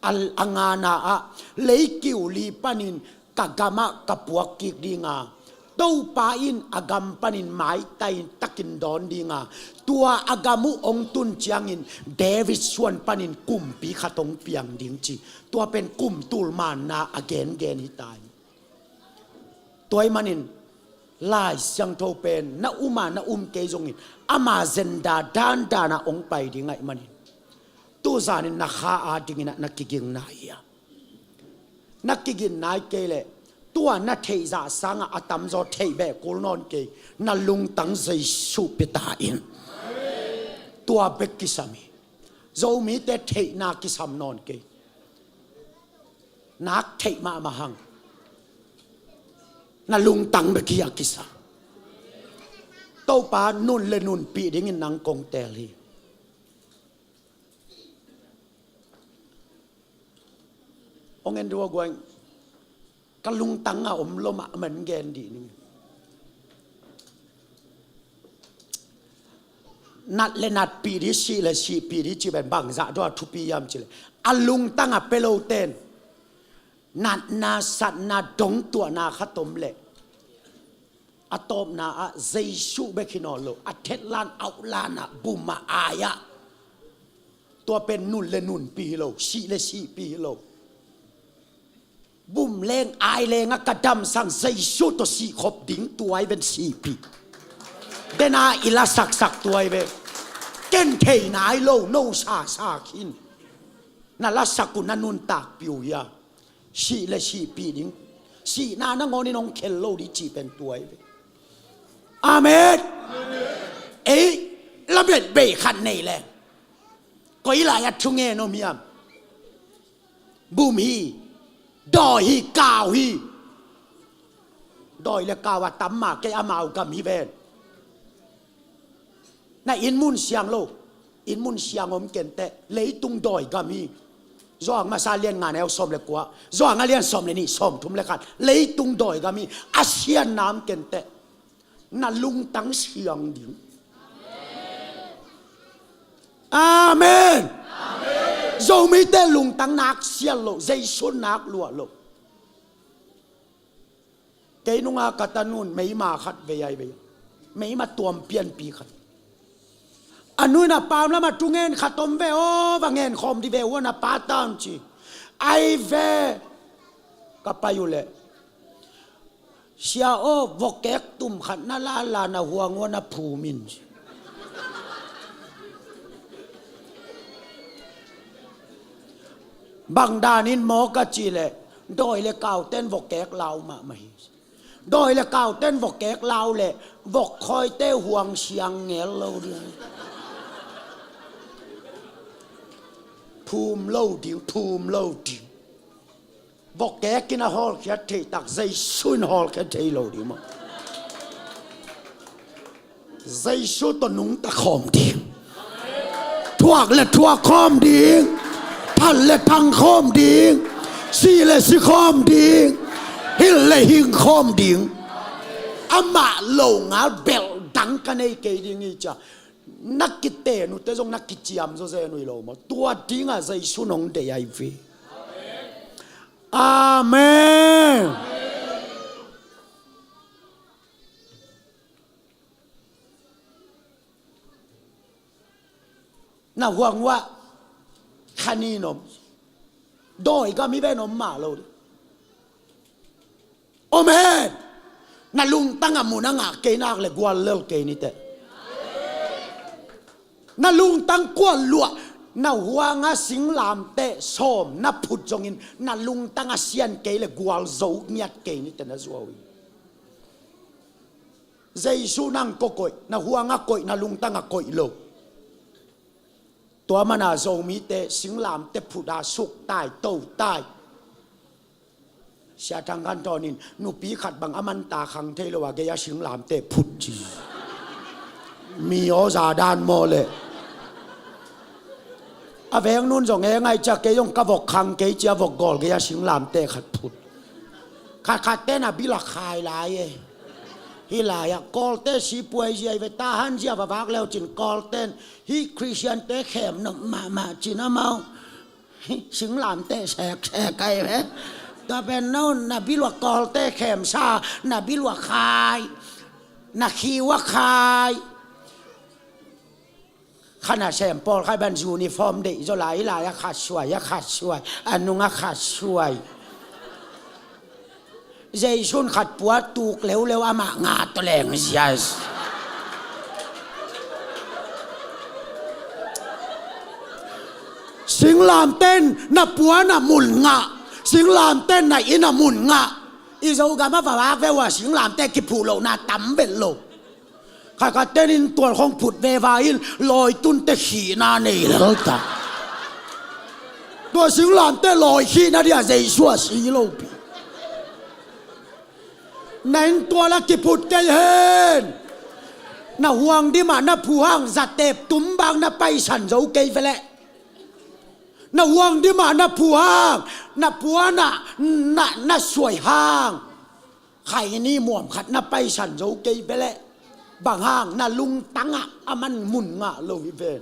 A, a ngana ah, leikiu li panin ka gamah ka puak kik dinga, Topa in a gam panin maitai takin dawn dinga, tua a gam uh ong tun ciangin David suan panin kumpi khat ong piang ding ci. Tua pen kum tul manna a gengen hita hi. Tua ahih manin Lai Siangtho pen na um a na um kei zongin ama zenda dandan a ong pai ding ahih manin, tuzanin na kha a dingin ah na kiging nai hia? Na kiging nai kei leh tua na theih zah sangah a tamzaw theih beh kul nawn kei. Na lungtang Jesu pia ta in. Tua bek kisam hi. Zomite theihna kisam nawn kei. Nak theih mahmah hang, na lungtang bek hi a kisa. Topa nun le nunpih dingin nang kong teel hi. Ong en dua guai, ka lungtang a om lo mahmah in gen dih ning. Nat le natpih ding, sih le sihpih ding cih pen bangzah dong a thupi hiam cih leh, a lungtang a pia lote in natna satna dongtuahna khat om leh, a tawpna ah Jesu bek hi nawn lo, a thetlan, auklan ah, bum ah, ai ah, tua pen nun le nunpih hi lo, sih le sihpih hi lo. Bum leng ai leng a ka damsang Jesu tawh sihkhop ding, tua hi ven sihpih. Den a i lasaksak tua hi ve. Ken thei nai lo, no sasa khin. Na lasak uh, na nuntakpih uh hia? Sih le sihpih ding. Sihna nangawnin hong khel lo ding cih pen tua hi ve. Amen. Ei, lamet bei khat nei leng, koi lai ah thungen om hiam? Bum hi, dawi hi, kau hi. Dawi le kau a tam mah kei, amau gam hi ven. Na inn mun siang lo, inn mun siang om kenteh, leitung dawi gam hi. Johan masa lian nga neu sawm le kua, Johan a lian sawm le nih, sawmthum le khat, leitung dawi gam hi. A sianna om kenteh, na lungtang siang ding. Amen. Zomite lungtang nak sial lo, Jesu nak luah lo. Kei nunga ka tanun meima khat vei ai vei. Meima tuam pianpi khat. A nu in a pam lam a thungen khat om ve aw, va ngen khawm dih ve uh a, na pa tan ci. Ai ve. Ka pai uh leh, sia aw, vokek tum khat na lala, na huang uh a na phum in ci. Bang danin maw ka cih leh, dawi le kauten vokek lau mahmah hi. Dawi le kauten vokek lau leh, vokkhawite huang siang ngel lo ding. Phum lo ding, phum lo ding. Vokek in a hawlkhiat thei tak, Jesu in hawlkhiat thei lo ding maw? Jesu tawh nungta khawm ding. Thuak le thuak khawm ding. Thang le thang khawm ding. Si le si khawm ding. Hing le hing khawm ding. Amah lo ngal bel dang ka nei kei ding hi cia. Na kiten uh te zong na kiciam zawzen uh hi lo maw? Tua dingah Jesu nong deih ahi ve. Amen. Na huang uah khanin om. Dawi gam hi ven om mah lo ding. Om hen. Na lungtang a mun a ngah kei nak le guallel kei niteh. Na lungtang kual luah. Na huanga singlamteh sawm na phut zongin na lungtang a sian kei le gualzo ngiat kei niteh na zuau hi. Jesu nang ko koih, na huanga koih, na lungtang a koih lo. Tua mana Zomite singlamteh phut a suk tai, to tai. Sia Thang Khan Thawn in nupi khat bang a manta khang thei lo a gei a singlamteh phut ci. Mi aw za dan maw le. A veng nun zong e ngai cia kei zong ka vok khang kei cia vok gawl gei a singlamteh khat phut. Khat khat ten a bil a khai lai e. Hih lai ah Kawlte sipuai zia hi ve, Tahan zia va vak leu cin Kawlten hih Khristiante khem nop mahmah cin amau singlamteh seksek ahi ve. Tua pen no na biluak Kawlte khemsa, na biluak khai, na khiuak khai. Kha nasem pawl khai ban uniform deih zaw lai lai a khat suai, a khat suai, a nung a khat suai. Jesu in khat pua tuk leuleu amah nga tawh leng zias. Singlamten na puan a mun ngah, singlamten na inn a mun ngah. I Zogam a va vak ve ua singlamte kiphuh lohna tam vet lo. Khat khat ten inn tual khong phut veva in lawitunte khihna nei lel ta. Tua singlamte lawi khihna dia Jesu a si lo pi. Na inn tual a kiphut kei hen. Na huang dimah na phu hang zatep tum bang na paisan zo kei veleh. Na huang dimah na phu hang, na puanah na, na suai hang. Khaini muam khat na paisan zo kei veleh. Bang hang? Na lungtangah aman mun ngah lo hi ven.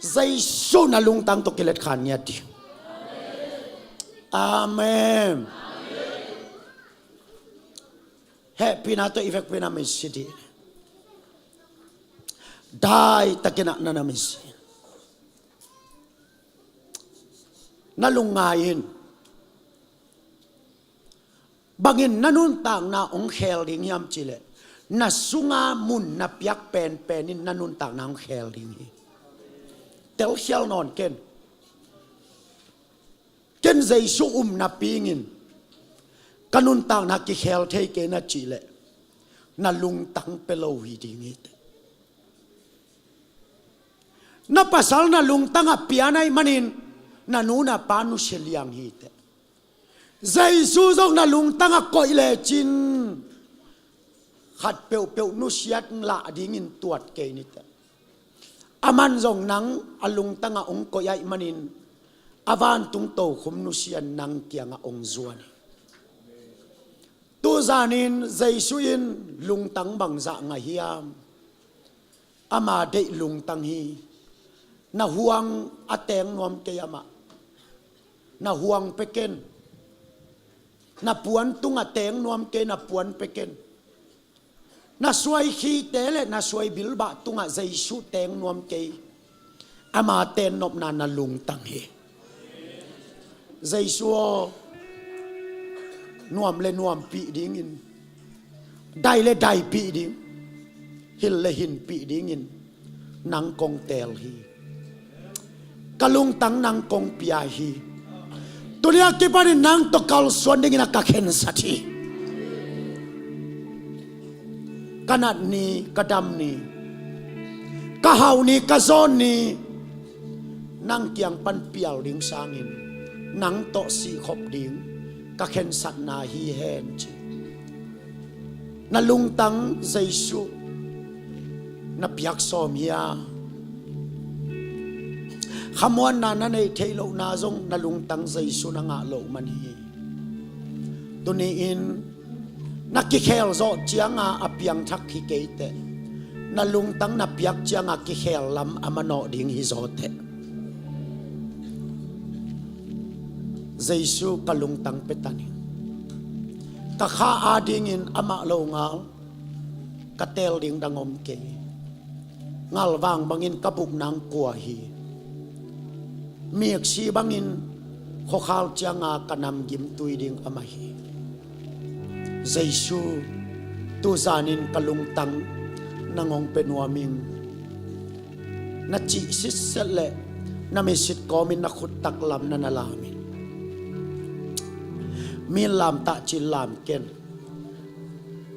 Jesu na lungtang tawh kiletkhan ngiat dih. Amen. Hehpihna tawh i vekpi-in a misi dih. Daitakin ah na na misi. Na lungngai in. Bangin na nuntakna hong khel ding hiam cihleh, na sunga mun na piak penpen in na nuntakna hong khel ding hi. Telkhial nawn ken. Ken Jesu um napi-in ka nuntakna kikhel thei kei na cihleh, na lungtang pia lo hi ding hi teh. Na pasal na lungtangah pian ahih manin na nu na pa nusia liang hi teh. Jesu zong na lungtangah koih lecin khat peuhpeuh nusiat lah dingin tuat kei ni teh. Aman zong nang a lungtangah hong koih ahih manin a vantung tokhom nusia nang kiangah hong zuan hi. Tuzanin Jesu in lungtang bangzah ngah hiam? Ama deih lungtang hi. Na huang a teng nuam kei amah. Na huang pia ken. Na puan tungah teng nuam kei, na puan pia ken. Na suai khite le na suai bilbah tungah Jesu teng nuam kei. Ama tennopna na lungtang hi. Jesu aw, nuam le nuampih dingin, dai le daipih ding, hil le hinpih dingin nang kong teel hi. Ka lungtang nang kong pia hi. Tuni a kipanin nang tawh kalsuan dingin a ka khensat hi. Ka nat ni, ka dam ni, ka hau ni, ka zawn ni, nang kiang pan pial ding sangin nang tawh sihkhop ding ka khensatna hi hen ci. Na lungtang Jesu na piak sawm hia? Khamuanna na neih theih lohna zong na lungtang Jesu na ngah loh man hi. Tuni-in na kikhel zawh cianga a piangthak hi kei teh. Na lungtang na piak cianga kikhel lam a manawh ding hi zaw teh. Jesu ka lungtang pia ta ning. Ka kha adingin amah lo ngal ka teel ding dang om kei. Ngalvang bangin ka buk nang kua hi. Miksi bangin khuakhal cianga ka namgim tui ding amah hi. Jesu, tuzanin ka lungtang nang hong pia nuam ing. Na cih sitset le na misit kawmin na khut taklam na na lam in. Mi in lam tah ci-in lam ken.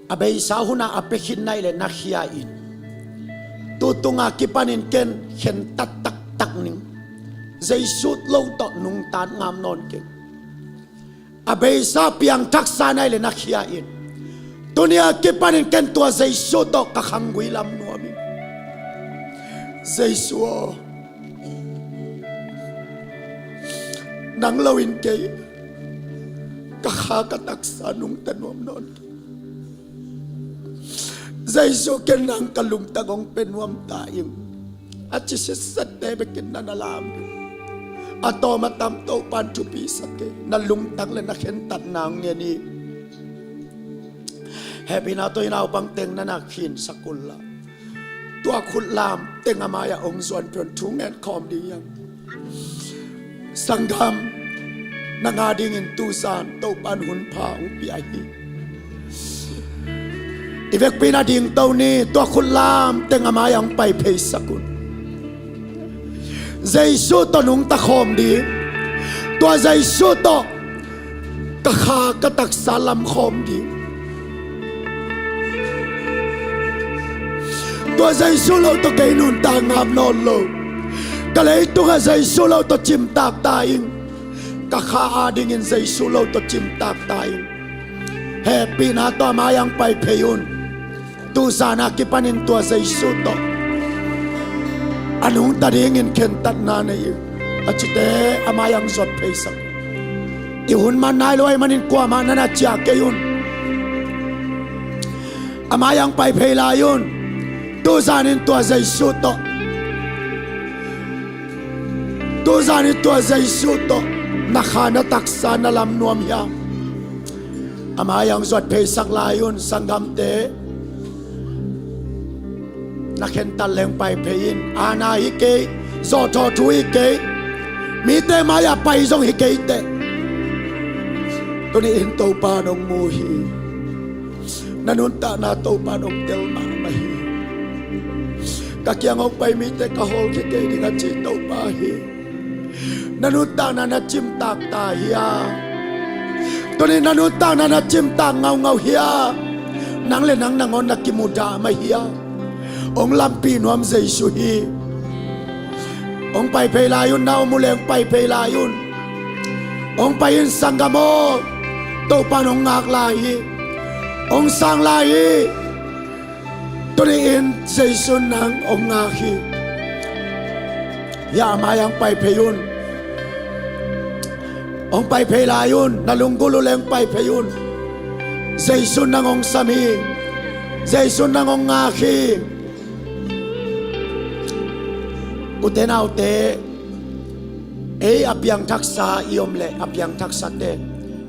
A beisa hunah a pia khin na hih leh na khia in. Tu tunga kipanin ken khentat taktak ning. Jesu lo tawh nungta ngam nawn keng. A beisa piangthaksa na hih leh na khia in. Tuni a kipanin ken tua Jesu tawh ka khanggui lam nuam in. Jesu aw, nang lo in kei ka kha ka taksa nungta nuam nawn keng. Jesu, ken nang ka lungtang hong pia nuam ta ing. A ci sitset te bekin na na lam in. A tawm a tam Topa'n thupi sa kei. Na lungtang le na khentatna hong ngen hi. Hehpihna tawh i naupang teng na na khinsak un la. Tua khut lam teng a mai-ah hong zuan pia un, thu ngen khawm ding hi hang. Sanggam, nang adingin tuzan Topa'n hun pha hong pia hi. I vekpi-in a dingto ni, tua khut lam teng a mai-ah hong pai pheisak un. Jesu tawh nungta khawm ding. Tua Jesu tawh ka kha ka taksa lam khawm ding. Tua Jesu lo tawh kei nuntak ngam nawn lo. Ka leitungah Jesu lo tawh cimtak ta ing. Ka kha adingin Jesu lo tawh cimtak ta ing. Hehpihna tawh a mai-ah hong pai phei un. Tuzan a kipanin tua Jesu tawh a nungta dingin khentatna nei in. A cite a mai-ah hong zuat pheisak. I hun man nai lo ahih manin kuamah na na ciah kei un. A mai-ah hong pai phei lai un. Tuzanin tua Jesu tawh, tuzanin tua Jesu tawh na kha, na taksa, na lam nuam hiam? Ama yang zuat pheisak lai un, sanggamte. Na khentat leng pai phei in. Aana hi kei, zawhthawh thu hi kei, mite mai-ah pai zong hi kei teh. Tuni-in Topa nong mu hi. Na nuntakna Topa nong tel mahmah hi. Ka kiang hong pai mite ka hawlkhia kei ding a ci Topa hi. Na nuntakna na cimtak ta hia? Tuni na nuntakna na cimtak ngaungau hia? Nang le nang nangawn na kimudah mah hia? Hong lampih nuam Jesu hi. Hong pai phei lai un, na om uh leh hong pai phei lai un. Hong pai in sanggam aw. Topa in hong ngak lai hi. Hong sang lai hi. Tuni-in Jesu in nang hong ngak hi. Hia, ama yang pai phei un. Hong pai phei lai un, na lunggulh uh leh hong pai phei un. Jesu in nang hong sam hi. Jesu in nang hong ngak hi. Ute naute, ei a piangthaksa i om leh, a piangthaksate,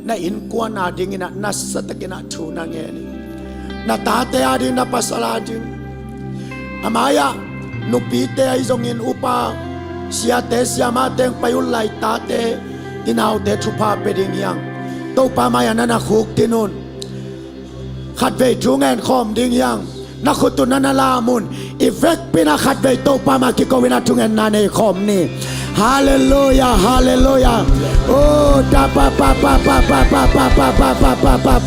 na innkuan adingin ah nasatakin ah thu na ngen hi. Na tate ading, na pasal ading. A mai-ah nupite ahi zongin upa, siate, siamate hong pai un lai, tate, i naute thupha pia ding hi hang. Topa mai-ah na na khuktin un. Khatvei thu ngen khawm ding hi hang. Na khut uh na na lam un. I vekpi in ah khatvei Topa mai-ah kiko in ah thungetna nei khawm ni. Halleluia, halleluia. Oh, da pa pa pa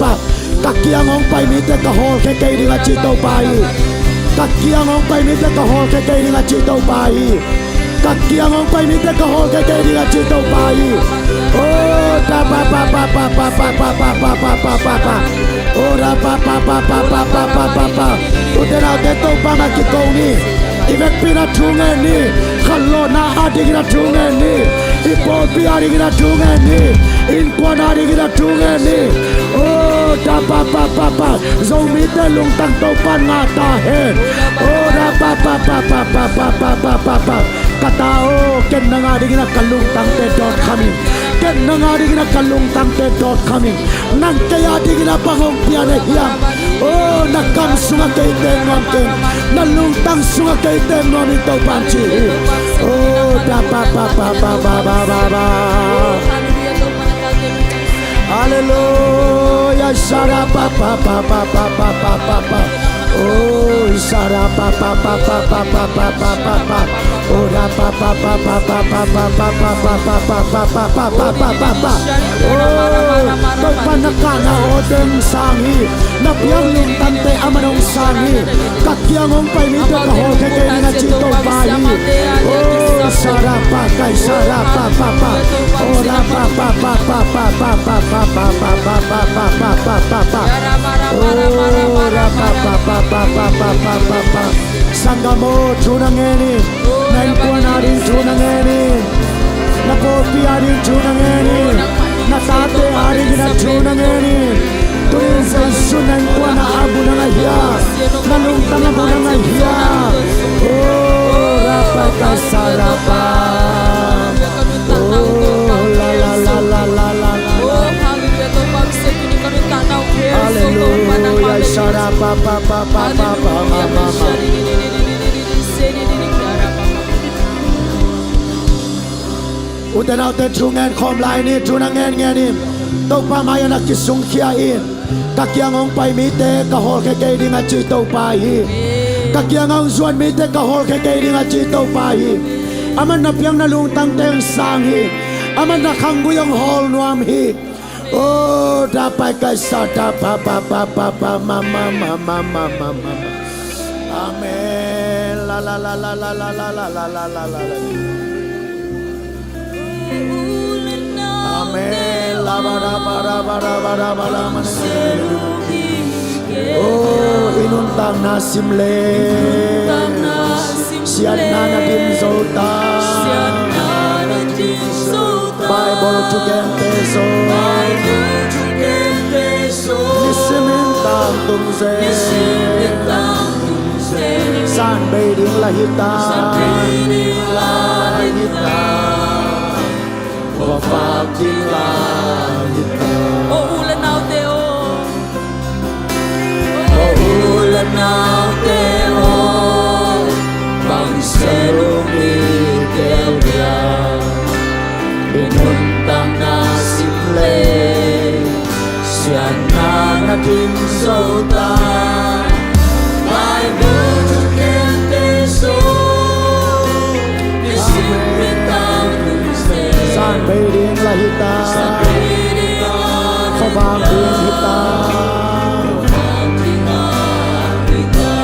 pa. Ka kiang hong pai mite ka hawlkhia kei ding a ci Topa hi. Ka kiang hong pai mite ka hawlkhia kei ding a ci Topa hi. Ka kiang hong pai mite ka hawlkhia kei ding a ci Topa hi. Oh, da pa pa pa. Oh, da pa pa pa. Ute naute, Topa mai-ah kiko ni. I vekpi in ah thu ngen ni. Khanlawhna adingin ah thu ngen ni. I pawlpi adingin ah thu ngen ni. Innkuan adingin ah thu ngen ni. Oh, da pa pa pa pa. Zomite lungtang Topa in ngah ta hen. Oh, da pa pa pa. Ka ta aw, ken nang adingin ah ka lungtangte dawt kham ing. Ken nang adingin ah ka lungtangte dawt kham ing. Nang kei adingin ah bang hong pia na hiam? Oh, na kam sungah kei teng nuam keng. Na lungtang sungah kei teng nuam ing, Topa in ci hi. Oh, da pa pa. Halleluia, sara pa pa. Oh, sara pa pa. Oh, da pa pa pa. Oh, Topa na kahna aw teng sang hi. Na piak lungtangte aman hong sang hi. Ka kiang hong pai mite ka hawlkhia kei ding a ci Topa hi. Oh, sara pa kai, sara pa pa pa. Oh, da pa pa pa. Oh, da pa pa pa. Sanggam aw, thu na ngen in. Na innkuan ading thu na ngen in. Na pawlpi ading thu na ngen in. Na tate adingin ah thu na ngen in. Tuni-in Jesu in na innkuan ah a bu na ngah hia? Na lungtang a bu na ngah hia? Oh, ra pa ka sa ra pa. Oh, la la la la la la. Halleluia. Sa ra pa pa pa pa pa pa ma ma ma. Ute naute, thu ngen khawm lai ni, thu na ngen ngen in. Topa mai-ah na kisungkhia in. Ka kiang hong pai mite ka hawlkhia kei ding a ci Topa hi. Ka kiang hong zuan mite ka hawlkhia kei ding a ci Topa hi. Aman na piak na lungtangte hong sang hi. Aman na khanggui hong hawl nuam hi. Oh, da pai kai sa da pa pa pa pa pa ma ma ma ma ma ma ma. Amen. La la la la la la. Amen. La ba ra ba ra ba ra ba ra ba ra ma. Oh, i nuntakna sim le. Siatna na dim zo ta. Bible thugente zo. Nisim in tangtung zen. San bei ding la hi ta. San bei ding la hi ta. Khuavak ding la hi ta. O u le naute aw. O u le naute aw. Bang se lung i tel dia. I nuntakna sim le. Siatna na ding zo ta. Bible thugen te zo. Nisim ni tang ding se. San bei ding la hi ta. San bei ding la hi ta. Khuavak ding hi ta. Khuavak ding la hi ta.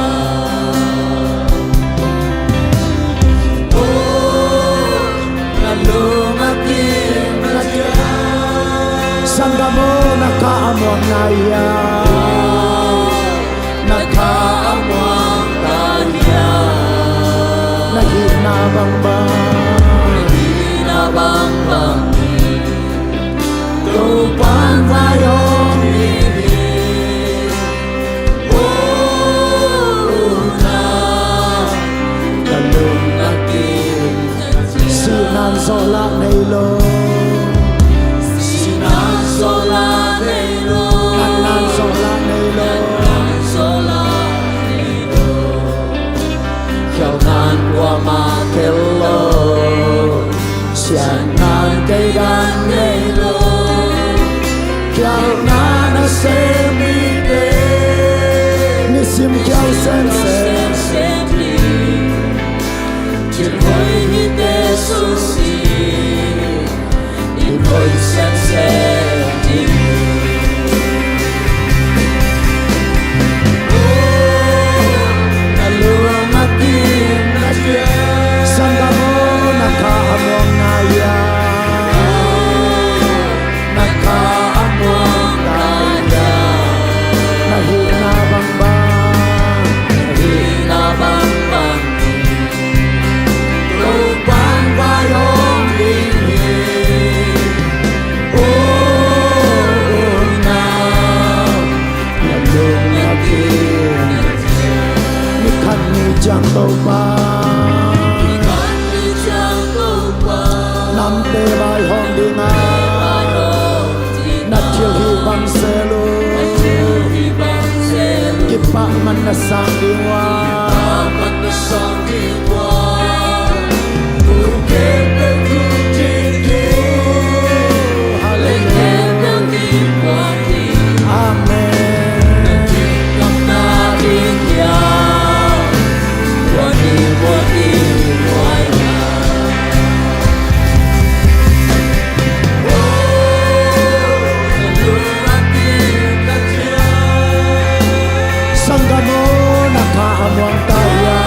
Oh. Na lung a kim na ciang. Sanggam aw, na kha a muang na hia? Na kha a muang na hia? Na hihna bangbang. Na hihna bangbang. Topa'n vaihawm ding hi. Oh, na, na lung a kim. Sihna in zawh lah nei lo. Sihna in zawh lah nei lo. Natna in zawh lah nei lo. Natna in zawh lah nei lo. Khialhna in kuamah khelh lo. Siatna in keidan nei lo. Khialhna na sem mite. Nisim khial semsem. Thil hoih hite sung ding, i hoih semsem ding. Oh, na lung a kim na ciang. Sanggam aw, na kha a muang na hia? Na kha a muang na hia? Na hihna bangbang. Na hihna bangbang. Topa'n vaihawm ding hi. Oh, na, na lung a kim. Ni khat ni ciang Topa. Ni khat ni ciang Topa. Nangte vaihawm ding a. Na thilhih bang se lo. Kipahman na sang ding uh a. Halleluiah. Amen. Sanggam aw, na kha a muang ta hia?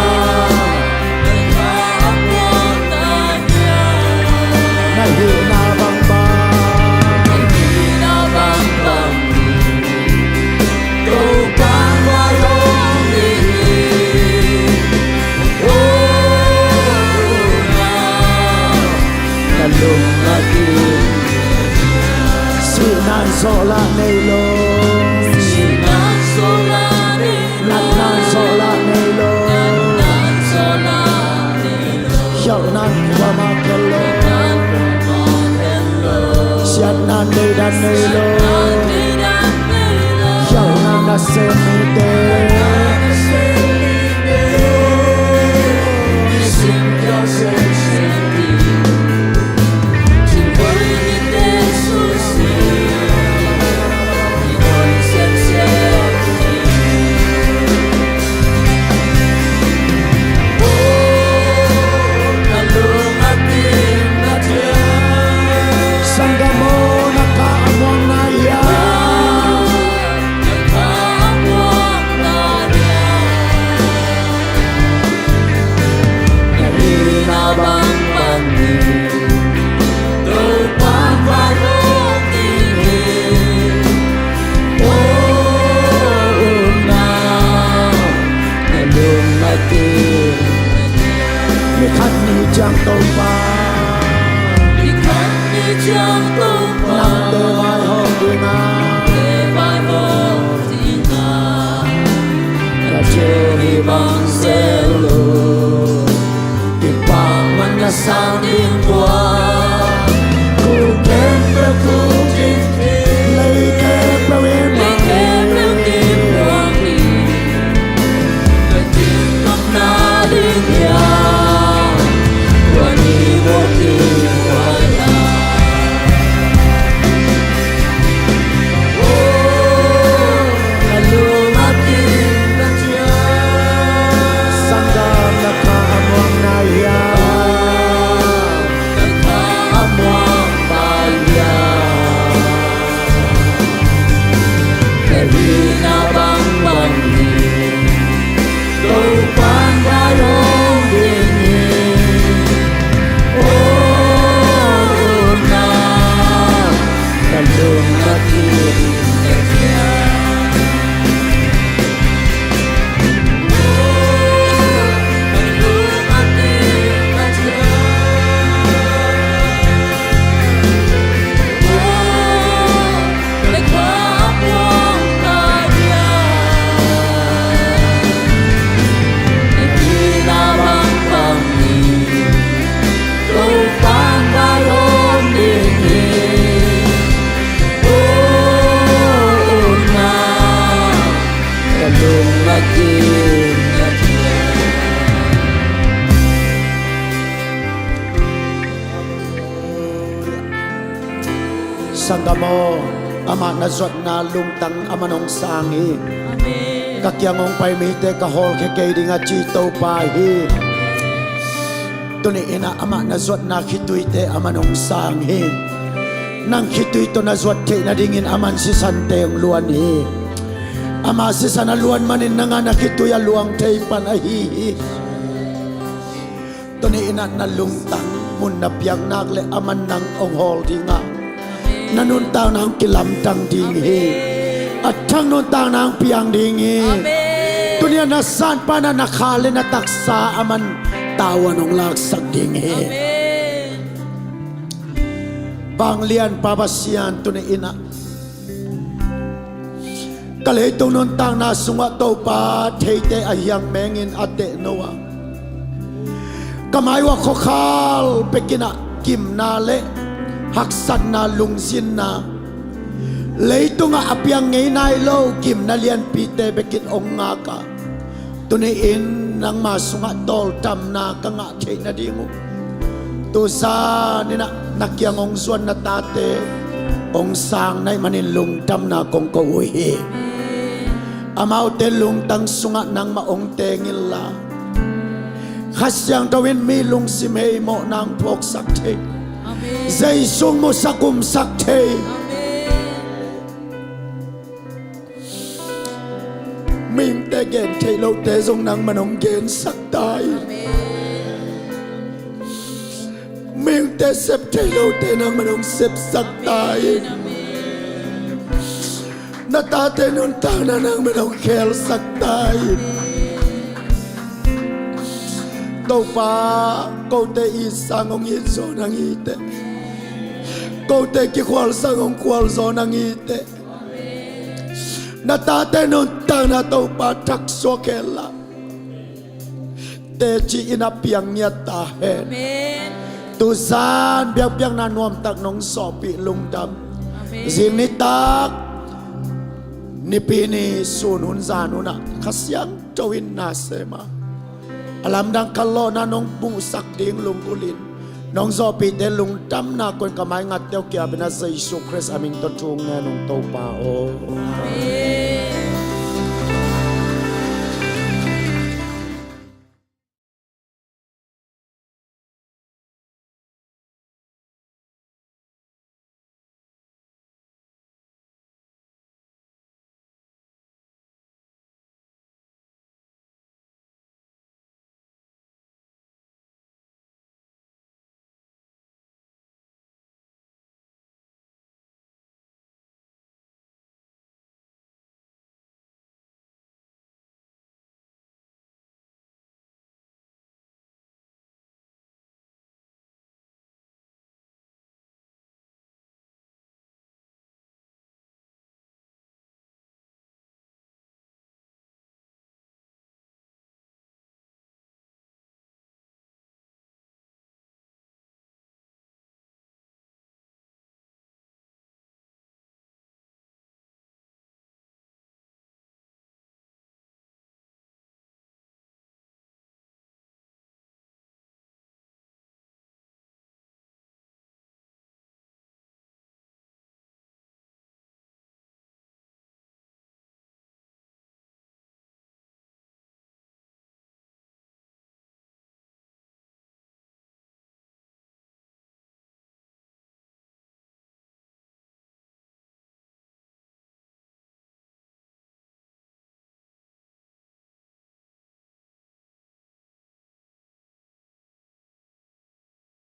Na hihna bangbang. Topa'n vaihawm ding hi. Oh, na, na lung a kim. Sihna in zawh lah nei lo. Sihna in zawh lah nei lo. Natna in zawh lah nei lo. Natna in zawh lah nei lo. Khialhna in kuamah khelh lo. Siatna in deidan nei lo. Khialhna na sem mite. Sanggam aw, na kha a muang na hia? Na hihna bangbang hi. Topa'n vaihawm ding hi. Oh, unau, na lung a kim. Ni khat ni ciang Topa. Ni khat ni ciang Topa. Nangte vaihawm ding a. Nangte vaihawm ding a. Na thilhih bang se lo. Sanggam aw, amah na zuatna lungtang aman hong sang hi. Amen. Ka kiang hong pai mite ka hawlkhia kei ding a ci Topa hi. Tuni in ah amah na zuatna khituite aman hong sang hi. Nang khitui tawh na zuat theih nadingin aman sisante hong luan hi. Ama sisan a luan manin nang a na khitui a luang thei pan ahi hi. Tuni in ah na lungtang mun na piak nak leh aman nang hong hawl ding a, na nuntakna hong kilamdang ding hi. A thak nuntakna hong piang ding hi. Tuni a na sanpa in ah na kha leh na taksa aman tavuan hong laksak ding hi. Vanglianpa Pasian, tuni in ah ka leitung nuntakna sungah Topa, theite a hiang mengin a teh no a, ka mai uah khuakhal bekin ah gimna leh haksatna, lungzinna, leitungah a piang ngei nai lo gimna lianpite bekin hong ngak a, tuni in nangma sungah tawldamna ka ngah theih nading uh, tuzan in ah na kiang hong zuan na tate hong sang na hih manin lungdamna kong ko uh hi. Amaute lungtang sungah nangmah hong teng inla, Kha Siangtho in mi lungsim heimawhna hong phawksak thei, Jesu hong musak umsak thei, mihingte gen theih lohte zong nangman hong gensak ta in. Mihingte sep theih lohte nangman hong sepsak ta in. Na tate nuntakna nangman hong khelsak ta in. Topa, kote it sang hong it zaw nang hi teh. Kote kikhual sang hong khual zaw nang hi teh. Na tate nuntakna Topa thaksuak hen la, teci in ah piang ngiat ta hen. Tuzan biakpiakna nuamtak nong zawhpih lungdam. Zing nitak, Nipi ni sun hun zan hun ah Kha Siangtho in na sem a, a lamdang khanlawhna nong muhsak ding lunggulh in, nong zawhpihte lungdamna koin ka mai ngatte uh kiapin ah Jesu Khrist a min tawh thu ngen ung Topa aw. Amen.